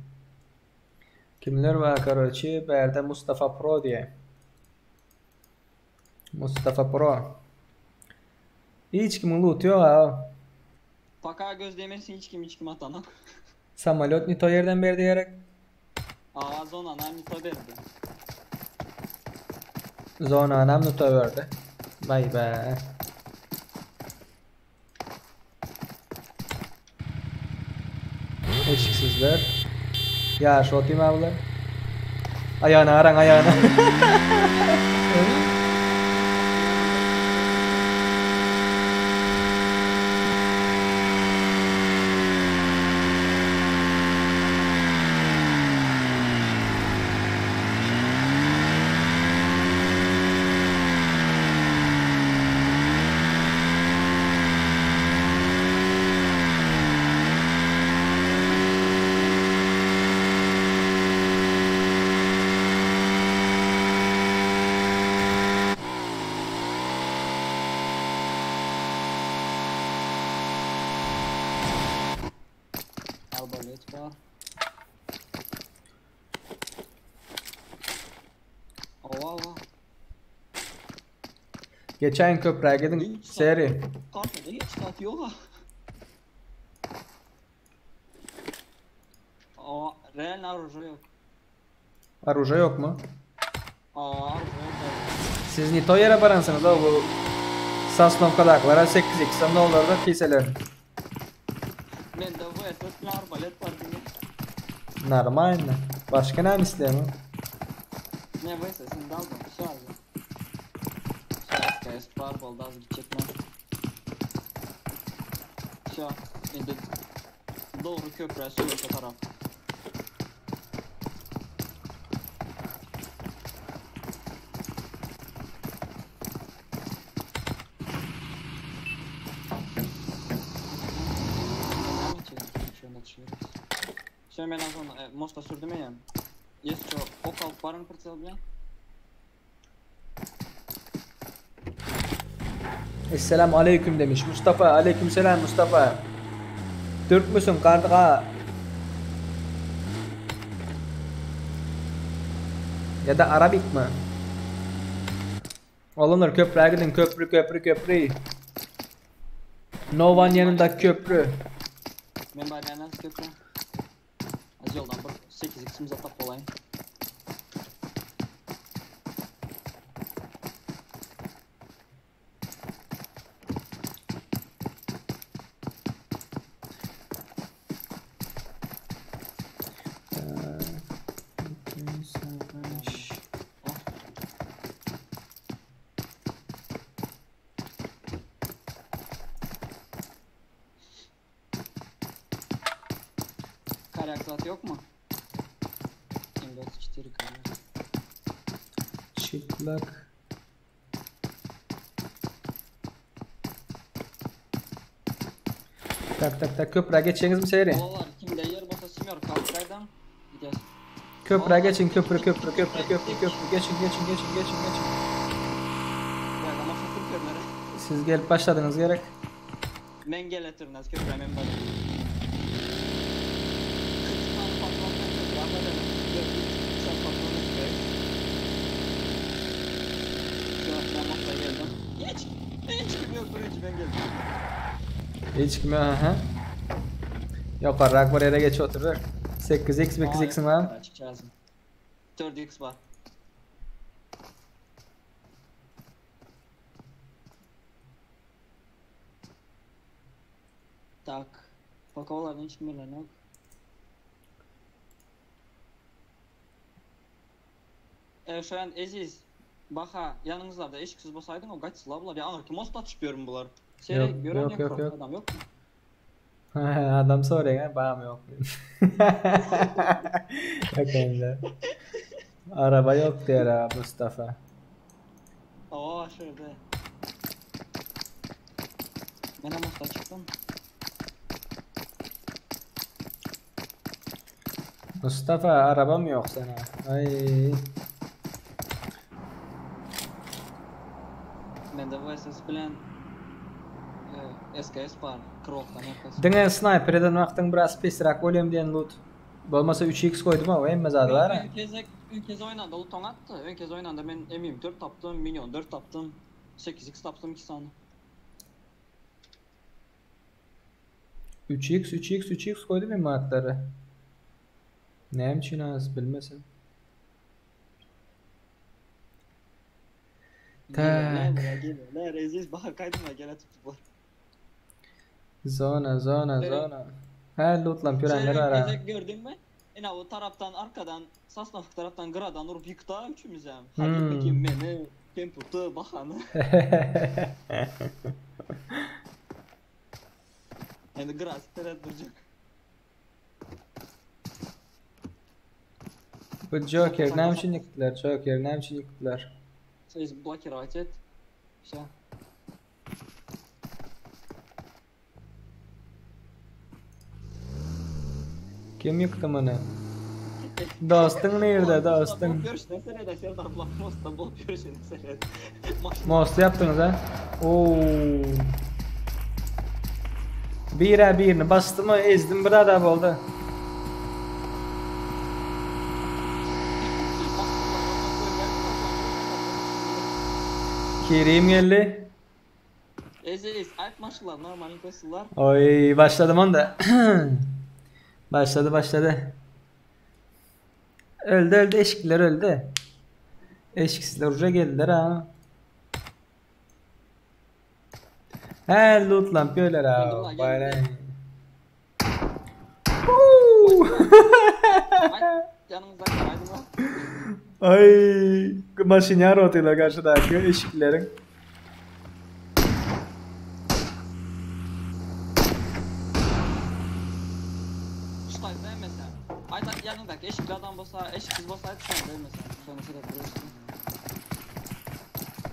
Kimler bar karoçi bärde Mustafa Pro diýe. Mustafa Pro. Hiç kimiň looty ýok ha. Paka göz demesin hiç kim hiç kim atanok. Samolyot nito ýerden berdi gerek. Aa zona nam nito berdi. Zona nam nito berdi. Vay be. Eşiksizler. Ýaş otym ablar. Aýagyna garaň aýagyna. Gylyç bar. Owa owa. Geçäýiň köprä gidiň seri. Kartada hiç zat ýok ha. Owa, real oruža ýok. Oruža ýokmy? Owa, oruža ýok. Siz ne to ýere baransyňyz o bu Sosnowkadakylara 8x dollarda kiseler. Mende VSS bilen arbalet bar diňe. Normalno. Başga näme isleýäň? Men VSS-ini de aldym. Şu aldım. Şu SKS bar boldy az gitjek men. Şu indi dogry köprä söweşe tarap. Şöyle men az onu e, mosta sürdüm ya. Yes şu ok alıp barın pritsel bilen. Esselamu aleyküm demiş. Mustafa aleyküm selam Mustafa. Türk müsün karga? Ya da Arabik mi? Alınır köprüye gidin köprü köprü köprü. Novan yanında köprü. Men barýan az köprü. Az yoldan bir 8 x'imiz atap bolayyn. Karyak zat yok mu? M24 karyak. Çıplak. Tak tak tak köprüye geçeceğiniz mi seyri? Olar kimde yer bolsa simyor kalkaydan. Gidiyoruz. Köprüye geçin köprü köprü köprü köprü köprü geçin geçin geçin geçin geçin. Ya ama şu köprüleri. Siz gelip başladınız gerek. Men geletirnez köprü men barýan. 40 tane patron köprü atladım. Sen patron köprü. Şu an ben masaya geldim. Hiç hiç kim yok birinci ben geldim. Hiç kim yok aha. Yok rak var yere geç oturur. 8x 8x'in var. mı? Çıkacağız. 4x var. Tak. Pakovalardan hiç kimler yok. E, şu an Eziz, Baha yanınızlarda eşiksiz bolsaydın o kaç silah bular ya anarki most atışıp bular. Seri Yok, gören yok, yok, yok. Adam yok mu? Adam soruyor ha bağım yok. Yok elimde. Araba yok diyor ha Mustafa. Oo şurada. Ben de mosta çıktım. Mustafa arabam yok sana. Ay. Ben de VSS bilen e, SKS var. Krok'tan SKS. Diňe sniper eden wagtyň biraz pesräk bolýam diýen loot. Bolmasa 3x koydum ama hemme zady bar. ha. Ön kez, ön kez oynanda Luton attı. Ön kez oynanda ben M24 taptım, Minion 4 taptım. 8x taptım 2 tane. 3x 3x 3x koydum hemme atlary. Näme üçin az bilmesin. Geliyorlar Tak. buraya geliyorlar. Eziz bak kaydıma gene tuttular. Zona zona Evet. zona. Ha lootlan pürenler Şöyle var ha. gezek gördün mü? Yine o taraftan arkadan Sasnafık taraftan Gradan vurup yıktı ha üçümüz hem. Hadi Hmm. bakayım beni. Kim tuttu bakanı. Yani Gras teret duracak. Bu Joker näme üçin ýykdylar? Joker näme üçin ýykdylar? Siz блокировать et. Все. Kim ýykdy muny? Dostuň nirde dostuň? Görüşüne seyret. Serdar Blok Most'ta bulup görüşüne seyret. Most yaptınız ha? Oo. Bire birini bastım mı ezdim bir adam oldu. Kerim geldi. Eziz, aýt maşyllar, normalny goýsunlar. Oý, başladym onda. Başlady, başlady. Öldi, öldi, eşikliler öldi. Eşiksizler uje geldiler ha. He, lootlamp ýörler ha. Baýraň. Ay, maşyn ýar otyrlar garşydaky eşikleriň.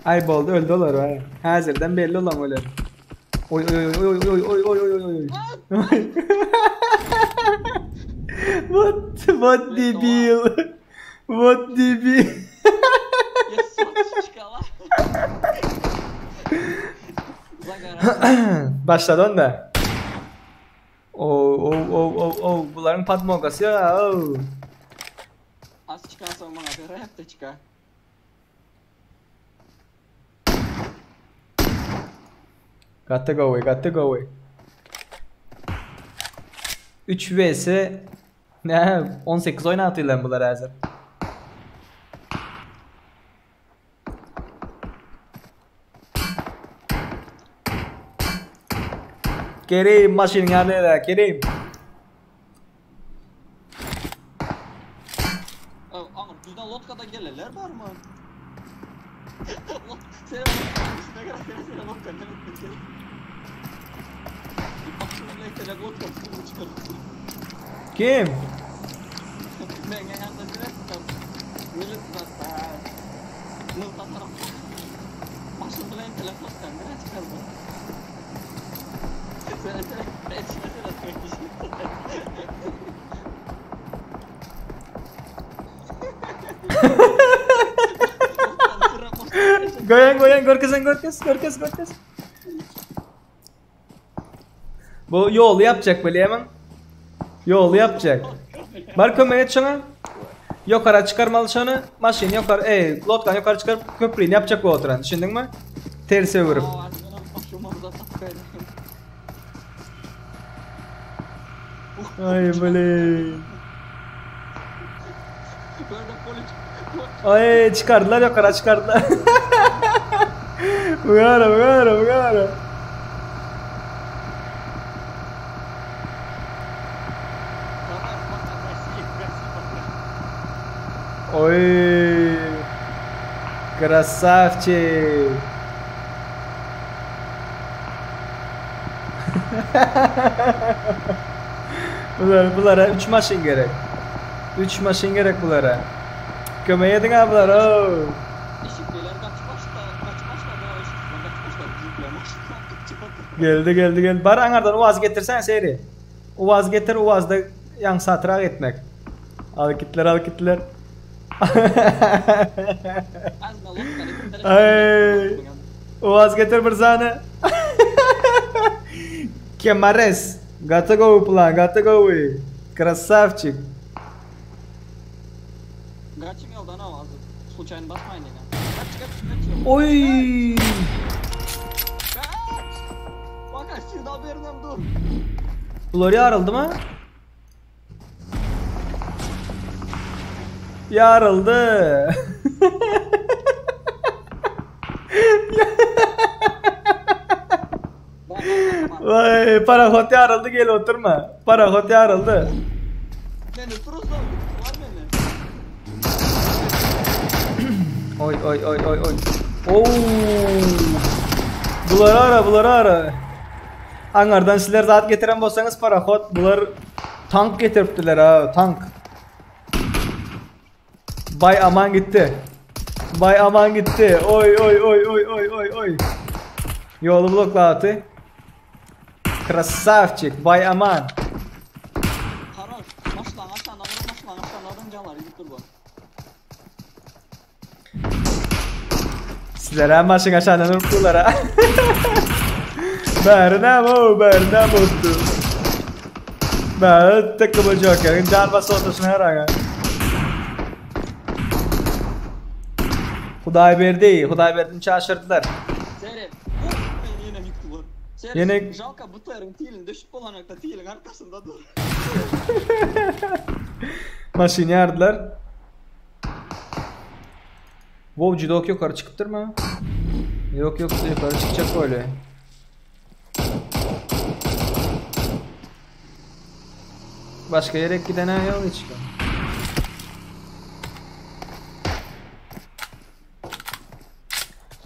Ay boldy öldi olar ay. Häzirden belli olan öler. Oý oý oý oý oý oý oý oý oý oý. What what debil. What debil. Başlady onda. O o o o o bularyň podmogasy ýok ha. Az çykansoň maňa beräýipdi çyka. Gaty gowy, gaty gowy. 3 vs ne 18 oýnatýarlar bular häzir. Kerim maşynyň ýanyna Kerim. Aňyr düzden lotkada geleler barmy? Kim? Goýan goýan görkezen görkez görkez görkez. Bu ýoly ýapjak bilýämiň? Ýoly ýapjak. Bar kömek et şoňa. Ýokara çykarmaly şony. Maşyn ýokary, eý, lodkany ýokary çykaryp köprüni ýapjak bolup oturan. Düşündiňmi? Ters öwürip. Aý blin. Aý çykardylar ýokara çykardylar. Bugara bugara bugara. Oý. Krasavçik. Bular, bulara 3 maşyn gerek. 3 maşyn gerek bulara. Kömek ediň ha bulara. Eşikliler gaçyp başla, gaçyp başlady, eşikliler gaçyp başlady, bizimkiler maşyndan gaçyp. Geldi, geldi, geldi. Bar aňardan uaz getirsen seri. Uaz getir, uazda ýaň satrak etmek. Al gitler, al gitler. Ay. Uaz getir bir sany. Kemares. Gaty gowy plan, gaty gowy. Krasavçik. Gaçyň ýoldan aw azyp. Sluçaýny basmaýyn diýen. Gaç gaç gaç. Oý. Gaç. Bak aşağıda berinem dur. Bular ýaryldymy? Ýaryldy. Vay, parahot ýaryldy gel oturma. Parahot ýaryldy. Meni turuzdan var meni. Oy oy oy oy oy. Oo. Bular ara, bular ara. Aňardan sizler zat getiren bolsaňyz parahot bular tank getiripdiler ha tank. Bay aman gitdi. Bay aman gitdi. Oy oy oy oy oy oy oy. Ýoly bloklaty. Krasavçik bay aman. Haroş, maşlaň aşağına vurup maşlaň aşağına vurun canlar gidip dur bu. Sizler hem maşyn aşağıdan urup durlar ha. Bäri näme o, bäri näme boldy? Bäri tıkı bu Joker'in can bası otursun her an. Hudaýberdi, Hudaýberdini çaşyrdylar. Seret. Uf, meni ýene ýykdylar. Seret, Ýene- žalka BTR-iň tilini döşüp bolanokda tiliň arkasynda dur. Maşyn ýardylar. Wow, judok ýokary çykypdyrmy? Ýok, ýok, ýokary çykjak bolýar. Başga ýere giden-ä ýok hiç kim.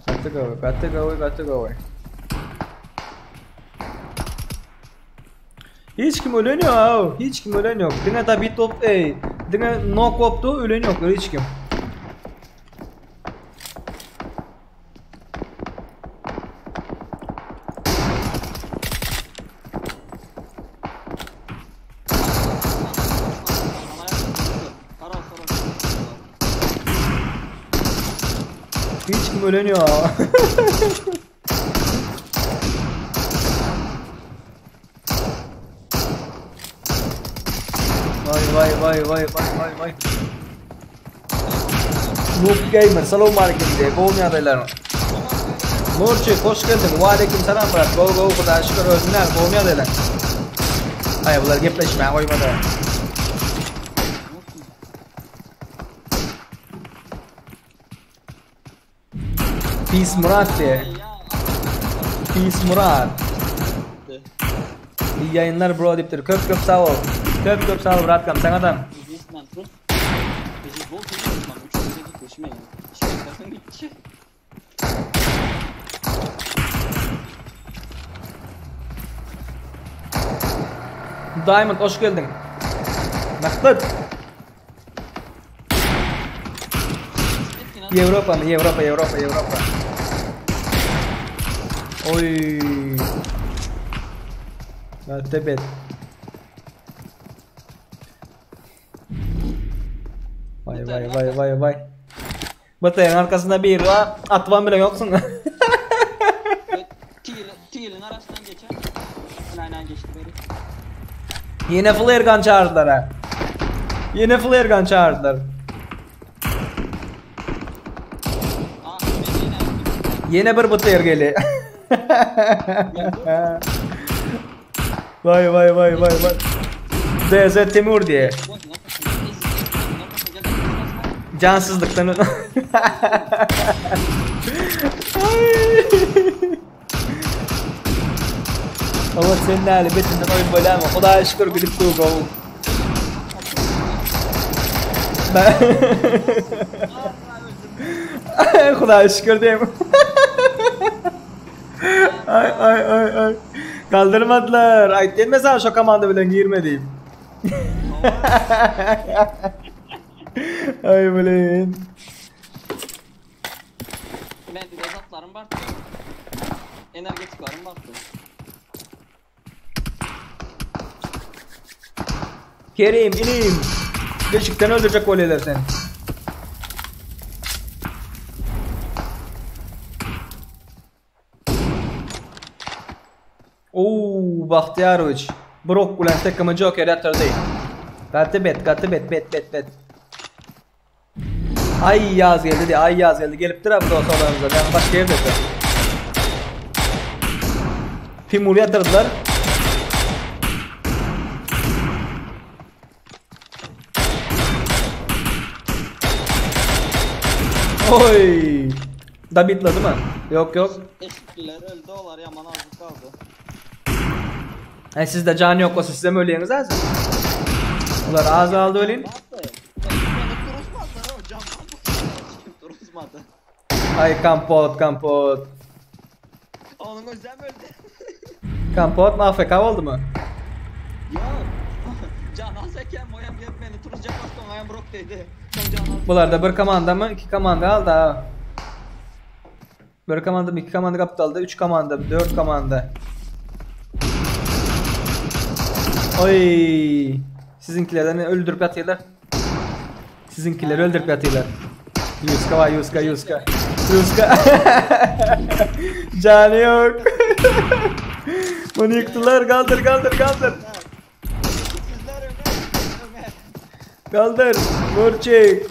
Gaty gowy, gaty gowy, gaty gowy. Hiç kim ölen ýok, hiç kim ölen ýok. Diňe David bolup, ey, diňe knock bolupdy, ölen ýok hiç kim. Hiç kim ölen ýok. Vay vay vay vay vay vay vay. Noob Gamer salam aleyküm diye. Gowy ýagdaýlar. Nurçy hoş geldiň. Wa aleyküm salam brat. Gowy gowy Hudaýa şükür özüň näme gowy ýagdaýlar. Aý bular gepleşmäge goýmady. Pis Murat diye. Pis Murat. İyi yayınlar bro diýipdir. Köp köp sag bol. Köp köp sag bol bratkam saňa da. Diamond hoş geldiň. Maksat. Ýewropa mı? Ýewropa, Ýewropa, Ýewropa. Oy. Tebet. Vay vay vay vay vay. Bataýyň arkasynda biri bar. Atybam bile ýoksuň. Tilin arasyndan geçen. Aynen geçti beri. Ýene flare gun çağırdylar ha. Ýene flare gun çağırdylar. Ýene bir BTR gelýär. Vay vay vay vay vay. DZ Timur diýe. Jansyzlykdan Oňa sen näli betinden oýun bolýarmy? Hudaýa şükür gidip dur gowy. Hudaýa şükür diýim. Ay ay ay ay. Kaldyrmadylar. Aýtdym men sana şo komanda bilen girme diýip. Ay blin. Mende de zatlarym bardy. Energetiklerim bardy. Kerim inim. Deşikden öldürecek bolýarlar seni. Oo, Bahtiýarowiç. Bir ok bilen tekkeme Joker ýatyrdy. Gaty bet, gaty bet, bet, bet, bet. Aý ýaz geldi diýýär, aý ýaz geldi. Gelipdir abi dost olarymyza. Ýa başga ýerde. Timur ýatyrdylar. Oy! Dabitlady mı? Yok yok. Eşikliler öldü olar yaman azık kaldı. E sizde can yok olsa size mi ölüyorsunuz az? Ular az aldı ölün. Ay kampot kampot. Onun özem öldü. Kampot mu AFK oldu mu? Yok. Can az eken moyam gelip beni turuzcak bastı ayam brok dedi. Son can az. Bularda bir komanda mı? İki komanda aldı ha. Bir komanda mı? İki komanda kaptı aldı. Üç komanda, dört komanda. Oy! Sizinkilerden öldürüp yatıyorlar. Sizinkileri öldürüp yatıyorlar. Yuska var, Yuska, Yuska. Yuska. Canı yok. Bunu yıktılar. Kaldır, kaldır, kaldır. Kaldır. Vur çek.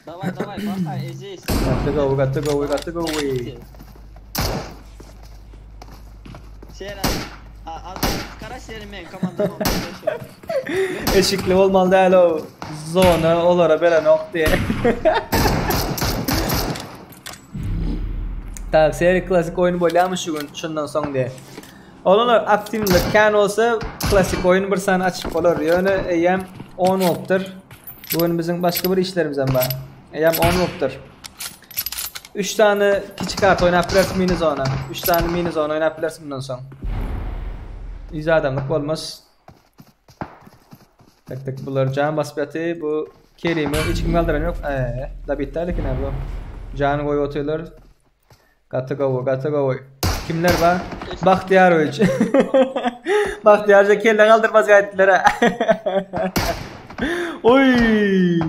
Daway daway basa eziz. Gaty gowy gaty gowy gaty gowy. Sera az kara seri men komandam. Eşikli bolmaly däl o zona olara berenok diýe. Tak seri klasik oýun bolýarmy şu gün şundan soň diýe. Oglanlar aktiwlik kän bolsa klasik oýun bir sany açyp bolar. Ýöne eýýäm 10 bolupdyr. Bu gün biziň başga bir işlerimiz hem bar. Eýýäm 10 bolupdyr. 3 sany kiçi kart oýnap bileris mini zona. 3 sany mini zona oýnap bileris bundan soň. 100 adamlyk bolmaz. Tak tak bular jan basyp ýaty. Bu Kerimi hiç kim galdyran ýok. Eee, da bitdi lekin bu. Jan goýup otyrlar. Gaty gowy, gaty gowy. Kimler bar? Bahtiýarowiç. Bahtiýarja kelle galdyrmaz gaýtdylar. Oy!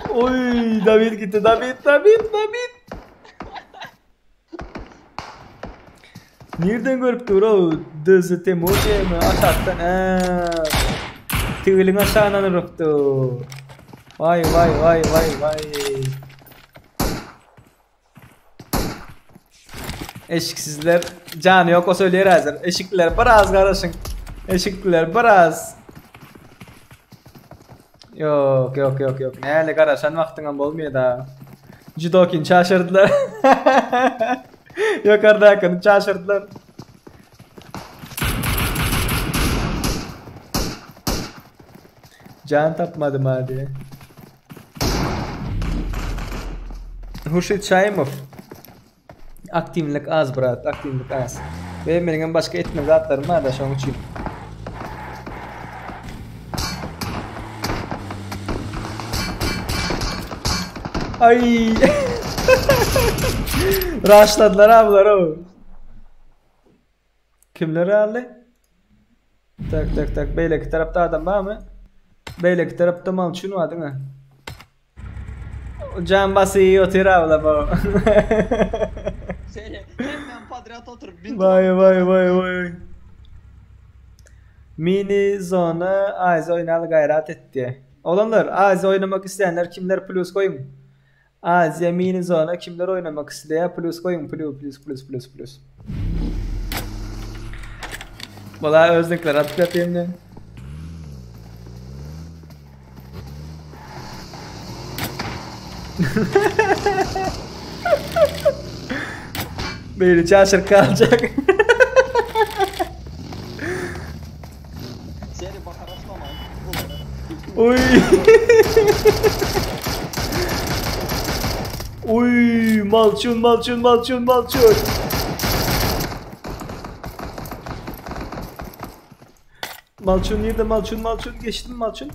Oy, David gitti. David, David, David. Nirden görüp dur o? DZ Temur diýemi? Aşakdan. Hä. Tigiliň aşagyndan urupdy. Vay vay vay vay vay. Eşiksizler jany ýok o söýleýär häzir. Eşikliler biraz garaşyň. Eşikliler biraz. Ýok, ýok, ýok, ýok. Näle garaşan wagtyňam bolmaýar da. Judokin çaşyrdylar. Ýokardakyny çaşyrdylar. Jan tapmadym hadi. Hurşit Şaýymow. Aktiwlik az brat, aktiwlik az. We meniň hem başga etmeli zatlarym bar da şoň üçin. Ay. Rushladylar ha bular o. Kimler aldy? Tak tak tak beýleki tarapda adam barmy? Beýleki tarapda malçun bar diňe. Can basy otyr abla bu. Seni hemen podrýad oturyp bin. Vay vay vay vay. Mini zona Aziýa oýnaly gaýrat etdi. Oglanlar Aziýa oýnamak isleýänler kimler plus goýuň. Aziýa mini zona kimler oýnamak isleýär plus goýuň plu plus plus plus plus. Bola özlükler atyp ýatayım men. Beýle çaşyr galjak. Seni bakaraşlama. Oy. Oy, malçun malçun malçun malçun. Malçun nerede malçun malçun geçtim malçun.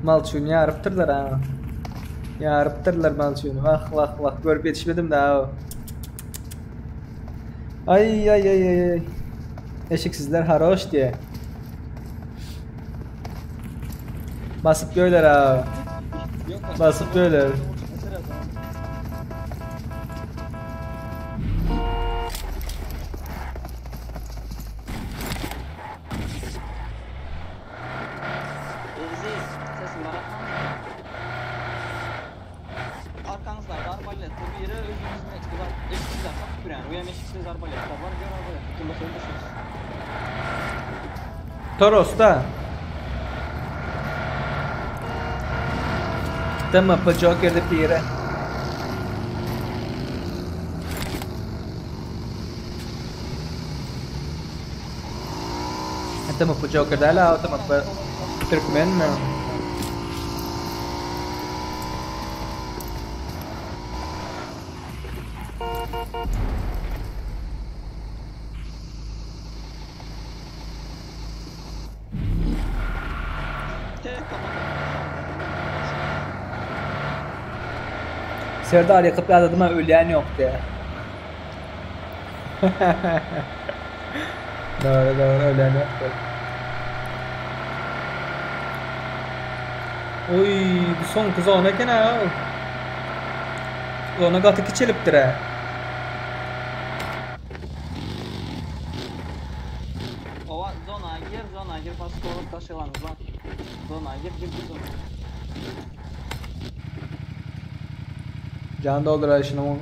Malçuny ýarypdyrlar ha. Ýarypdyrlar malçuny. Wah wah wah görüp ýetişmedim daha. Ay ay ay ay ay. Eşiksizler haroş diýe. Basyp göýler ha. Basyp göýler. Eziz sesim bar. Arkaňyzdaky arbaletli biri özüňiz eşiksizler tapyp bilen. Bu hem eşiksiz arbaletler var. Gör arbalet. Kim bolsa öldürsünüz. Torosda. TMP Joker'de pire. TMP Joker däl a TMP Türkmenmi? Serdar ýykyp ýadadyma ölýän ýok diýä. Dogry dogry ölýän ýokdur. Oý, bu soňky zona eken ha. Zona gaty kiçelipdir ha. Ova zona gir, zona gir, pasporut taşylan zon. Zona gir, gir, gir zona. Can doldur şunu.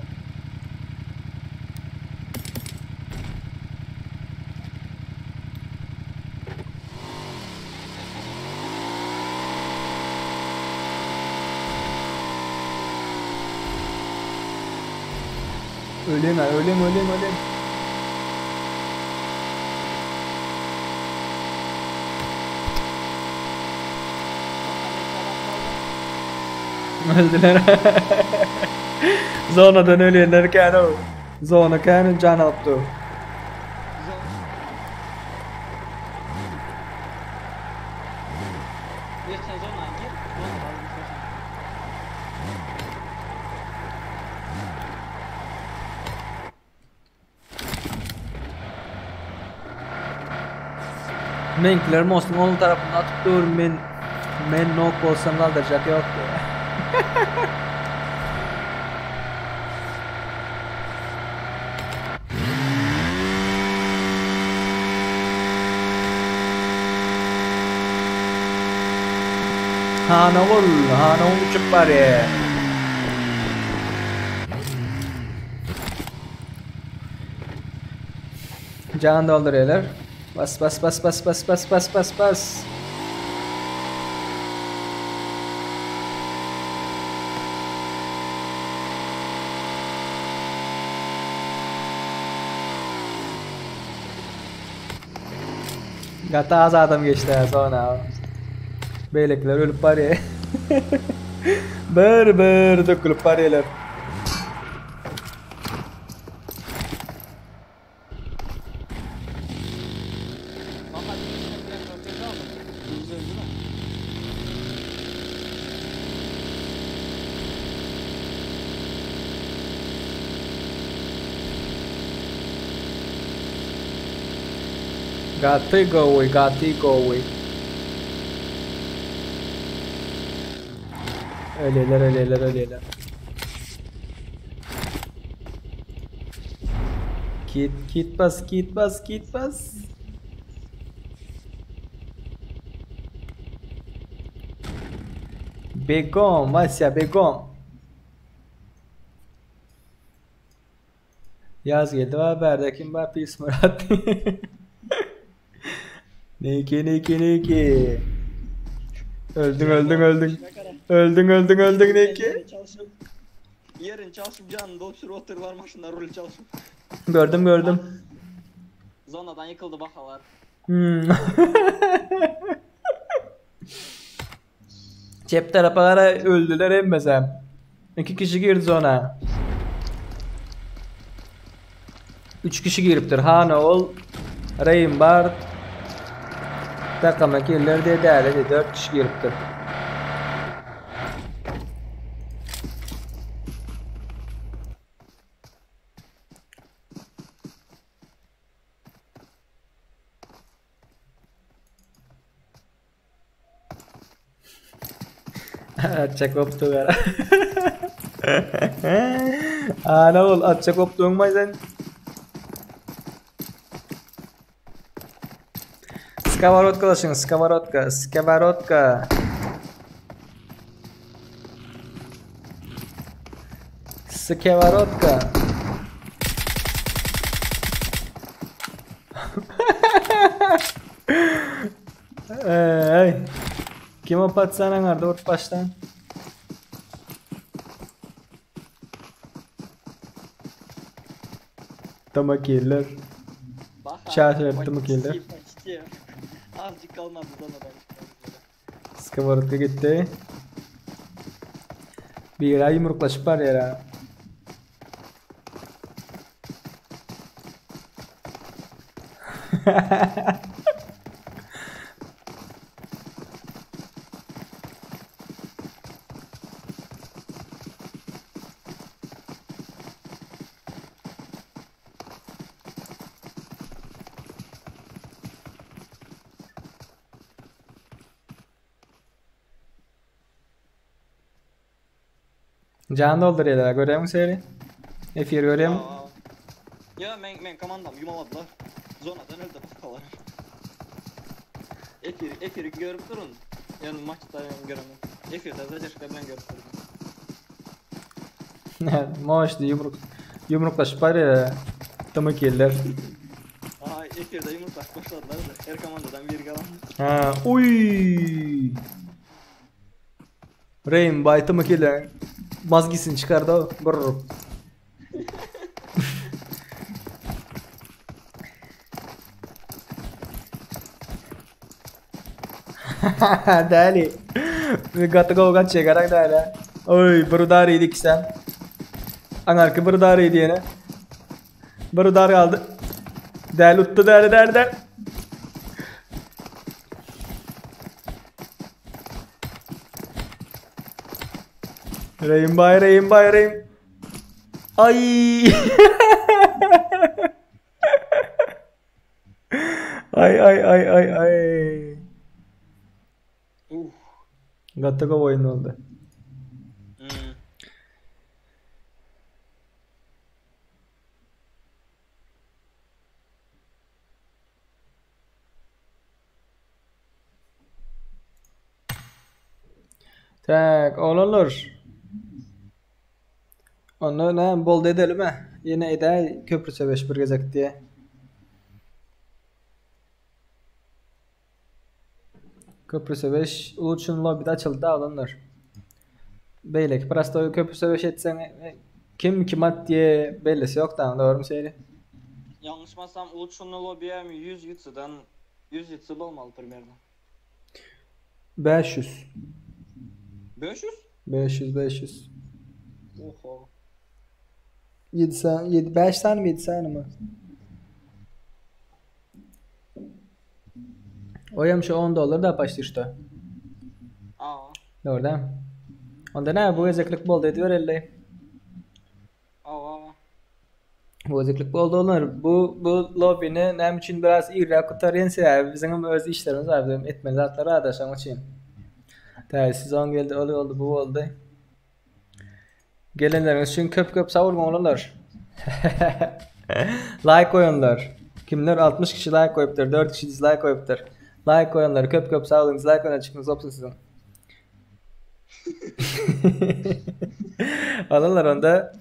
Öleyim ben, öleyim, öleyim, öleyim. Öldüler. Zonadan ölýänler kän o. Zona kän can alyp dur. Gir sen zona gir. Zona var bir şey. Meňkiler mostuň oň tarapynda atyp dur men men nok bolsam galdyrjak ýok. Hanogul, Hanogul uçup barýar. Can doldurýarlar. Bas bas bas bas bas bas bas bas bas. Gaty az adam geçdi ha sona. Beýlekiler ölüp barýar. Bir bir dökülüp barýarlar. Vallahi bir kişi bilen röportaj aldım. Yüz öldü mü? Gaty gowy, gaty gowy. Ölýärler, ölýärler, ölýärler. Kit, kit bas, kit bas, kit bas. Begom, Vasya, begom. Yaz geldi var berde kim var pis Murat. Niki Niki Niki. Öldün öldün öldün. Öldün öldün öldün Niki. Yerin çalışıp yerin çalışıp canını doluşur otururlar maşında rol çalışıp. Gördüm gördüm. Zonadan yıkıldı bakalar. Hmm. Cep tarafa gara öldüler emmesem. İki kişi girdi zona. Üç kişi giripdir. Hanoğul, Reynbard, Takama kirler diye değerli 4 kişi giripdir. Atça koptu gara. Ana ol atça koptu sen. Skовородка сковородка, сковородка. Сковородка. Ey. Kim o patsanan arda ort baştan? Tamakiller. Çağır tamakiller. Почти. Azıcık kalmadı zonadan çıkmadı. Skовородка gitti. Bir ay yumruklaşıp var ya. Can doldurýarlar. Görýär misin seni? Efir görýär Ya men men komandam yumaladılar. Zonadan öldü bakalar. Efir, efiri görüp durun. Yani maçta yani göremem. Efirde zadeşka bilen görüp durun. Moşdy ýumruk ýumruklaşyp barýar. Tmkiller. Ay efirde yumruklaşıp başladylar da. Her komandadan bir galan. Ha, uy. Rain bay Tmkiller mazgisini çykardy o. Brr. Däli. Bir gaty gowy gaçýar garaň däli. Oý, bir udar iýdi ikisem. Aňarky bir udar iýdi ýene. Bir udar galdy. Däli utdy däli däli däli. Reýim baý reýim baý reýim. Ay. Ay ay ay ay ay. Uh. Gaty gowy oýun boldy. Hmm. Tak, oglanlar. Onda näme boldy edelimi? Ýene edäý köprü söweş bir gezek diýe. Köprü söweş uçun lobbyde açyldy oglanlar. Beýleki prostoý köprü söweş etseň e, kim kim at diýe bellisi ýok da, dogrymy şeýle? Yanlışmasam Ulçunlu lobiye 100 yutsudan 100 yutsu bolmaly primerno. 500. 500? 500 500. Oho. 7 sany 7 5 sany mi 7 sany mi? Oýam şu 10 dollar da почти что. Aa. Dogry däl. Onda näme bu gezeklik boldy edibereli. Aa. Bu gezeklik boldy olar. Bu bu lobbyni näme üçin biraz irräk gutarýan sebäbi biziň hem öz işlerimiz bar, bizim etmeli zatlar bar da şoň üçin. Täze sezon geldi, ol boldy, bu boldy. Gelenleriňiz üçin köp köp sag boluň oglanlar. Like goýanlar. Kimler 60 kişi like goýupdyr, 4 kişi dislike goýupdyr. Like goýanlar köp köp sag boluň, dislike goýanlar çykyňyz gopsun siziň. Oglanlar onda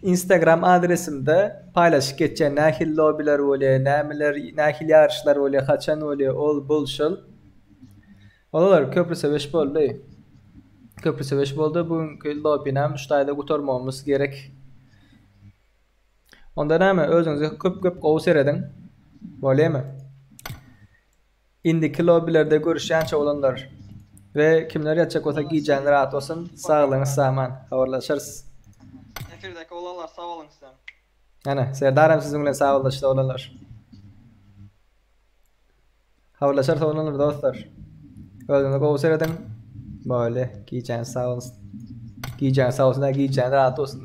Instagram adresimde paýlaşyp geçýän nähili lobbyler bolýar, nämeler, nähili ýaryşlar bolýar, haçan bolýar, ol bul şul. Oglanlar köprü söweş boldy. Köprü söweş boldy. Bugünkü lobbynam şu taýda gutarmagymyz gerek. Onda näme özüňize köp köp gowy serediň. Bolýamy? Indiki lobbilerde görüşýänçä oglanlar. We kimler ýatjak bolsa gijäňiz rahat bolsun. Saglygyňyz saman. Habarlaşarys. Efirdäki oglanlar sag boluň sizem. Ana, Serdaram siziň bilen sagbollaşdy oglanlar. Habarlaşarys oglanlar dostlar. Özüňize gowy serediň. Boldy. Gijäňiz sag bolsun. Gijäňiz sag bolsun, gijäňiz rahat bolsun.